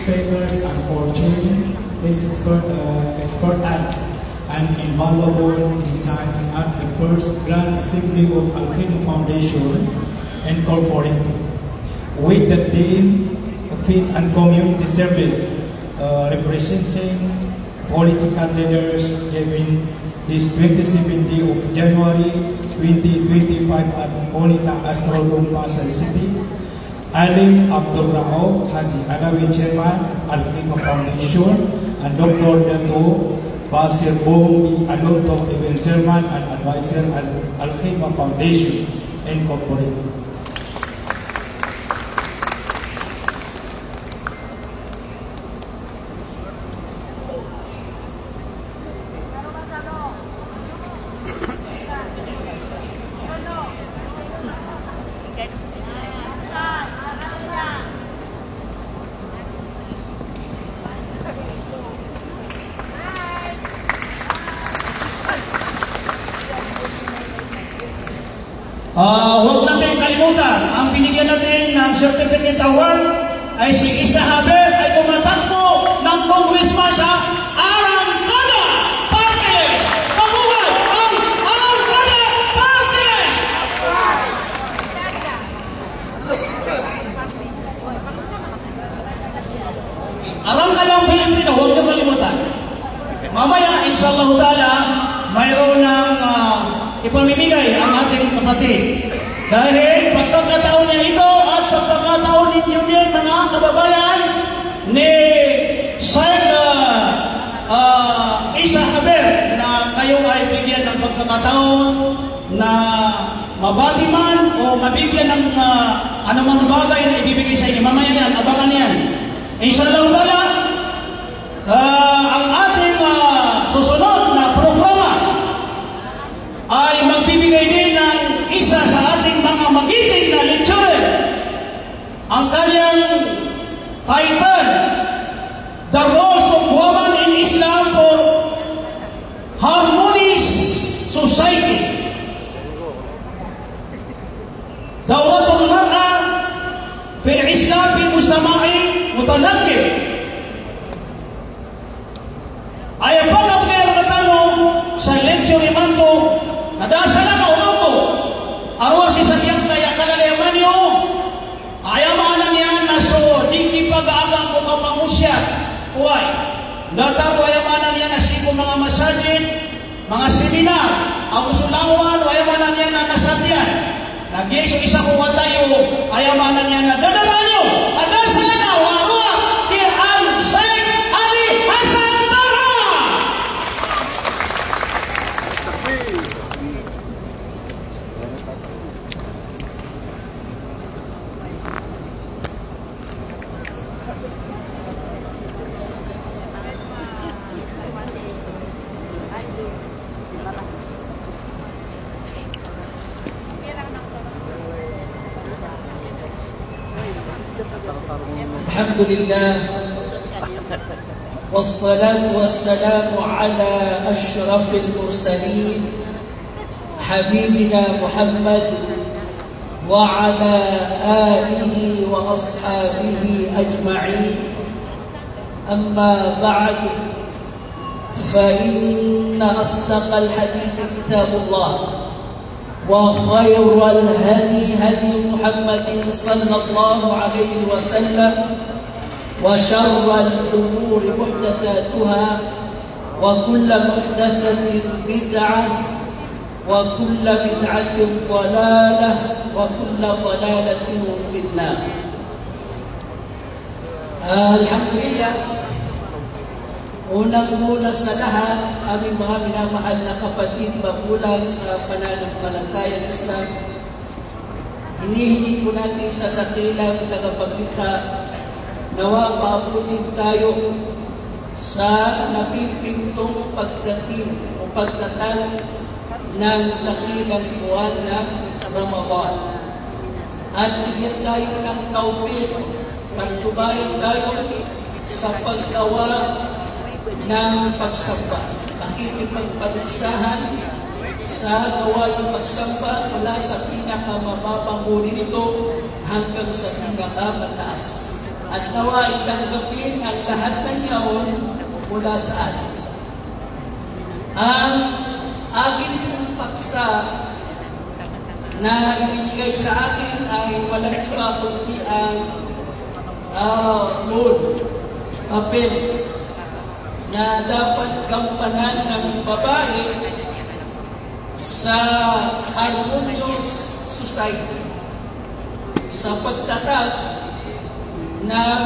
speakers and for sharing his expert, uh, expertise and invaluable insights at the first Grand Assembly of Al-Khidma Foundation Incorporated, with the theme Faith and Community Service, uh, representing political leaders, given this twenty-seventh day of January twenty twenty-five at Konita Astrodome, Pasay City. Alim Abdul Rauf Haji Alawi, Chairman, Al-Khidma Foundation, and Doctor Dato Basir Bong B Alonto, Event Chairman and Advisor, Al-, Al-Khidma Foundation Incorporated. Ah, huwag natin kalimutan, ang binigyan natin ng Certificate Award ay si Isa Javier, ay tumatakbo ng Congressman sa Arangkada Party List. Mabuhay ang Arangkada Party List! Arangkadang Pilipino, huwag niyo kalimutan. Mamaya, inshallah ta'ala, mayroon ng, ah, ipamimigay ang ating kapatid. Dahil pagkakataon niya ito at pagkakataon ninyo din, mga kababayan, ni Sir, ah, ah, Isa Javier, na kayo ay bigyan ng pagkakataon na mabati man o mabigyan ng, ah, anumang bagay na ibibigay sa inyo. Mamaya yan, abangan yan. Inshallah ta'ala, ah, ang ating, ah, susunod na programa ay magbibigay din ng isa sa ating mga magiting na lecturer. Ang kanyang title, The Roles of Women in Islam for Harmonious Society. دور المرأة في الإسلام في مجتمع متنكب. Aya pagabgay rktano sa lecture imanto, na da a salakaw mambo a rowar sii sa giyangkaya kalalayaman iyo, aya maana niyan na so di kipagaagang ko kapangosiyat, oway, datar o aya maana niyan na sii ko manga masajid, manga seminar, ago so langowan o aya maana niyan na nasatiyan. Na giya so isa ko wata iyo, aya maana niyan na dadalano, a da a salakaw a rowar ki Al-Sheikh Ali Hassan Barha. الحمد لله، والصلاة والسلام على أشرف المرسلين، حبيبنا محمد وعلى آله وأصحابه أجمعين. أما بعد، فإن أصدق الحديث كتاب الله، وخير الهدي هدي محمد صلى الله عليه وسلم، وشر الأمور محدثاتها، وكل محدثة بدعة، وكل بدعة ضلالة، وكل ضلالة في النار. Ah, alhamdulillah. Unang-una sa lahat, aming mga minamahal na kapatid, magulang sa pananampalatayang Islam, hinihingi po natin sa dakilang tagapaglikha, nawa paabutin tayo sa napipintong pagdating o pagtatag ng dakilang buwan ng Ramadan. At bigyan tayo ng tawfiq, patnubayan tayo sa paggawa ng pagsamba, pakikipagpaligsahan sa gawaing pagsamba mula sa pinakamababang uri nito hanggang sa pinakamataas. At nawa ay tanggapin ang lahat ng yaon mula sa atin. Ang akin pong paksa na ibinigay sa akin ay walang iba kundi ang, ah, role, papel na dapat gampanan ng babae sa harmonious society, sa pagtatag ng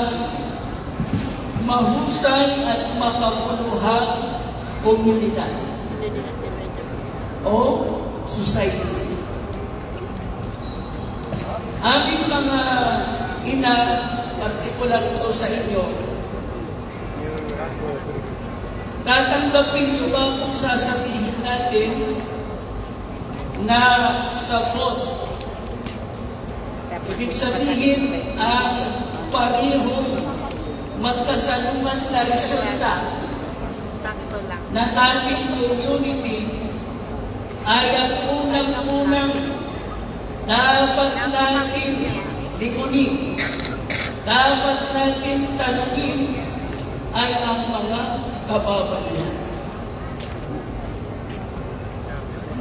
mahusay at makabuluhang komunidad o society. Aming mga ina, partikular ito sa inyo, tatanggapin niyo ba kung sasabihin natin na sagot? Ibig sabihin, ang parehong magkasalungat na resulta ng ating community ay ang unang-unang Dapat natin lingunin, dapat natin tanungin ay ang mga kababaihan.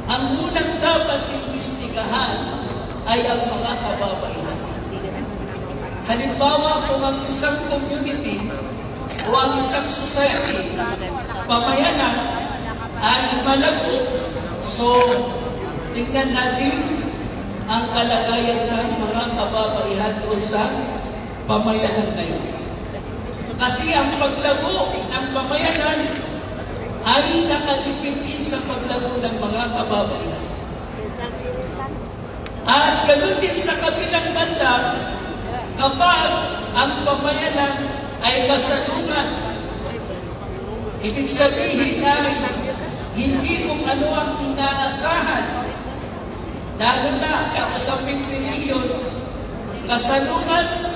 Ang unang dapat imbestigahan ay ang mga kababaihan. Halimbawa, kung ang isang community o ang isang society, pamayanan, ay malago, so, tingnan natin ang kalagayan ng mga kababaihan doon sa pamayanan na yun. Kasi ang paglago ng pamayanan ay nakadepende sa paglago ng mga kababaihan. At ganun din sa kabilang banda, kapag ang pamayanan ay kasalungat, ibig sabihin na hindi kung ano ang inaasahan, lalo na sa usaping relihiyon, kasalungat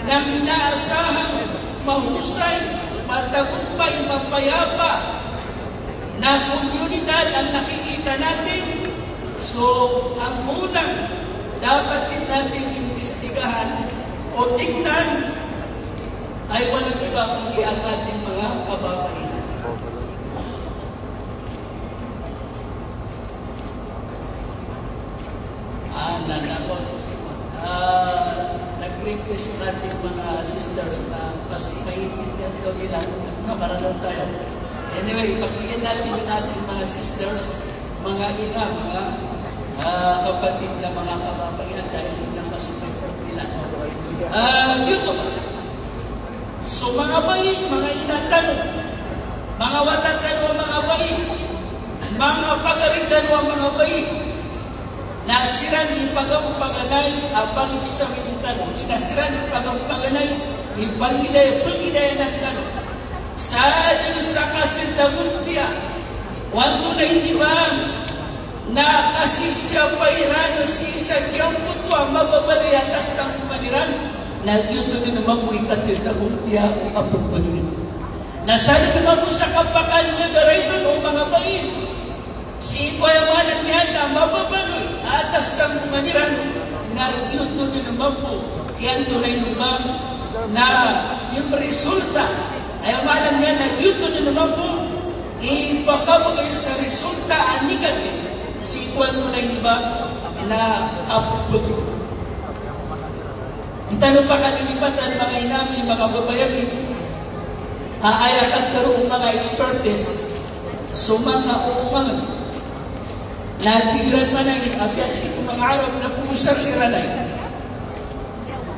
ng inaasahang mahusay, matagumpay, mapayapa na komunidad ang nakikita natin. So, ang unang dapat din nating imbestigahan o tingnan ay walang iba kundi ang ating mga kababaihan. Ah, na, na, ah, nag-request ang ating mga sisters na mas maintindihan daw nila na Maranao tayo. Anyway, pakinggan natin yung ating mga sisters, mga ina, mga, ah, kapatid na mga kababaihan dahil yun ang mas prefer nila. Ah, YouTube. So, manga bai, manga ina tano, manga wata tano a manga bai, manga pagari tano a manga bai, na siran i paganay a pag-examine tano, na siran i paganay i pagilay, pagilayan tano. Sa dn sa katatagopiya o antonaa i di ba na kasisiyapa iran sii sa giyangkoto a mababaloy a tasdang iran, na giyoto dn mambo i katatagopiya o kapagpanorin. Na sa dn mambo sa kapakan na daray dn o manga bai, sii ko aya maana niyan na mababaloy a tasdang iran, na giyoto dn mambo i antonaa i di ba na ipmresulta, aya maana niyan na giyoto dn mambo i pakabagay sa resulta a negative sii ko antonaa i di ba na kapagpanorin. Di tano pakalilipatan, manga ina mi, manga babay ami, a aya katharo o manga experts, so manga oman na tig iran man a, apiya sii ko manga Arab na pagosar iran a,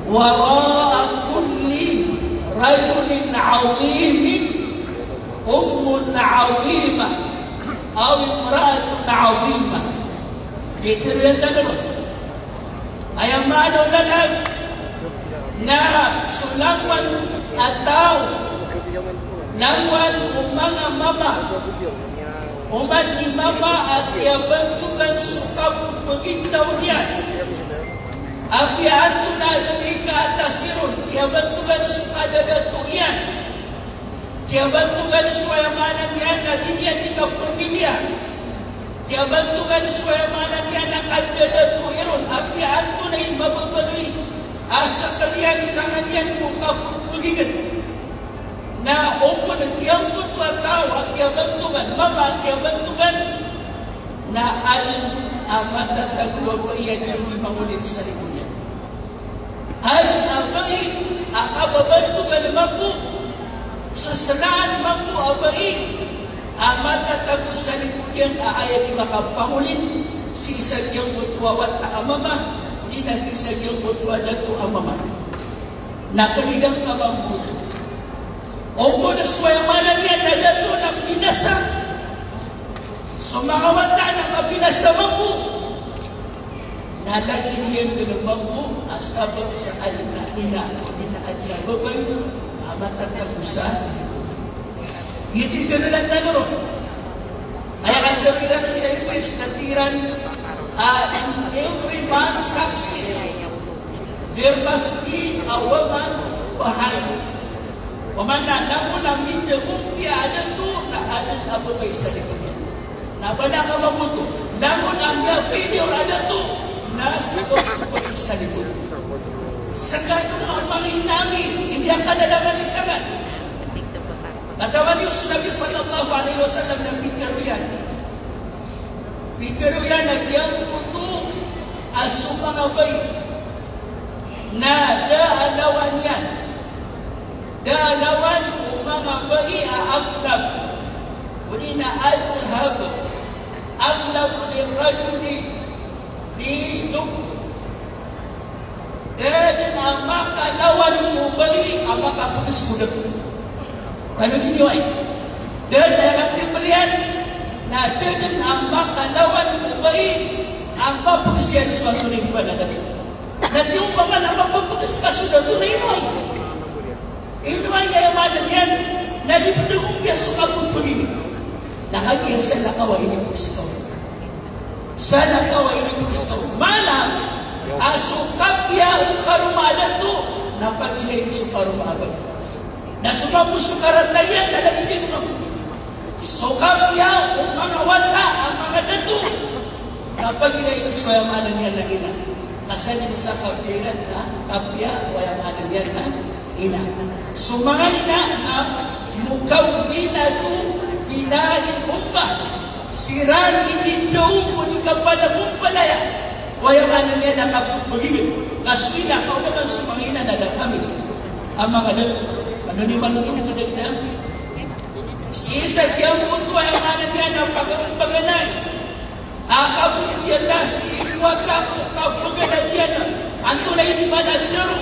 "Wara'a kulli rajulin 'azimin ummun 'azimah, aw imra'atun 'azimah." Ito rin na naman. Aya maana o lalag na so langowan a taw, langowan o manga mama, oman i mama a kiyabantogan so kapagpagintaw niyan. Apiya antonaa dn i kaatas iron, kiyabantogan so kadadato iyan. Kiyabantogan so aya maana niyan na di niyan di kapamilya. Kiyabantogan so aya maana niyan na kadadato iron, apiya antonaa i mababaloy a sakal iyan sangkanan iyan ko kapagpagingd. Na opama giyangkoto a taw a kiyabantogan, mama a kiyabantogan, na adn a matatago a bai a di ron mangolin sa limo niyan. Adn a bai a kababantogan mambo, saslaan mambo a bai a matatago sa limo niyan a aya di makapangolin sii sa giyangkoto a wata a mama, odi na sii sa giyangkoto a dato a mama. Na kalidang ka mambo oto. Oto na so aya maana niyan na dato na binasa. So manga wata na mabinasa mambo. Na lagid iyan dn mambo a sabap sa adn a ina, odi na adn a babay a matatago sa. Iti dn a lantaw ron. Aya katharo iran sa English na tig iran a, "In every man's success, there must be a woman behind." Opama na langon a mitagopiya a dato na adn a babay sa likod iyan. Na bala ka mambo oto, langon a miya-failure a dato, na sa kaoto bai sa likod. Sekano a manga ina ami, iniakala laman i sangan. Katawan iyo so Nabi sallallahu alaihi wasallam na pitharo iyan. Pitharo iyan a giyangkoto a so manga bai na da a lawan iyan. Da a lawan o manga bai a aghlab. Odi na adhhab. Aghlab lirrajuli dhi lubb. Da dn a makalawan ko bai a makapegis ko dato. Tano dn iyo ay. Da dn a katimbl iyan na da dn a makalawan ko bai a mapegis iyan so antonaa i ba na dato. Na tiyoba man a mapapegis ka so dato na ino ay. Ino ay aya maana niyan na di ptagompiya so kapagpegis. Na kagiya salakaw a inipegis ka on. Salakaw a inipegis ka on. Maana a so kapiya o karoma a dato na pagilain so karoma a bai. Na so mambo so karata iyan na lagid iyan mambo. So kapiya o manga wata a manga dato na pagilain so aya maana niyan na ina. Ka sadn sa kapiya iran na kapiya o aya maana niyan na ina. So manga ina na mukawwinatu bina'il ummah. Siran i di taompo di kapanagompalaya o aya maana niyan na kapagpegis. Ka so ina, kaonaman so manga ina na da kami a manga dato. Ano ni manoto ko dagdag? Sii sa giyangkoto aya maana niyan na paganay, paganay a kabobiyata sii ko wata ko kapaganad iyan a antonaa i ba na tero,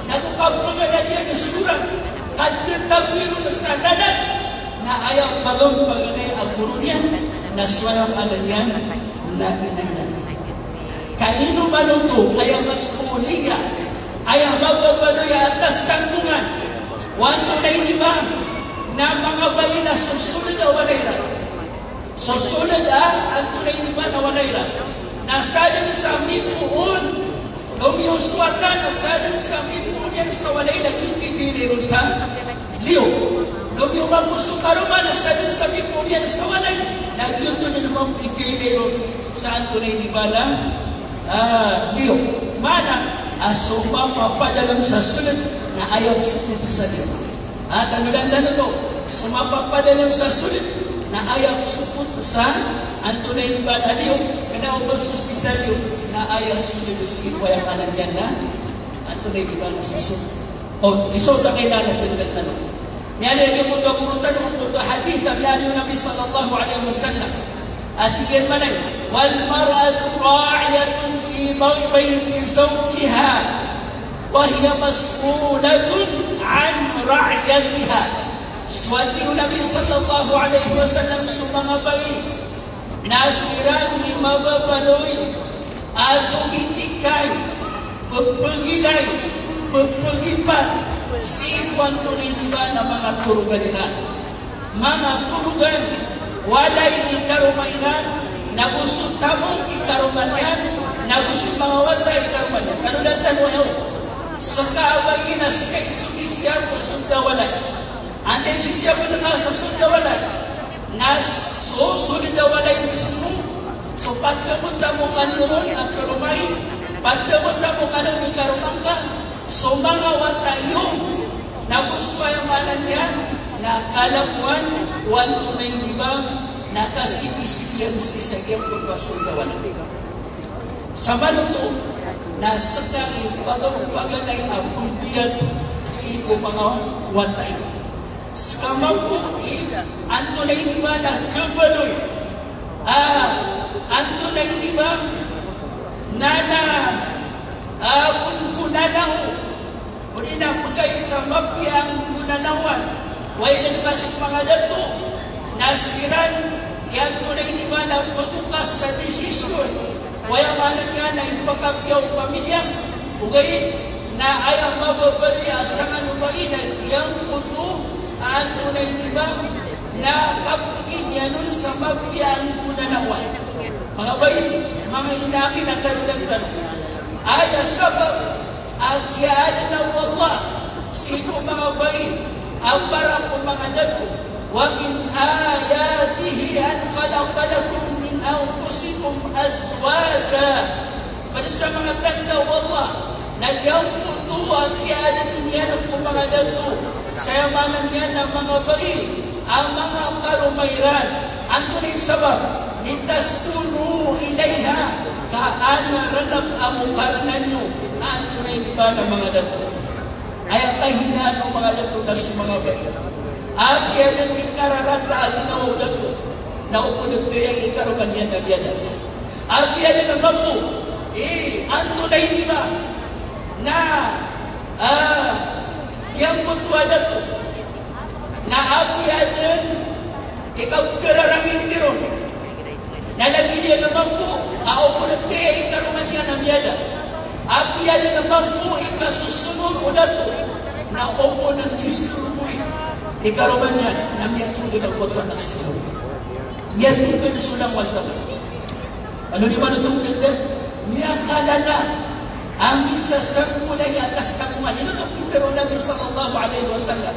na ko kapaganad iyan a sorat, ka tetago iron sa lalan, na aya paganay a goro niyan na so aya maana niyan na ina iyan. Ka ino manoto aya mas'uliyah, aya mababaloy a atas tanggongan o antonaa i ba na manga bai na sosold a walay iran. Sosold a antonaa i ba na walay iran. Na sadn sa mipoon, lomiyo so wata na sadn sa mipoon iyan sa walay iran, ikiilay ron sa liyo. Lomiyo mambo so karoma na sadn sa mipoon iyan sa walay, na giyoto dn mambo ikiilay ron sa antonaa i ba na, ah, liyo. Maana a so mapapadalm sa sold na aya psokot sa liyo. Ah, tanodan tano oto, so mapapadalm sa sold na aya psokot sa antonaa i ba na liyo, kna o ba so sii sa liyo na aya sold sii ko aya maana niyan na antonaa i ba na sa sold. O, iso ta kailangan tanodan tano. Miyaaloy a giyangkoto a goro tano, giyangkoto a hadith a miyaaloy o Nabi sallallahu alaihi wasallam. A tig iyan mambo, "Wal mar'atu ra'iyatun fi bayti zawjiha, wa hiya mas'ulatun an ra'iyatiha." So a tig o Nabi sallallahu alaihi wasallam, so manga bai na siran i mababaloy a tomitikay, pphagilay, pphagipar sii ko antonaa i ba na manga torogan iran. Manga torogan, walay i karoma iran, nago so tamok i karoma niyan, nago so manga wata i karoma niyan. Tanodan tano aya, ska a bai na ska i so sii sa sold a walay. Antaa i sii sa sold a walay? Na so sold a walay mismo, so patamotamokan iyo ron a karoma i, patamotamokan iyo i karoma ngka, so manga wata iyo, nago so aya maana niyan na kalakowan o antonaa i ba na kasipisipiyan sii sa giyangkoto a sold a walay. Sa manoto na ska i pagaw, paganay a pmbiyat sii ko manga wata iyo. Ska mambo i antonaa i ba na kabaloy a antonaa i ba na, na, ah, pnggonanao. Odi na pgay sa mapiya a pnggonanaoan. Oway, dn ka so manga dato na siran i antonaa i ba na pgokas sa desisyon. Oway, aya maana niyan na ipakapiya o pamilya. Ogaid na aya mababaloy a sangan o bai na giyangkoto a antonaa i ba na kapagin iyan on sa mapiya a pnggonanaoan. Manga bai, manga ina ami na tanodan tano. Aya sabap a kiyaadna o Allah sii ko manga bai a para ko manga dato, "Wa min ayatihi an khalaqa lakum min anfusikum azwaja." Pd sa manga tanda o Allah, na giyangkoto a kiyaadn iyan ko manga dato, sa aya maana niyan na manga bai a manga karoma iran. Antonaa i sabap? Litaskunu ilayha, ka an rnb a mokarna niyo a antonaa i ba na manga dato. Aya kahinaan o manga dato na so manga bai, apiya dn i kararata a ginawa o dato, na opama dn a ikaroma niyan na miyada. Apiya dn a mambo, eh, antonaa i ba na, ah, giyangkoto a dato, na apiya dn i kapkararangiti ron, na lagid iyan a mambo a opama dn a ikaroma niyan na miyada. Apiya dn a mambo i kasosonor o dato, na opama dn a disturbo i karoma niyan na miyatonggn a koto a kasosonor. Miyatonggn so langowan tano. Ano di man oto dn dn? Miyakalala a misasangkolay a tasdangkoman. Ino oto pitharo o Nabi sallallahu alaihi wasallam?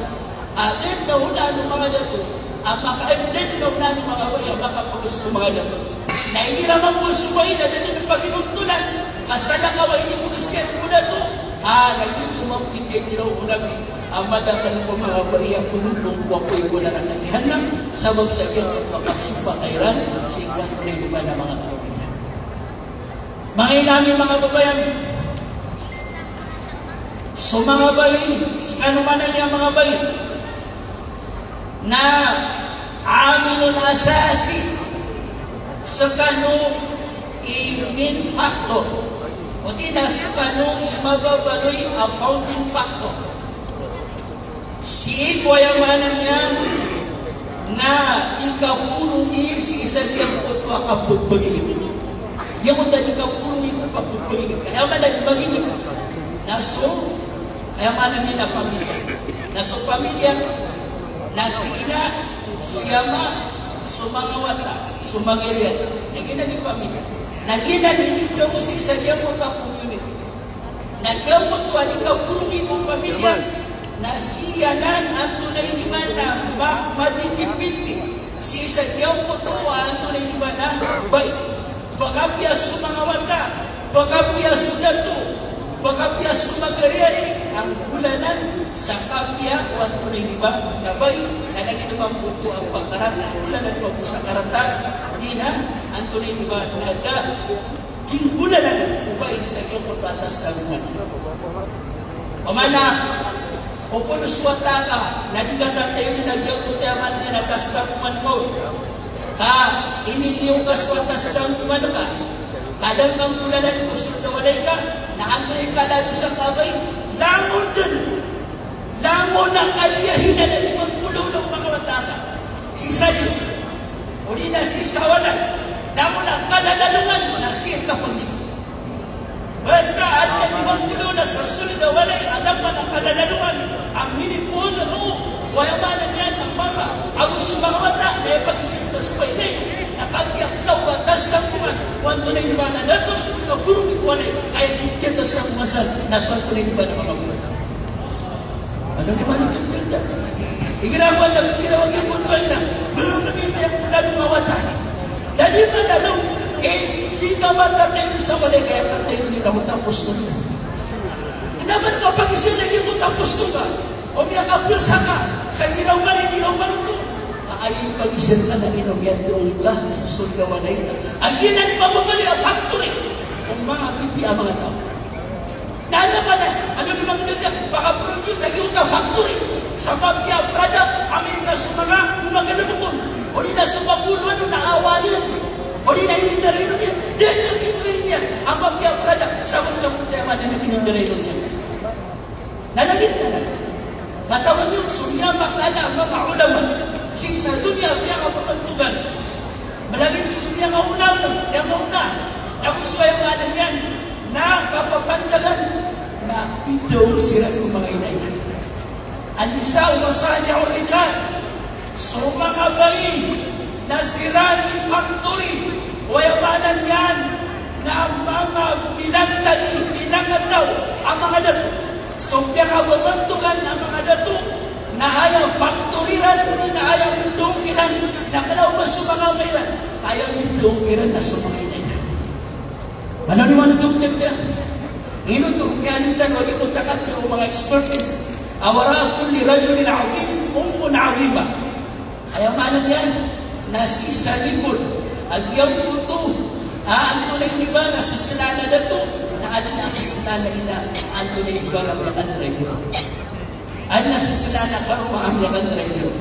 A dn na onaan o manga dato a maka, dn na onaan o manga bai a makapgs ko manga dato. Na igira mambo so bai na da dn paginontolan, ka salakaw a inipgs iyan ko dato, a lagid oto mambo i kiyatharo o Nabi a madakl ko manga bai a pnonong ko apoy ko naraka Jahannam, sabap sa giyangkoto a kapsopaka iran sii ko antonaa i ba na manga karoma iran. Manga ina ami, manga baba ami, so manga bai, skano man aya manga bai na amilun asasi, skano i main factor, odi na skano i mababaloy a founding factor sii ko aya maana niyan na di kaporongi sii sa giyangkoto a kapphagingd. Giyangkoto a di kaporongi ko kapphagingd. Aya maana di magingd na so, aya maana niyan na pamilya. Na so pamilya na si ina, si ama, so manga wata, so manga riya. Na giyanan i pamilya. Na giyanan i di kaporongi sii sa giyangkoto a community. Na giyangkoto a di kaporongi ko pamilya na sii anan antonaa i ba na ma-, madidipindi sii sa giyangkoto a antonaa i ba na bai. Pkapiya so manga wata, pkapiya so dato, pkapiya so manga riya, a nggolalan sa kapiya o antonaa i ba na bai. Na lagid mambo oto a pakarata a nggolalan mambo sa karata, di na antonaa i ba na da di nggolalan o bai sa giyangkoto a tasdangkoman. Opama na opama so wata ka na di ka tatayoni na giyangkoto a aya maana niyan na tasdangkoman ka on, ka iniliyo ka so tasdangkoman ka, ka da ngka nggolalan ko sold a walay ka, na antonaa i kaladosa ka a bai? Langon dn. Langon a kaliyahinan a di pnggolawla o manga wata ka sii sa liyo. Odi na sii sa walay, langon a kalalalongan na sii ka pagisa. Basta adn a di pnggolawla sa sold a walay a langon a kalalalongan a minipoon roo o aya maana niyan na mama ago so manga wata, na aya pagisa iyan na so bai na kagiya kna o tasdangkoman o antonaa i ba na dato, so kaporongi ko walay, ka aya di kiyatasdangkoman san na so antonaa i ba na manga wata. Ano di man oto pagingd? Igira ko anda, igira wagi ko tuan na, belum lagi dia pula di mawatan. Dadi mana dong, eh, di ka mata tayo sa walay ka aya katayo nila ko tapos na. Anda man ka pagisa lagi ko tapos na ka? O miyakabasa ka sa giraw man, giraw man oto. Ka aya pagisa ka na ino miyadong ka sa sold a walay ka. A giyanan i mababaloy a factory o manga pipiya a manga taw. Na ano ka na, ano di mangdagdag, makaproduce sa giyoto a factory sa mapiya a product, amay ka so manga, o manga galbk on, odi na so manga olo ano na awali, odi na inindarainon iyan, di na kiyakowa iyan a mapiya a product, sabap sa koto aya maana na kinindarainon iyan. Na lagid anan, katawan iyo so miyamakalala a manga ulama sii sa doniya a piyakapamantogan. Malagid so miyakaona, miyakaona. Na go so aya maana niyan na kapapantagan na pitharo siran ko manga ina iyan. An-nisa'u masani'ur rijal. So manga bai na siran i factory, o aya maana niyan na manga bilantad i, bilangataw a manga dato. So piyakapamantogan a manga dato na aya factory iran, odi na aya mitong iran na kna o ba so manga ama iran, ka aya mitong iran na so manga ina iran. Ano ni manotok na bida? Ino to, miyanin tano, ino takat o mga expertise. A wara'a kulli rajulin adhimin ummun adhima. Aya maana niyan na sii sa likod a giyangkoto a antonaa ini ba na seslaan a dato, na aden a seslaan a ina a antonaa ini ba na miyakandra igira. Aden a seslaan a karoma a miyakandra igira.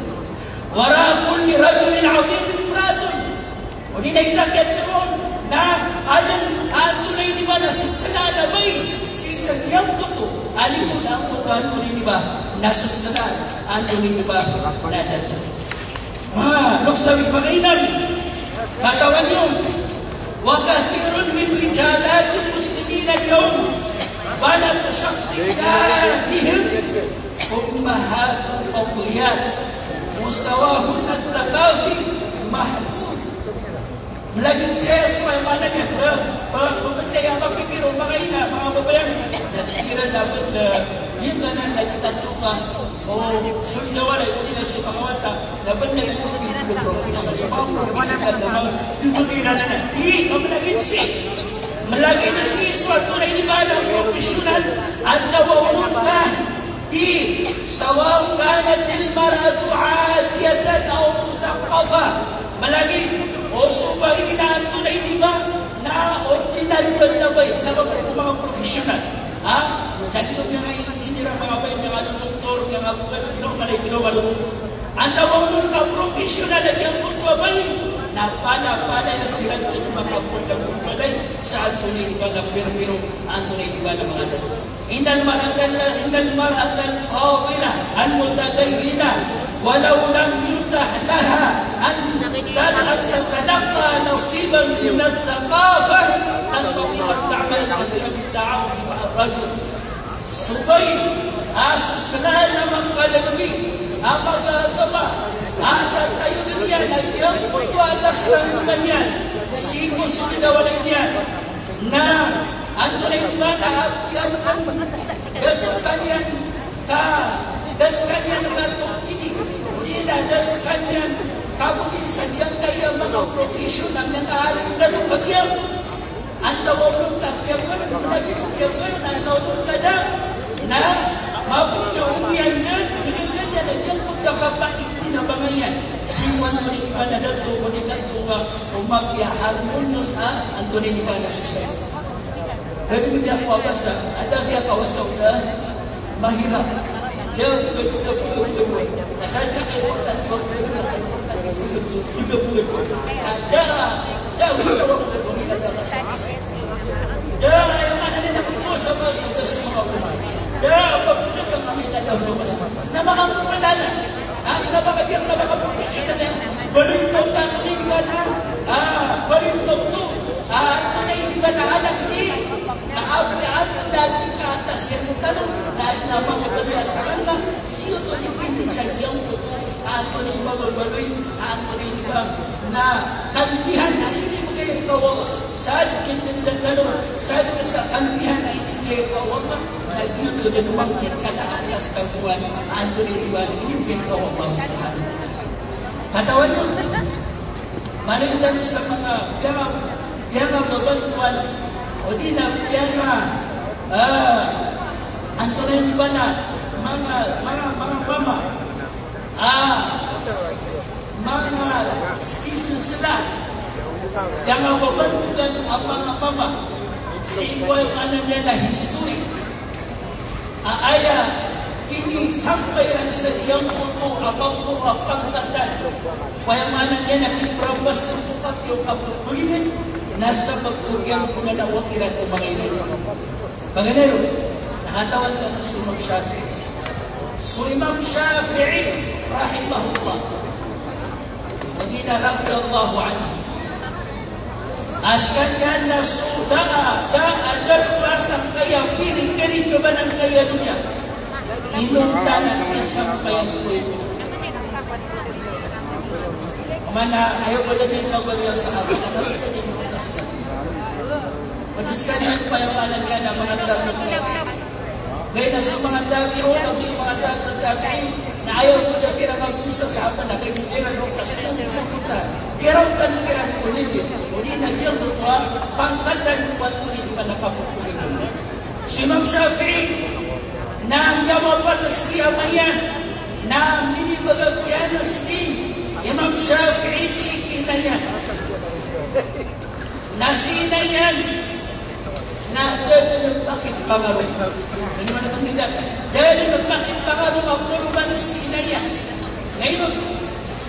Wara'a kulli rajulin adhimin imra'atun. Odi na isa kiyateroon na aden a antonaa ini ba na seslaan a bai sii sa giyangkoto a likod angkoto a antonaa ini ba na seslaan a antonaa ini ba na dato. Ah, loks a manga inang, katawan iyo, wa kathirun min rijalatil muslimina al-yawm banatu shakhsiyatihim ummahatun fadhiliyat, mustawahunna ath-thaqafi mahdud. Malagid sii so, aya maana niyan, ba, ba, ba, ba, aya mapikir o manga ina, manga babayan. Na tig iran a ba, eh, di ba na, na kita tuka, o, so ina walay, o ina so manga wata, na ba na, na ba na, professional, so manga professional, na ba, di ba, di na, na, na, di, ba, malagid sii. Malagid sii so antonaa ini ba na professional, antawaa on ka, di, sawa'un kanatil mar'atu 'adiyatan aw muthaqqafah. Malagid o so bai na antonaa ini ba na ordinary ba na bai, na ba ko manga professional. Ha? Lagid o miyanga engineer, manga bai, miyanga doktor, miyanga abogado, di na malagid, di na malagid. Antawaa on ka professional a giyangkoto a bai, na pala, pala aya siran ko makapoon a gombalay sa antonaa ini ba na perbero, antonaa ini ba na manga dato. Innal mar'atal, innal mar'atal fadila al-mutadayyina, walaw lam yutah laha an, an tatalaqqa nasiban min ath-thaqafah, tastati'u an ta'mala kathiran min at-ta'amul ma'a ar-rajul. So bai a seslaan a manga kalalabi a manga agama, a tatayon iyan a giyangkoto a kasalangan iyan sii ko so dawalay niyan. Na antonaa ini ba na apiya, da skaniyan ka, da skaniyan katotigi, odi na da skaniyan kabodi sa giyangkaya manga profession a miyakaaring tano kagiya. Antawaa on ka piyagonan, na di ko piyagonan, antawaa on ka da, na mabodi o iyan na, iyan na, na giyangkoto a kapaitinabang iyan sii ko antonaa ini ba na dato, odi dato ka o mapiya harmonious a antonaa ini ba na society. Lagid o di ako a basa, ada a kiyakawasa o da, mahirap. Da, da, da, da, da, da. Asal sa ka importante, importante, importante, importante. Da, da, da, da, da. Da, aya maana niyan na ko sa, sa, sa, sa manga ulama. Da, pagdagang kami na da ulama. Na manga ulama na. Ang nabaka diyan, nabaka professional na. Baloy ka oto, antonaa ini ba na. Ah, baloy ka oto. Ah, antonaa ini ba na anak di. Kaapiya apiya di ka atas iyan tano. Na, na manga baloy a sakala. Sii oto di pindi sa giyangkoto. Antonaa ini ba baloy. Antonaa ini ba na kagiya na inibgay rka o Allah. Sa di kindidan tano. Sa di sa kagiya na inibgay rka o Allah. Na giyoto dn o mangkit ka na atas kagoan, antonaa ini ba, inibgay rka o Allah Subhanahu wa Ta'ala. Katawan iyo, mala tano sa manga piyanga, piyangababantowan, odi na piyanga, ah, antonaa ini ba na, manga, manga, manga mama. Ah, manga sii sa sla. Piyangababantowan a manga mama. Sii ko aya maana niyan na history. A aya inisampay iran sa giyangkoto a bangko a pangkatan. Ko aya maana niyan na kiprabas sa kapakay o kapagpagingin na sabap ko giyangkoto a nawa kiran o manga ina. Paganay ron, na katawan tano so Imam Shafi'i. So Imam Shafi'i, rahimahullah. Odi na radiyallahu anhu. A skaniyan na so da a, da a darpa sangkaya pili kani kabanan kaya doniya. Inonta na kiyasampayan ko ito. Mana, aya ko da dn kabaliya sa akin, ano ko da dn kabaliya sa akin. Odi skaniyan payamanan iyan a manga tabi'in. Giyangkai na so manga tabi'un, ago so manga tabi'ut tabi'in. Na aya oto da kiran a dosa sa amal a kaibigan o kasama sa kota. Kiran tan kiran ko libit. O di na giyangkoto a pangkatan ko ato di panakapokogon. Si Imam Shafi'i na miyamapat si ama iyan na minibagak iyan si Imam Shafi'i si ina iyan. Na si ina iyan na da dn pakipangaro. Ino man a pangidaan? Da dn pakipangaro a korban si ina iyan. Na ino?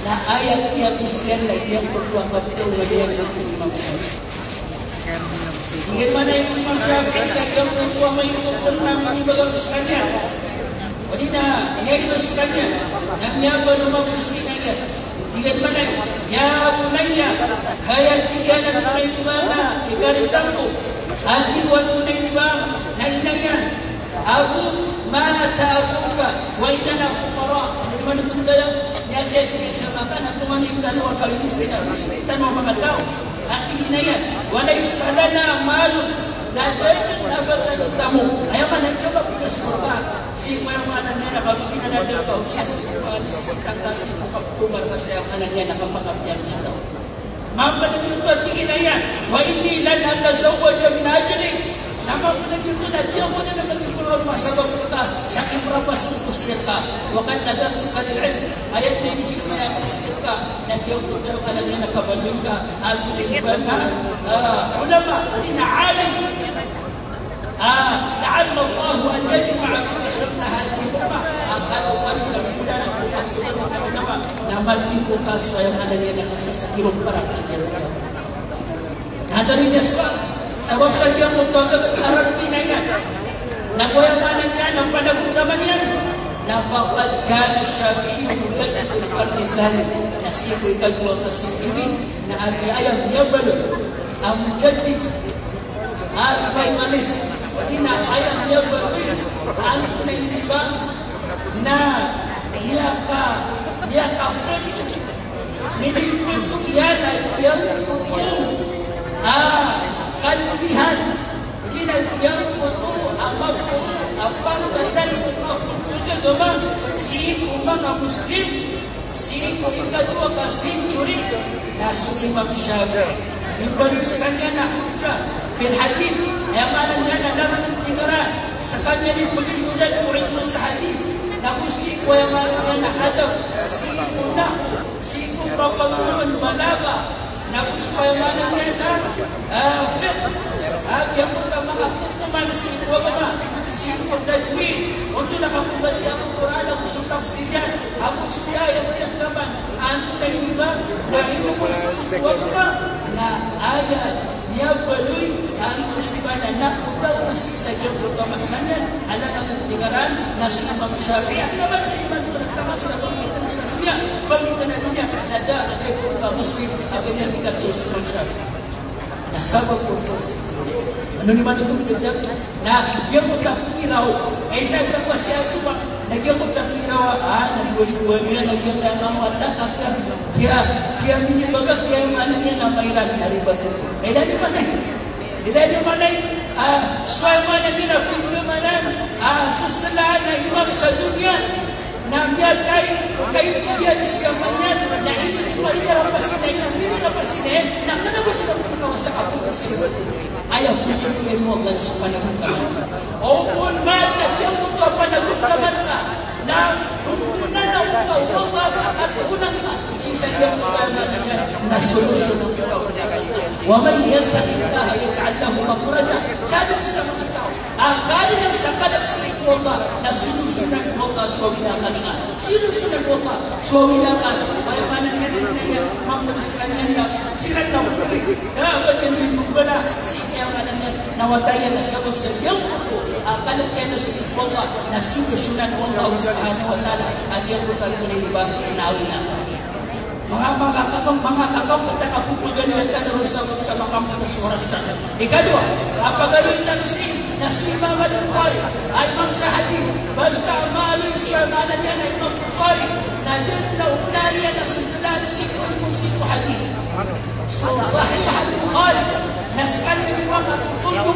Na aya kiyapiya iyan na giyangkoto a kaptaw na giyangkoto si Imam Shafi'i. Tig iyan mambo i Imam Shafi'i sa giyangkoto a maito kon na minibagak skaniyan. O di na miyaito skaniyan. Na miyabaloy mambo si ina iyan. Tig iyan mambo, "Ya bunayya," hay a tig iyan a tonaa i ba na ikaritang ko. A tig o tonaa i ba na ina iyan. "Abuk mata abuka, wa innana fuqara." Ino man a pangidaan? Aya tig iyan sa mama na tonaa i tano a kawini sa ina, sa ina tano a manga taw. A tig iyan a, "Wa laysa lana malun." Na da dn a ba tano tamok. Aya maana niyan na ba pinasowa ka sii ko aya maana niyan na kabsina na da ka, o di na sii ko, a, sii ko tangka, sii ko kaptomar, ka sii ko aya maana niyan na kapakapiya a taw. Mambo na giyoto a tig iyan a, "Wa inni lan atazawwaja min ajlik." Na mambo na giyoto na di ako dn a magipngaroma sabap rka sa kiprapasn ko sii rka. "Wa qad nadhartuka lil ilm." Aya dn a inisomaya ko sii rka na giyangkoto a aya maana niyan na kabaloy ka a, a, ulama, o di na alim. Ah, la'alla Allahu an yajma'a bika shamla hadhihi al-ummah. Ah, kano, kano, na mula na ko, kano, kano, kano, na mati ko ka so aya maana niyan na kasasakiro para ka. Na antonaa i niyan so, sabap sa giyangkoto a katararbi na iyan. Na ko aya maana niyan na panagutaman iyan. Na faqad kana Shafi'i mujaddid al-qarn ath-thalith. Na sii ko ikadowa ka century, na aya, aya miyabaloy a mujaddid. Ah, ipay malis. Odi na aya miyabaloy a antonaa i ba na miyaka, miyaka, minipito iyan a giyangkoto a, ah, kalebihan. Odi na giyangkoto a maporo a pangkatan ko kaporo a agama sii ko manga Muslim. Sii ko ikadowa ka century na so Imam Shafi'i. Imbaloy skaniyan a hujjah fil hadith. Aya maana niyan na langon a tig iran skaniyan i pagintodaan ko ilmu sa hadith. Na go sii ko aya maana niyan na adab, sii ko nahw, sii ko kapagolowan, balagha. Na go so aya maana niyan na, ah, fiqh. Ah, giyangkoto a manga kokoman sii ko agama, sii ko tajwid. Onto na kapembatiyaa ko Qur'an ago so tafsir iyan, ago so aya tig iyan taman a antonaa i ba na ino ko sii ko agama, na aya miyabaloy a antonaa i ba na, na o taw na sii sa giyangkoto a masa niyan a langon a tig iran na so Imam Shafi'i. Taman na iman ko na taman sa bangkit na sa doniya, bangkit na doniya, na da a giyangkoto a Muslim a ba niyan ikatao so Imam Shafi'i. Na sabap ko, ano niyan oto, na giyangkoto a piraw. Isa a piraw a siya oto ba, na giyangkoto a piraw a, ah, na duwa-duwa niyan, na giyangkoto a manga wata, kiya, kiya, kiya minibagak, kiya maana niyan na mairan, na ribat oto. Ilay niyo man ay, ilay niyo man ay, ah, so aya maana niyan na pagamanan, ah, sesela na imam sa doniya. Na miyatay, kaito iyan si ama niyan, na ino, ino iyan rapasinay, na ino iyan rapasinay, na kna ba sii ko pkawasa a pkawasa. Aya pkawasa o Allah na so panagutaman. O pn man na giyangkoto a panagutaman ka, na pkawasa o Allah sa katogonan ka, sii sa giyangkoto a, na solusyon o Allah. Wa man yattaqillaha yaj'al lahu makhraja. Sa dn sa manga taw a kalidan sa kalk sii ko Allah, na solusyonan o Allah so awid a akal iyan. Solusyonan o Allah so awid a akal. Aya maana niyan na, mambo skaniyan na siran na boli. Na ba niyan di mbala sii, aya maana niyan na wata iyan na sabap sa giyangkoto a kalk iyan sii ko Allah, na solusyonan o Allah subhanahu wa ta'ala a giyangkoto a antonaa i ba na awid a akal. Manga, manga kakam, manga kakam, pagari tano sa, sa makampot a oras tano. Ikadowa a pagari tano sii na so Imam Al-Bukhari a imam sa hadith. Basta maaloy so aya maana niyan na Imam Bukhari, na da dn a onaan iyan a seselaan sii ko ilmu sii ko hadith. So Sahih Al-Bukhari na skaniyan i manga tondog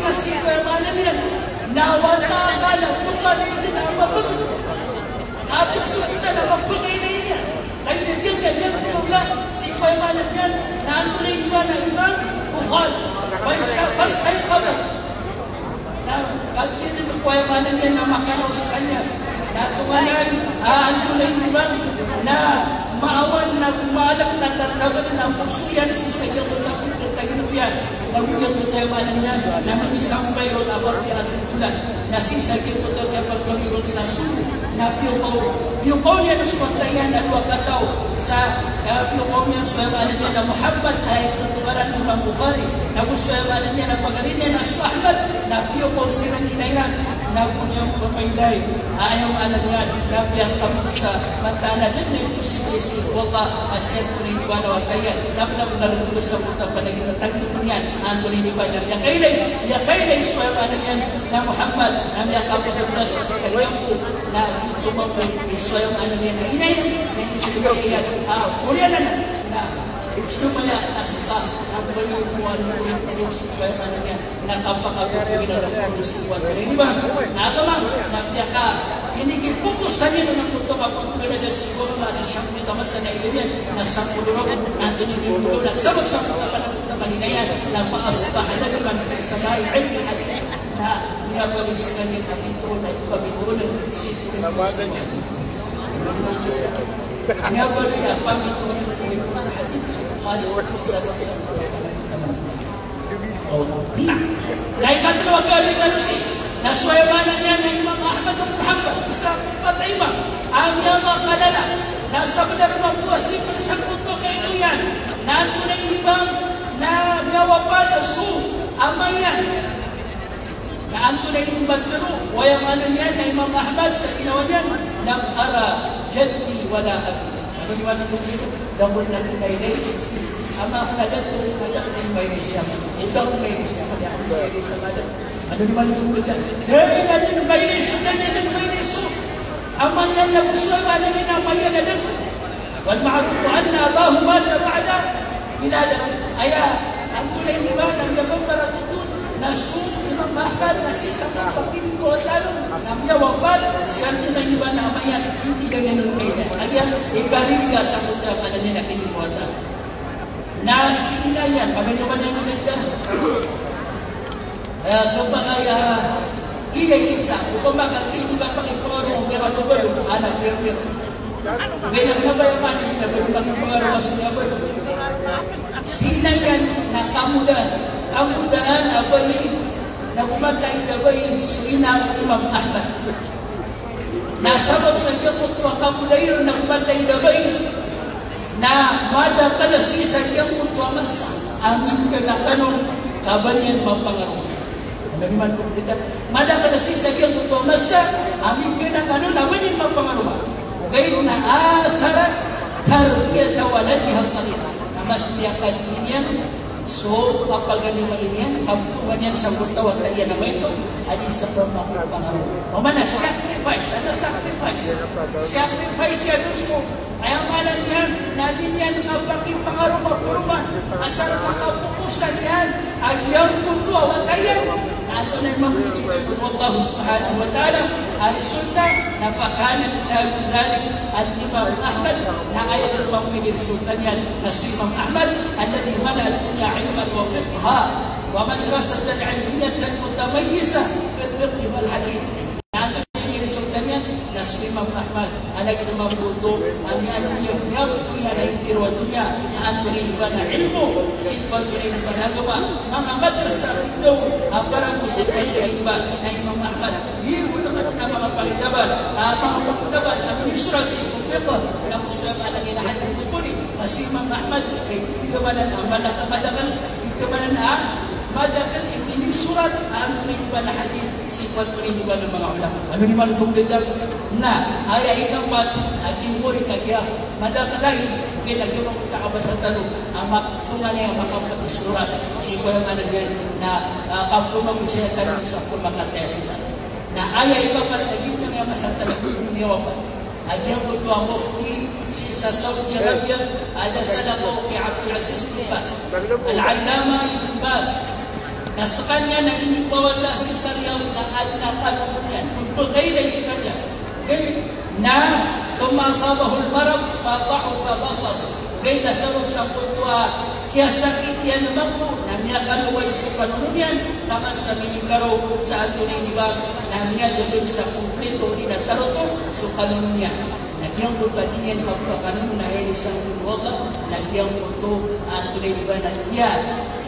na sii ko aya maana niyan na wata ka na tonganay dn a mabagr. Apiya so kitan a mabagr na iniyan. Kagiya giya niyan ko mawla sii ko aya maana niyan na antonaa i iman a iman o hal. Fas-, fastayqadhat. Na kagiya dn ko aya maana niyan na makanaw skaniyan na tonganay a antonaa i iman na maawan na gomaalk na tatawad na poso iyan sii sa giyangkoto a pd a tagilop iyan. Ago giyangkoto a maana niyan na minisampay ron a ba piya a tenggolan, na sii sa giyangkoto a kiyapagpangni ron sa sogo, na piyokaw, piyokaw niyan so wata iyan a dowa kataw sa, eh, piyokaw niyan so aya maana niyan na Muhammad, aya pitharo o Imam Bukhari, na go so aya maana niyan na pagari niyan a so Ahmad, na piyokaw siran iran, na go niyan pamailay. Aya maana niyan na piyakapos sa mataan a da dn a imposible sii ko Allah a sii ko iniba na wata iyan, na bnar-bnar a giyangkoto a sabot a panagintaw niyan, antonaa i iniba na miyakailay, miyakailay so aya maana niyan na Muhammad, na miyakapaganda sa sekaniyan ko, na gioto mambo i so aya maana niyan na ina iyan, na inisembag iyan, ah, oriyan anan, na ipsembag iyan a seka, na paniyo ko ano ko so aya maana niyan. Na kapakagogowi na da ko sii ko antonaa i iniba na agama, na piyaka, inigipokosan iyan na koto a kapagpaganda sii ko agama sa sangkoto a masa na ilay iyan, na sangkoto a, na antonaa i iniba na sabap sangkoto a panagota na mailay iyan, na fa asbaha nadiman fi samai ilmi hadith, na miyabaloy skaniyan a bitoon a ipabitoon sii ko ilmu sa hadith. Miyabaloy a pabitoon ko ilmu sa hadith, so Bukhari, sabap sangkoto a panagota na mailay iyan. Na, na imanto a giyangkai a manosi, na so aya maana niyan na Imam Ahmad bin Hanbal, isa ko pat a imam a miyamakalala, na sabnar mambo a sii ko sangkoto a kaito iyan, na antonaa i iniba na miyawafat so ama iyan. Na antonaa i iniba a tharo o aya maana niyan na Imam Ahmad sa ginawa niyan, lam ara jaddi wala abi. Ano di man ito? Da ko dn mailay si ama ko, da ko dn mailay si ama. Ito ko mailay si ama, da ko mailay si ama, da. Ano di man ito? Da ko dn mailay so, da ko dn mailay so ama niyan na go so aya maana niyan na ama iyan a da. Wal ma'ruf anna abahu mata ba'da wiladati. Aya antonaa i iniba na miyababara totol na so Imam Ahmad na sii sa kapagpipikir o tano na miyawafat, sii antonaa i iniba na ama iyan, tig iyan a da niyan on mailay. Aya ipaririga sangkoto a maana niyan na pipikir o tano. Na si ina iyan, pamaniyo man iyan ko dagdag. Eh, kapakay a, ina iyan isa, opama ka, di ba, pakipangaroma, miyakadobado, anak, pero, pero. Kaya na, na ba iyan, mani, na ba iyan pakipangaroma sa miyabado? Si ina iyan na kamodaan, kamodaan a bai, na go mataid a bai, so ina o Imam Ahmad. Na sabap sa giyangkoto a kamodaan iyan na go mataid a bai, na madakl sii sa giyangkoto a masa a mingkna ka on ka ba niyan mapangaroma. Ano di man ito? Madakl sii sa giyangkoto a masa a mingkna ka on a ba niyan mapangaroma. Ogaid na athara tarbiyata waladiha saghira. Na mas miyakadini niyan so kapagalima iyan, kaptowan iyan sangkoto a wata iyan a maito, a di sa pamakopangaroma. Opama na sacrifice, adn a sacrifice. Sacrifice iyan on so, aya maana niyan na di niyan kapakipangaroma-paroma, asar ka kapokosan iyan a giyangkoto a wata iyan. Antonaa i mambo i iniba on o Allah subhanahu wa ta'ala a resulta? Na fakana natijatu dhalik al-Imam Ahmad, na aya dn mambo i resulta niyan na so Imam Ahmad, alladhi mala'a ad-dunya ilman wa fiqha, wa madrasatan ilmiyatan mutamayyizatan fil fiqh wal hadith. Na antonaa i resulta niyan na so Imam Ahmad a lagid mambo oto a miyaaloy iyan, miyaaloy iyan a intiro a doniya a antonaa i iniba na ilmo sii ko antonaa i iniba na agama, manga madrasa a pito a para bo sii ko antonaa i iniba na Imam Ahmad. Di bo na manga pangitaban, a manga pangitaban a minisorat sii ko fiqh, na go so aya maana niyan na hadith, di bo di, a si Imam Ahmad, eh, ipikir anan a mala-, madakl, ipikir anan a madakl i minisorat a antonaa i iniba na hadith sii ko antonaa i iniba na manga ulama. Ano di man ito? Na aya ikapat a giyangkoto a giya madakl a, ogaid na giya mambo a kabasa tano a matonganay a makapat i soras sii ko aya maana niyan na, ah, kapmambo sii tano sa pmakataya sii tano. Na aya ikapat a giyangkoto a masa tano a miyawafat a giyangkoto a mufti sii sa Saudi Arabia, a adn a salakaw ki Abdul Aziz bin Baz, Al-Allama Ibn Baz. Na skaniyan na inipawata sii sa Riyadh na adn a kanono niyan, pkailay skaniyan. Okay? Na thumma asabahul marad fa da'ufa basaruh. Okay? Na sabap sangkoto a kiyasakit iyan a mako na miyakalowa i so kanono niyan, taman sa minigaro sa antonaa i iniba na miyadn dn sa kompleto odi na tarotop so kanono niyan. Na giyangkoto a di niyan kapakanono na aya inisangkon o Allah, na giyangkoto a antonaa i iniba na kiya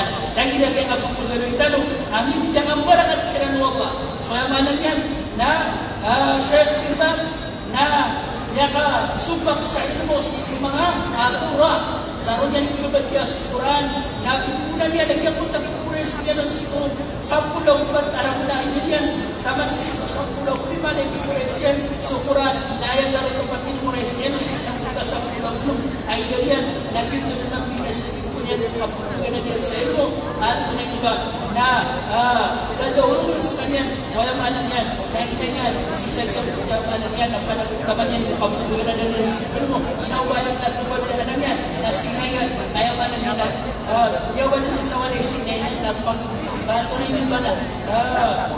Ta'ala. Lagid a giyangkai a kapagaloy tano a miyakambarakat kiran o Allah. So aya maana niyan na, ah, Sheikh bin Baz, na miyakasumpak sa ilmo sii ko manga, ah, qurra. Sa roo niyan kiyabatiya so Qur'an, na pipoonan iyan a giyangkoto a kiporoyas iyan a sii ko sampolo ago pat a ragon a ina niyan. Taman sii ko sampolo ago lima na ipiporoyas iyan so Qur'an, na aya daroto a piporoyas iyan a sii ko sampolo ago lima a ina niyan, na giyoto na miyakasumpak iyan a kapagaloy iyan sa ilmo, antonaa i ba, na, ah, dadawrong skaniyan, aya maana niyan, na ina iyan, sii sa giyangkoto a maana niyan, na panagtaman iyan ko kapagaloy iyan sii ko ilmo, na o ba iyan na kapagaloy iyan, na sii sa ina iyan, aya maana niyan, na, ah, iyawan iyan sa walay sii sa ina iyan, na pag-, antonaa i ba na, ah,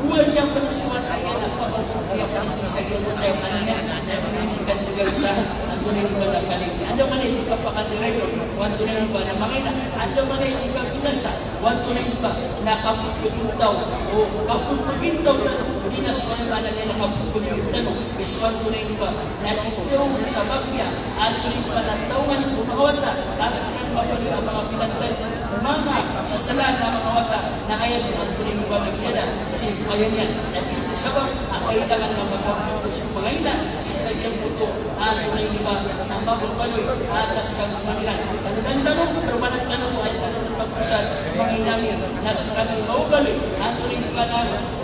Oway niyan pn a siwat a iyan a pamagogop iyan pn sii sa giyangkoto a aya maana niyan, na di niyan di kandagar sa antonaa i ba na paligi. Andamanaya i di kapakandarayon o antonaa i ba na manga ina, andamanaya i di kapinasa o antonaa i ba na kapagpagintaw, o kapagpagintaw tano, o di na so aya maana niyan na kapagpagintaw tano, i so antonaa i ba na di tharoon sa mapiya a antonaa i ba na tawngan o manga wata, ka skaniyan mabaloy a manga pinantag, manga seselaan a manga wata, na aya dn antonaa i ba na miyada sii ko aya niyan. Na giyoto i sabap a kailangan na makapoon so manga ina sii sa giyangkoto a antonaa i ba na mababaloy a atas ka manga iran. Kanodan tano, paromanan tano ko aya tano pagosay, manga ina ami, na skami mababaloy a antonaa i ba na,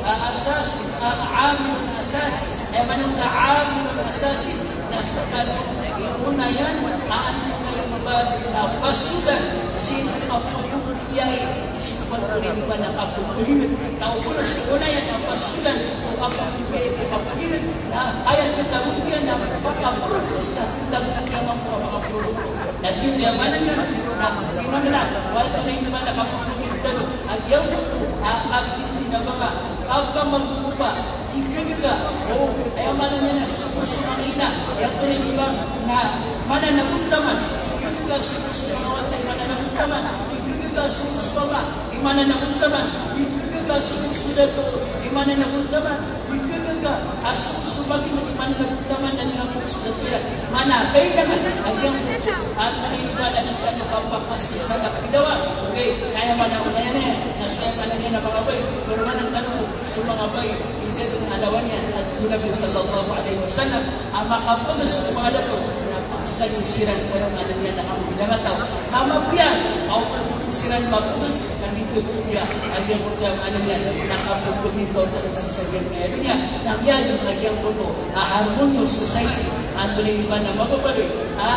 ah, asas, ah, amilun asasi. Aya maana o amilun asasi na skano i onayan a antonaa i ba na pasodan sii ko kapagogop iyan sii ko antonaa i ba na kapagpagintaw. Ka o ba na so onayan a pasodan ko kapagogop iyan ko kapagpagintaw na aya katago iyan na pakaproduce na katago iyan mambo a makaproduce. Na giyoto aya maana niyan na kinanglan o antonaa i ba na kapagpagintaw a giyangkoto a, a, a, di na ba nga kapamagogopa, di gagaga, o, aya maana niyan na so, so manga ina, aya antonaa i ba na mananagontaman, di gagaga so, so manga wata i mananagontaman, di gagaga so, so ama i mananagontaman, di gagaga so, so dato i mananagontaman, di gagaga a so, so bagim i mananagontaman na di na so dato iran. Maana kailangan a giyangkoto a antonaa i ba na di tano kapakasisada kidawa. Okay, na aya maana o aya niyan na so aya maana niyan na manga bai, paromanan tano ko so manga bai, inda dn a lawan iyan a tig o Nabi sallallahu alaihi wasallam a makapagas ko manga dato na Sa iyo siran ko aya maana niyan na kamobilangataw. Ka mapiya, ka o siran mapotos, na mitotopiya a giyangkoto a maana niyan na kapagpamintaw tano sii sa giyangkaya doniya, na miyaadn a giyangkoto a harmonious society, antonaa i ba na mababaloy a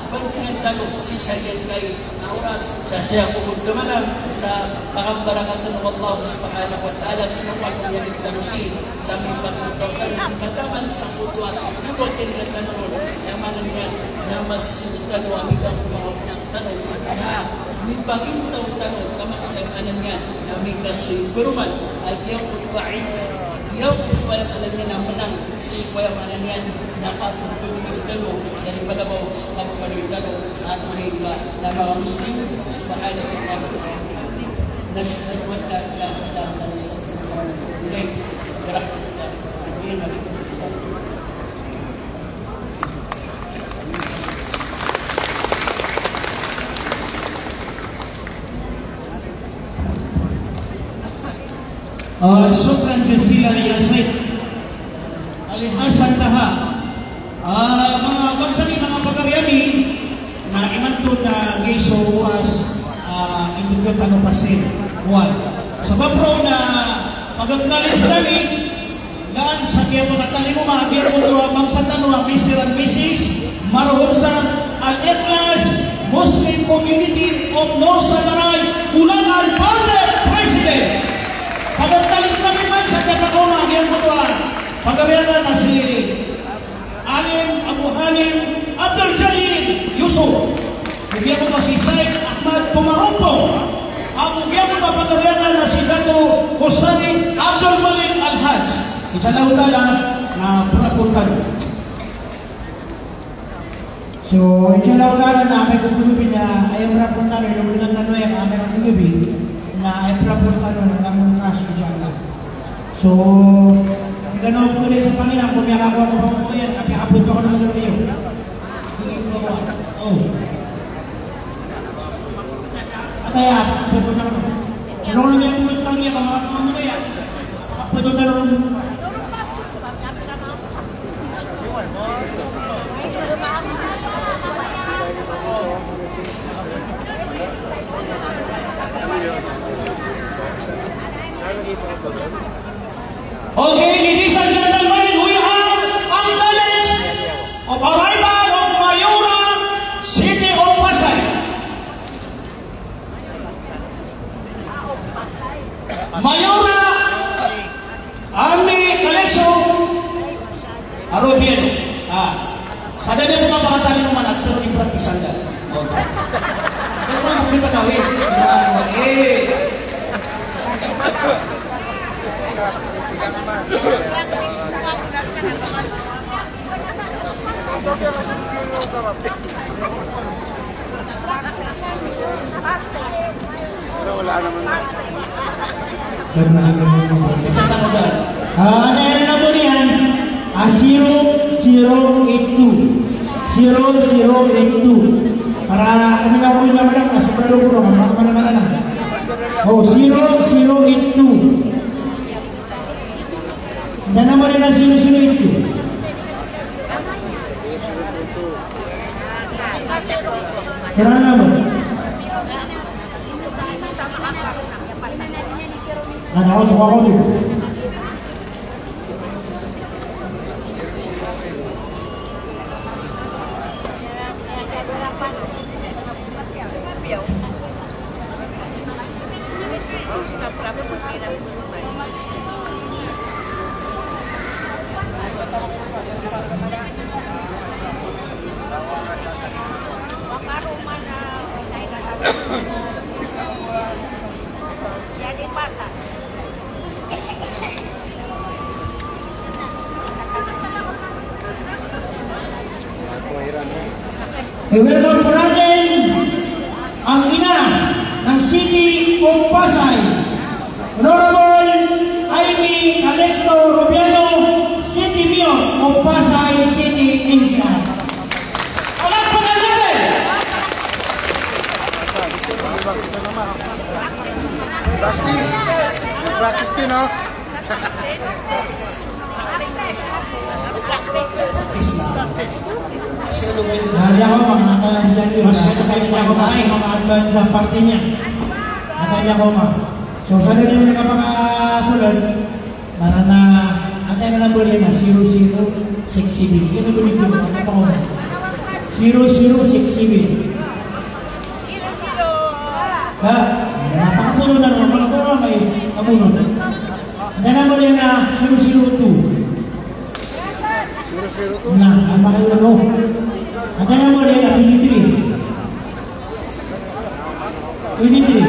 bandingan tano sii sa giyangkaya a oras, sa saya ko magdamalam sa pangambarakat tano o Allah subhanahu wa ta'ala, sa mapagmiyalik tano sii sa mipagmitaw tano, mataman sangkoto a giyangkoto a maana niyan na masisibot tano a mikapoposo tano, na mipagintaw tano, taman sa maana niyan na mikasoy baroman a giyangkoto a izz, giyangkoto a maana niyan a menang sii ko aya maana niyan na kapagpagmitaw tano, na di padabaw so kapagmitaw tano, antonaa i ba na manga Muslim, subhanaka Allahumma wa bihamdik, nashhadu an la ilaha illa anta, nastaghfiruka wa natubu ilaik. Bi rahmatika ya arhamar rahimin. Ah, shukran jazilan ya Sheikh Ali Hassan Taha. Ah, manga bangsa mi, manga pagari ami, na imanto na giya so oras, ah, indeg tano pasin. Oway. Sabap roo na pag-acknowledge ami, Daan sa kiyapakatalingoma a giyangkoto a bangsa tano a Mister and Missus Marhum Sir Al-Ikhlas Muslim Community of Norsagaray, Bulacan, Founder President. Pagtaling kami man sa kiyapakaoma a giyangkoto a pagariya na si Alim Abu Halim Abdul Jalil Yusuf. Ago giyangkoto si Said Ahmad Tumarumpo. Ago giyangkoto a pagariya na si Dato Husari Abdul Malik Al-Haj. Insha Allahu Ta'ala, na prapol tano. So, insha Allahu Ta'ala, na amay ko paggabi na aya prapol tano, ino blingan tano aya, amay ko paggabi na aya prapol tano na tamon kas, insha Allah. So, di kano pwede sa Panginoon, kung miyakakuha ko pa ko yan, tapi abot ako ng sabi niyo. Hindi ko ba? Oh. Ataya, abot ako ng. Ano nga niya kung ito lang niya, kung mga kung ano kaya? Abot ako ng. Okay, ladies and gentlemen, we have acknowledge of arrival of Mayora, City of Pasay. Mayora, Ami Kaleso Arobiano. Ah, sa da niyan pakatalingoma na, pero di practice-an da. Okay. Pero man, kita kawin. Eh. Wala naman. Isa pa ko ba? Ah, ano yung number niyan? Ah, zero zero eight two. Zero zero eight two. Para kami na po yung naman, ah, sobrang lugro, ah, mga naman na. Oh, zero zero eight two. Dana mari na sino-sino ito. Karana ba? Ano ako, ako din. I-welcome po natin ang ina ng City of Pasay, Honorable Amy Calesto Rubiano, City Mayor of Pasay City, N C R. Palakpakan natin! Practice. Practice din, no? Aya ko ma, ata siya niyo, mas ata niya ko ma, mas mga advance sa party niya. Ata niya ko ma. So, sa dali mo na kapakasolan, marana, ata niya na bali na zero zero six seven. Kaya na bali ko, ano pa ko? Zero zero six seven. Ha? Napakapuno na naman, makapuno na may kapuno. Ata niya bali na zero zero two. Na, ang mga ano. Ata niya bali na twenty-three. Twenty-three.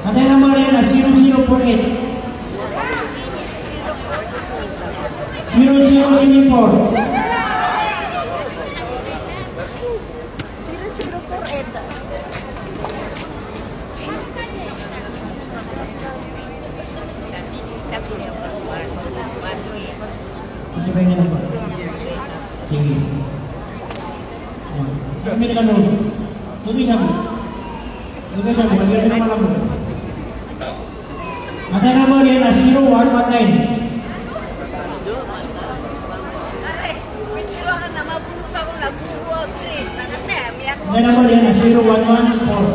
Ata niya bali na zero zero four eight. Zero zero seven four. Zero zero four eight. Ito ba yung number? Sige. Kami na kano. Tuloy siya mo. Tuloy siya mo. Lagyan mo ng malambot. Ata niya bali na zero one one nine. Ata niya bali na zero one one four.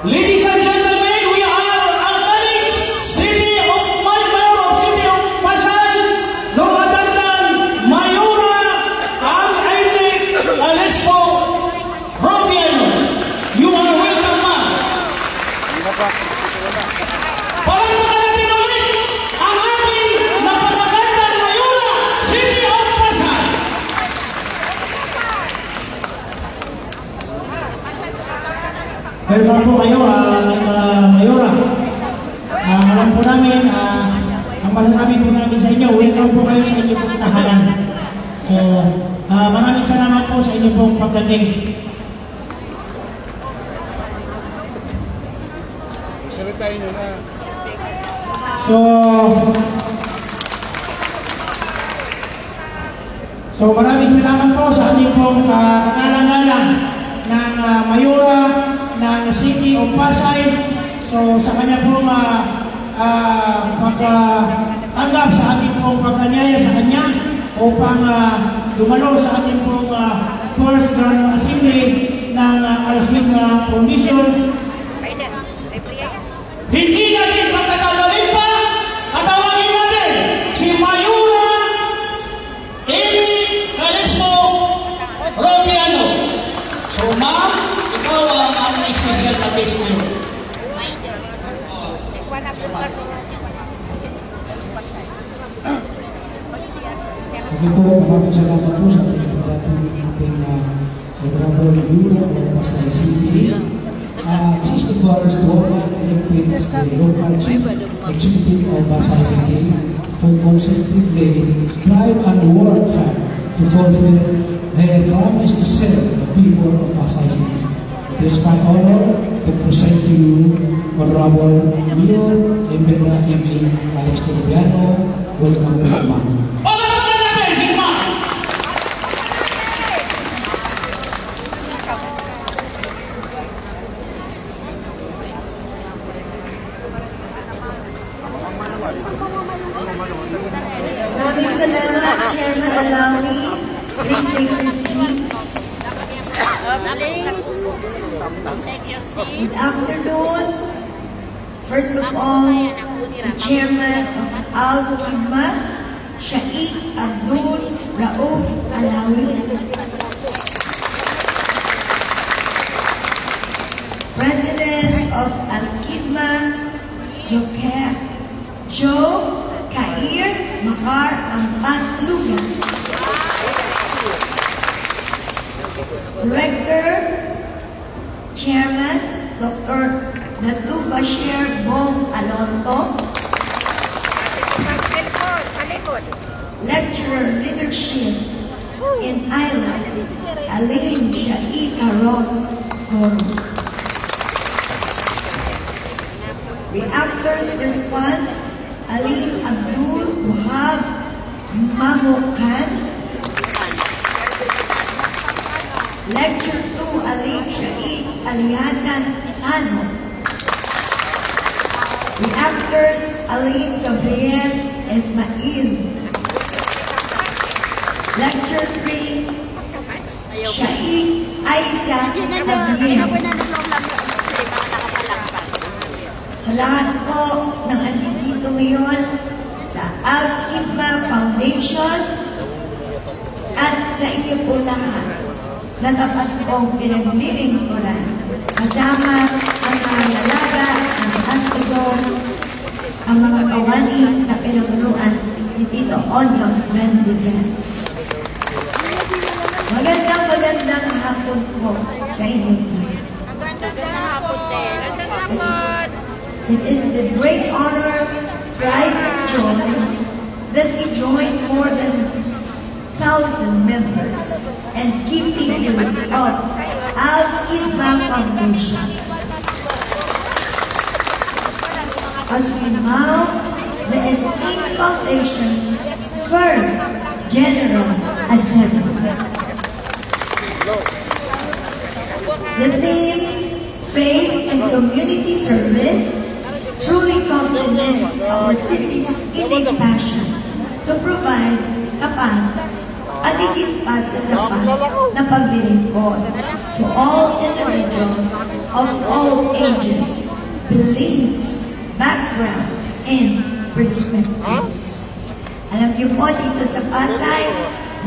Ladies and gentlemen, we are acknowledge City of Mayor of City of Pasay, no other than Mayora Amy Calispo Robiano. You are welcome, ma'am. Palakpakan natin ulit ang ating napakagandang Mayora, City of Pasay. Welcome po kayo, ah, ah, Mayora. Ah, alam po namin, ah, ang masasabi po namin sa inyo, welcome po kayo sa inyo pong tahanan. So, ah, maraming salamat po sa inyo pong pagdating. Salita inyo na. So, So, maraming salamat po sa ating pong, ah, kagalang-galang ng, ah, Mayora ng City of Pasay. So, sa kanya pong, ah, ah, pagtanggap sa ating pong pagkanyaya sa kanya upang, ah, dumalo sa ating pong, ah, First General Assembly ng, ah, Al-Khidma Foundation. Hindi natin pagtagalawin pa, tatawagin natin si Mayora Amy Calispo Robiano. So, ma'am, ikaw ang aming special na guest ngayon. Okay po, maraming salamat po sa ating, ating, ah, Honorable Mayora of Pasay City. Uh, she's the first woman elected as the local chief executive of Pasay City, who consistently strive and work hard to fulfill her promise to serve the people of Pasay City. It is my honor to present to you Honorable Mayor Imelda Amy Calispo Robiano. Welcome po, ma'am. Palakpakan natin si ma'am. Maraming salamat, Chairman Alawi. Please take your seats. Good afternoon. First of all, the Chairman of Al-Khidma, Sheikh Abdul Rauf Alawi. President of Al-Khidma, Joe Ka-, Joe Kair Makar Ampang Lugan. Director, Chairman, Doctor Datu Bashir Bong Alonto. Lecturer, Leadership, in Isla, Alim Shaikh Karot Goro. Reactors response, Alim Abdul Wahab Mamukhan. Lecture two, Alim Shaikh Ali Hassan Tano. Reactors, Alim Gabriel Ismail. Lecture three, Shaikh Aiza Javier. Sa lahat po ng andito ngayon sa Al-Khidma Foundation at sa inyo po lahat na tapat pong pinaglilingkuran, kasama ang mga lalaga ng Ascodome, ang mga kawani na pinamunuan ni Tito Onyot Mendive. Magandang, magandang hapon po sa inyo. It is with great honor, pride, and joy that we join more than thousand members and key figures of Al-Khidma Foundation as we mount the esteemed foundation's first General Assembly. The theme, Faith and Community Service, truly complements our city's innate passion to provide tapat at higit pa sa sapat na paglilingkod to all individuals of all ages, beliefs, backgrounds, and perspectives. Alam niyo po, dito sa Pasay,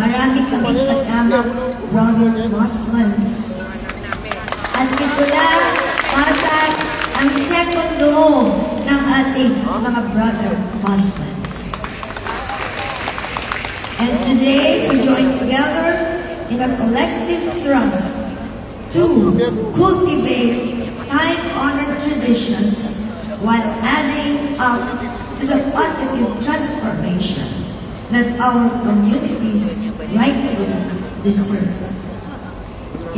marami kaming kasamang brother Muslims. At ito na, Pasay, ang second home ng ating mga brother Muslims. And today, we join together in a collective trust to cultivate time-honored traditions while adding up to the positive transformation that our communities rightfully deserve.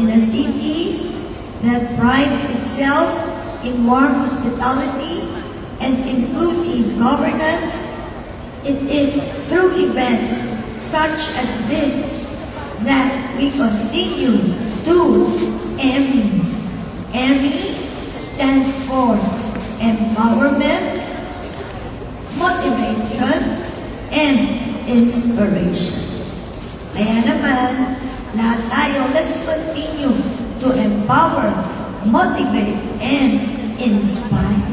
In a city that prides itself in warm hospitality and inclusive governance, it is through events such as this that we continue to EMI. EMI stands for empowerment, motivation, and inspiration. Kaya naman, lahat tayo, let's continue to empower, motivate, and inspire.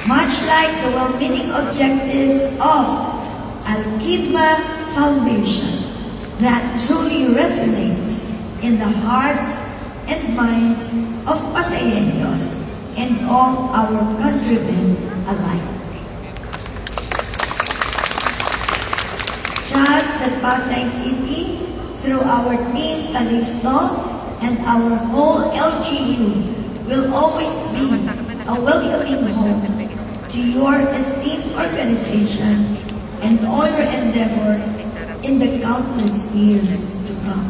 Much like the well-meaning objectives of Al-Khidma Foundation that truly resonates in the hearts and minds of Pasayeños and all our countrymen alike. Trust that Pasay City, through our Team Calixto and our whole L G U, will always be a welcoming home to your esteemed organization and all your endeavors in the countless years to come.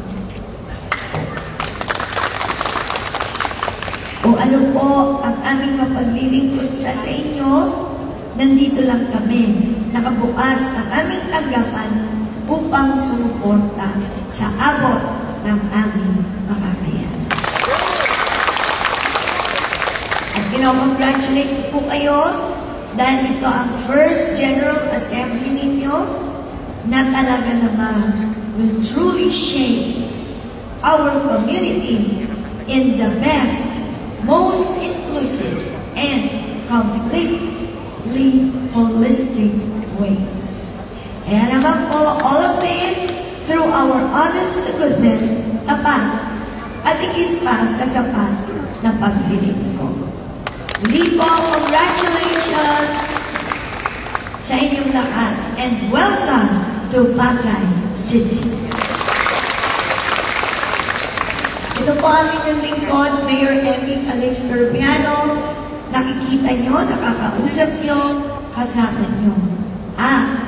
O ano po ang aming mapaglilingkod sa, sa inyo, nandito lang kami, nakabukas ang aming tanggapan upang sumuporta sa abot ng aming makakayanan. At kinokongratulate ko po kayo dahil ito ang first General Assembly ninyo na talaga naman will truly shape our communities in the best, most inclusive, and completely holistic ways. Kaya naman po, all of this through our honest to goodness, tapat, at higit pa sa sapat na paglilingkod. Muli po, congratulations sa inyong lahat and welcome to Pasay City. Ito po ang inyong lingkod, Mayor Emmy Calixto Rubiano. Nakikita nyo, nakakausap nyo, kasama nyo. Ah,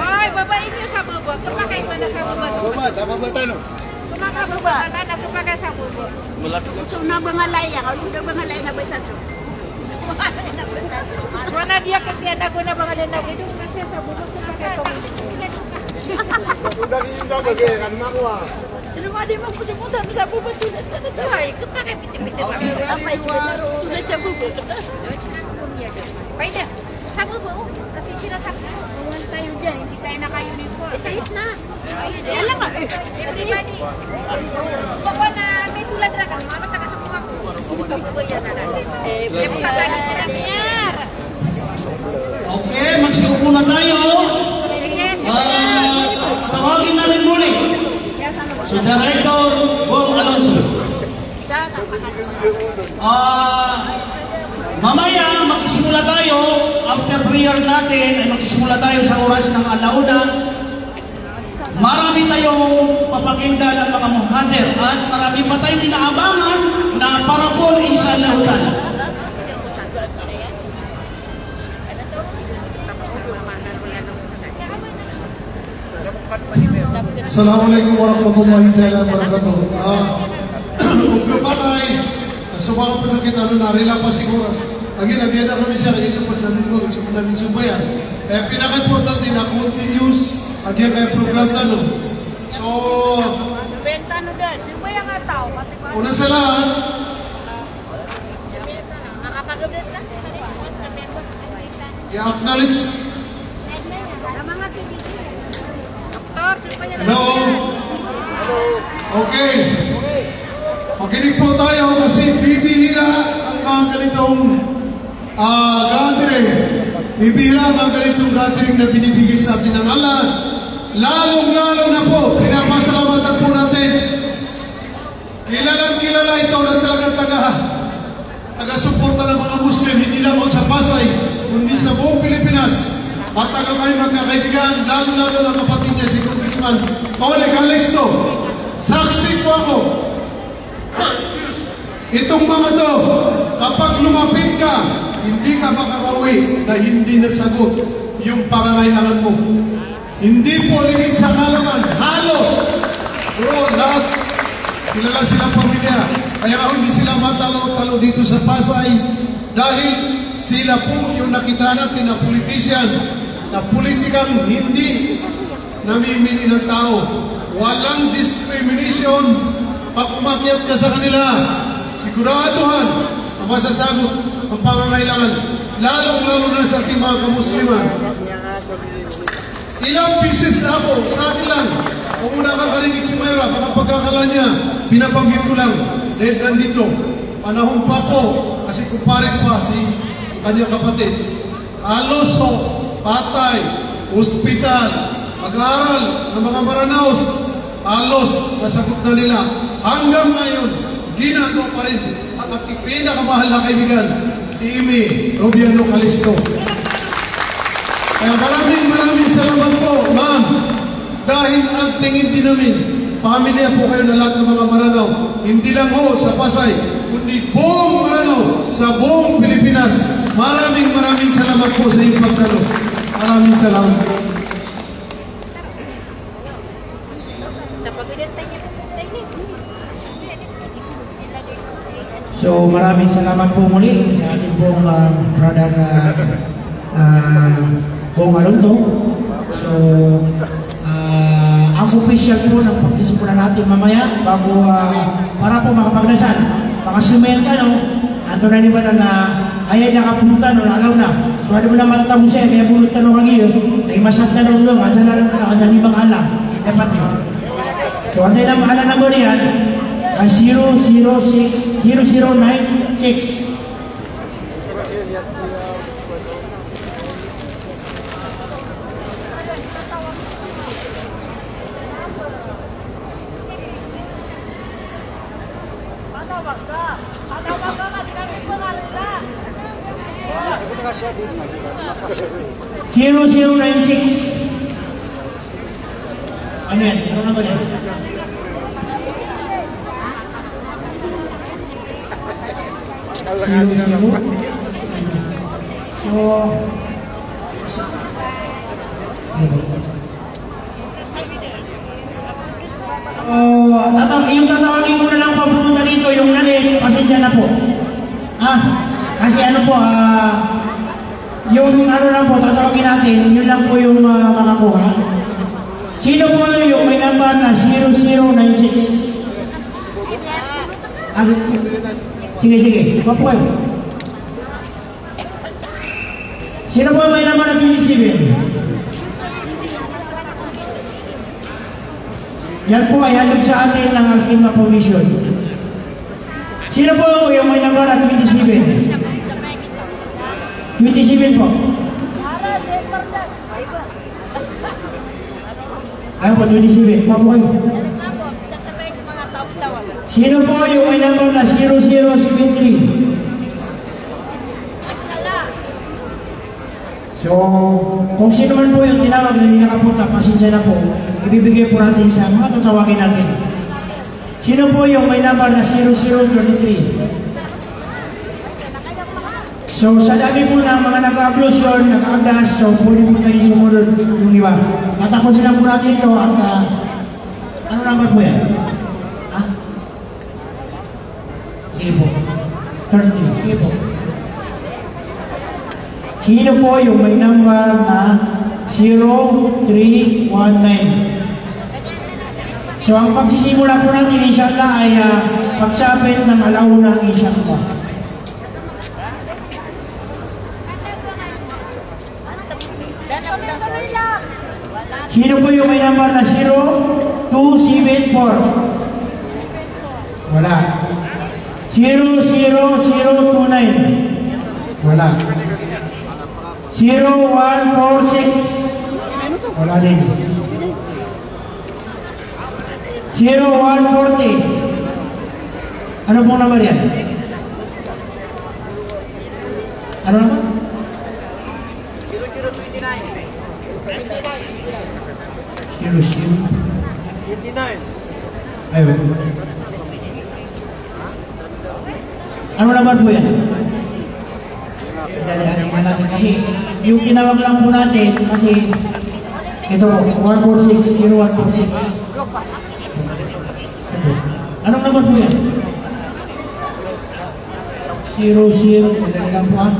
Oy, baba inyo sa bobo. Kapakay man sa bobo. Baba, sa bobo tano. Kapakay sa bobo. Malapit. So na ba nga laya, so na ba nga laya na ba sa to? Wala diya kasi anak ko na ba nga laya na ba sa bobo. Kapakay sa bobo. Ano ba di mo po sa bobo? Ay, kapakay. Pwede. Sa bobo, kasi sila sa one time dyan, hindi tayo naka-uniform. Ito, hit na. Alam mo, everybody. Baka na may tulad na ka, mga matagal na mga ko. Yan po, tayo na. Okay, magsiupo na tayo. Ah, tawagin namin muli si Director Bong Alonso. Ah, mamaya, magsisimula tayo. After prayer natin, ay magsisimula tayo sa oras ng alauna. Marami tayong papakinggan ng mga muhadir at marami pa tayong inaabangan na parapol, inshallah ta'ala. Assalamu alaikum warahmatullahi taala wabarakatuh. Ah, ogaid pn, so manga pd a giya, ano, na rila pa siguro. Again, again, ako ni siya, iso pd na minggu, iso pd na minggu ba yan? Eh, pinaka-importante na continuous a giyangkaya program tano. So, benta no dad, di ba yung ataw? Una sa lahat, Makapag-bless ka? I-acknowledge. Hello? Okay. Makinig po tayo kasi bibihira ang mga ganitong, ah, gathering. Bibihira ang mga ganitong gathering na binibigay sa atin ng Allah. Lalong-lalo na po, pinapasalamatan po natin Kilalang-kilala ito na talagang taga, taga-suporta ng mga Muslim, hindi lang ho sa Pasay, kundi sa buong Pilipinas. Matagal kami magkakaibigan, lalo-lalo na kapatid niya si Congressman Tony Calixto. Saksi po ako. Itong mga to, kapag lumapit ka, hindi ka makakauwi na hindi nasagot yung pangangailangan mo. Hindi po lingid sa kaalaman, halos, bro, lahat, kilala silang pamilya. Kaya hindi sila matalo-talo dito sa Pasay dahil sila po yung nakita natin na politician, na politikang hindi namimili ng tao. Walang discrimination. Pag umakyat ka sa kanila, siguraduhan na masasagot ang pangangailangan, lalong-lalo na sa ating mga kamusliman. Ilang beses na ako, sa akin lang, kung una ka karinig si Myra, baka pagkakala niya, binabanggit ko lang, dahil nandito, panahon pa po, kasi kumpare ko pa si kanyang kapatid. Halos ho, patay, ospital, pag-aaral ng mga Maranaos, halos nasagot na nila. Hanggang ngayon, ginagawa pa rin ang ating pinakamahal na kaibigan, si Amy Robiano Calisto. Kaya maraming, maraming salamat po, ma'am. Dahil ang tingin din namin, pamilya po kayo na lahat ng mga Maranao. Hindi lang ho sa Pasay, kundi buong Maranao, sa buong Pilipinas. Maraming, maraming salamat po sa inyong pagdalo. Maraming salamat. So, maraming salamat po muli sa ating pong, ah, brother, ah, ah, Bong Alonto. So, ah, ang official po ng pagdisipunan natin mamaya, bago, ah, para po makapagdasal, makasimayan tano, antonaa niyo ba na, na, aya nakapunta, no, alaw na. So, anda bo na matatapos iyan, kaya bunot tano kagiya, na imasat na ron, no, ansa na ron, ansa na ibang alam. Dapat yun. So, antayin na, ano number iyan? Ah, zero zero six, zero zero nine six. Zero zero nine six. Ano yan? Ano na ba yan? Zero zero. So, ayun. Oh, tataw-, yung tatawagin ko na lang papunta dito, yung na-late, pasensya na po. Ah, kasi ano po, ah, yung ano lang po, tatawagin natin, yun lang po yung, ah, makakuha. Sino po yung may number na zero zero nine six? Ah, sige, sige. Mapukaw. Sino po may number na twenty-seven? Yan po ay handog sa atin ng Alcima Foundation. Sino po yung may number na twenty-seven? Twenty-seven po. Ayun po, twenty-seven. Mapukaw. Sino po yung may number na zero zero seven three? So, kung sino man po yung tinawag na hindi nakapunta, pasensya na po. Ibibigay po natin sa mga tatawagin natin. Sino po yung may number na zero zero thirty-three? So, sa dami po ng mga nag-ablution, nag-adas, so pwede po tayo sumunod yung iba. Tatapusin lang po natin ito at, ah, ano number po yan? Ha? Sige po. Thirty. Sige po. Sino po yung may number na zero three one nine? So, ang pagsisimula po natin, inshallah, ay, ah, pagsapit ng alauna, inshallah. Sino po yung may number na zero two seven four? Wala. Zero zero zero two nine? Wala. Zero one four six? Wala din. Zero one forty. Ano pong number yan? Ano naman? Zero zero. Ayun. Ano naman po yan? Dali, ano naman natin? Kasi yung tinawag lang po natin, kasi ito po, one four six, zero one four six. Ito. Anong number po yan? Rosir, Daniel Ampa.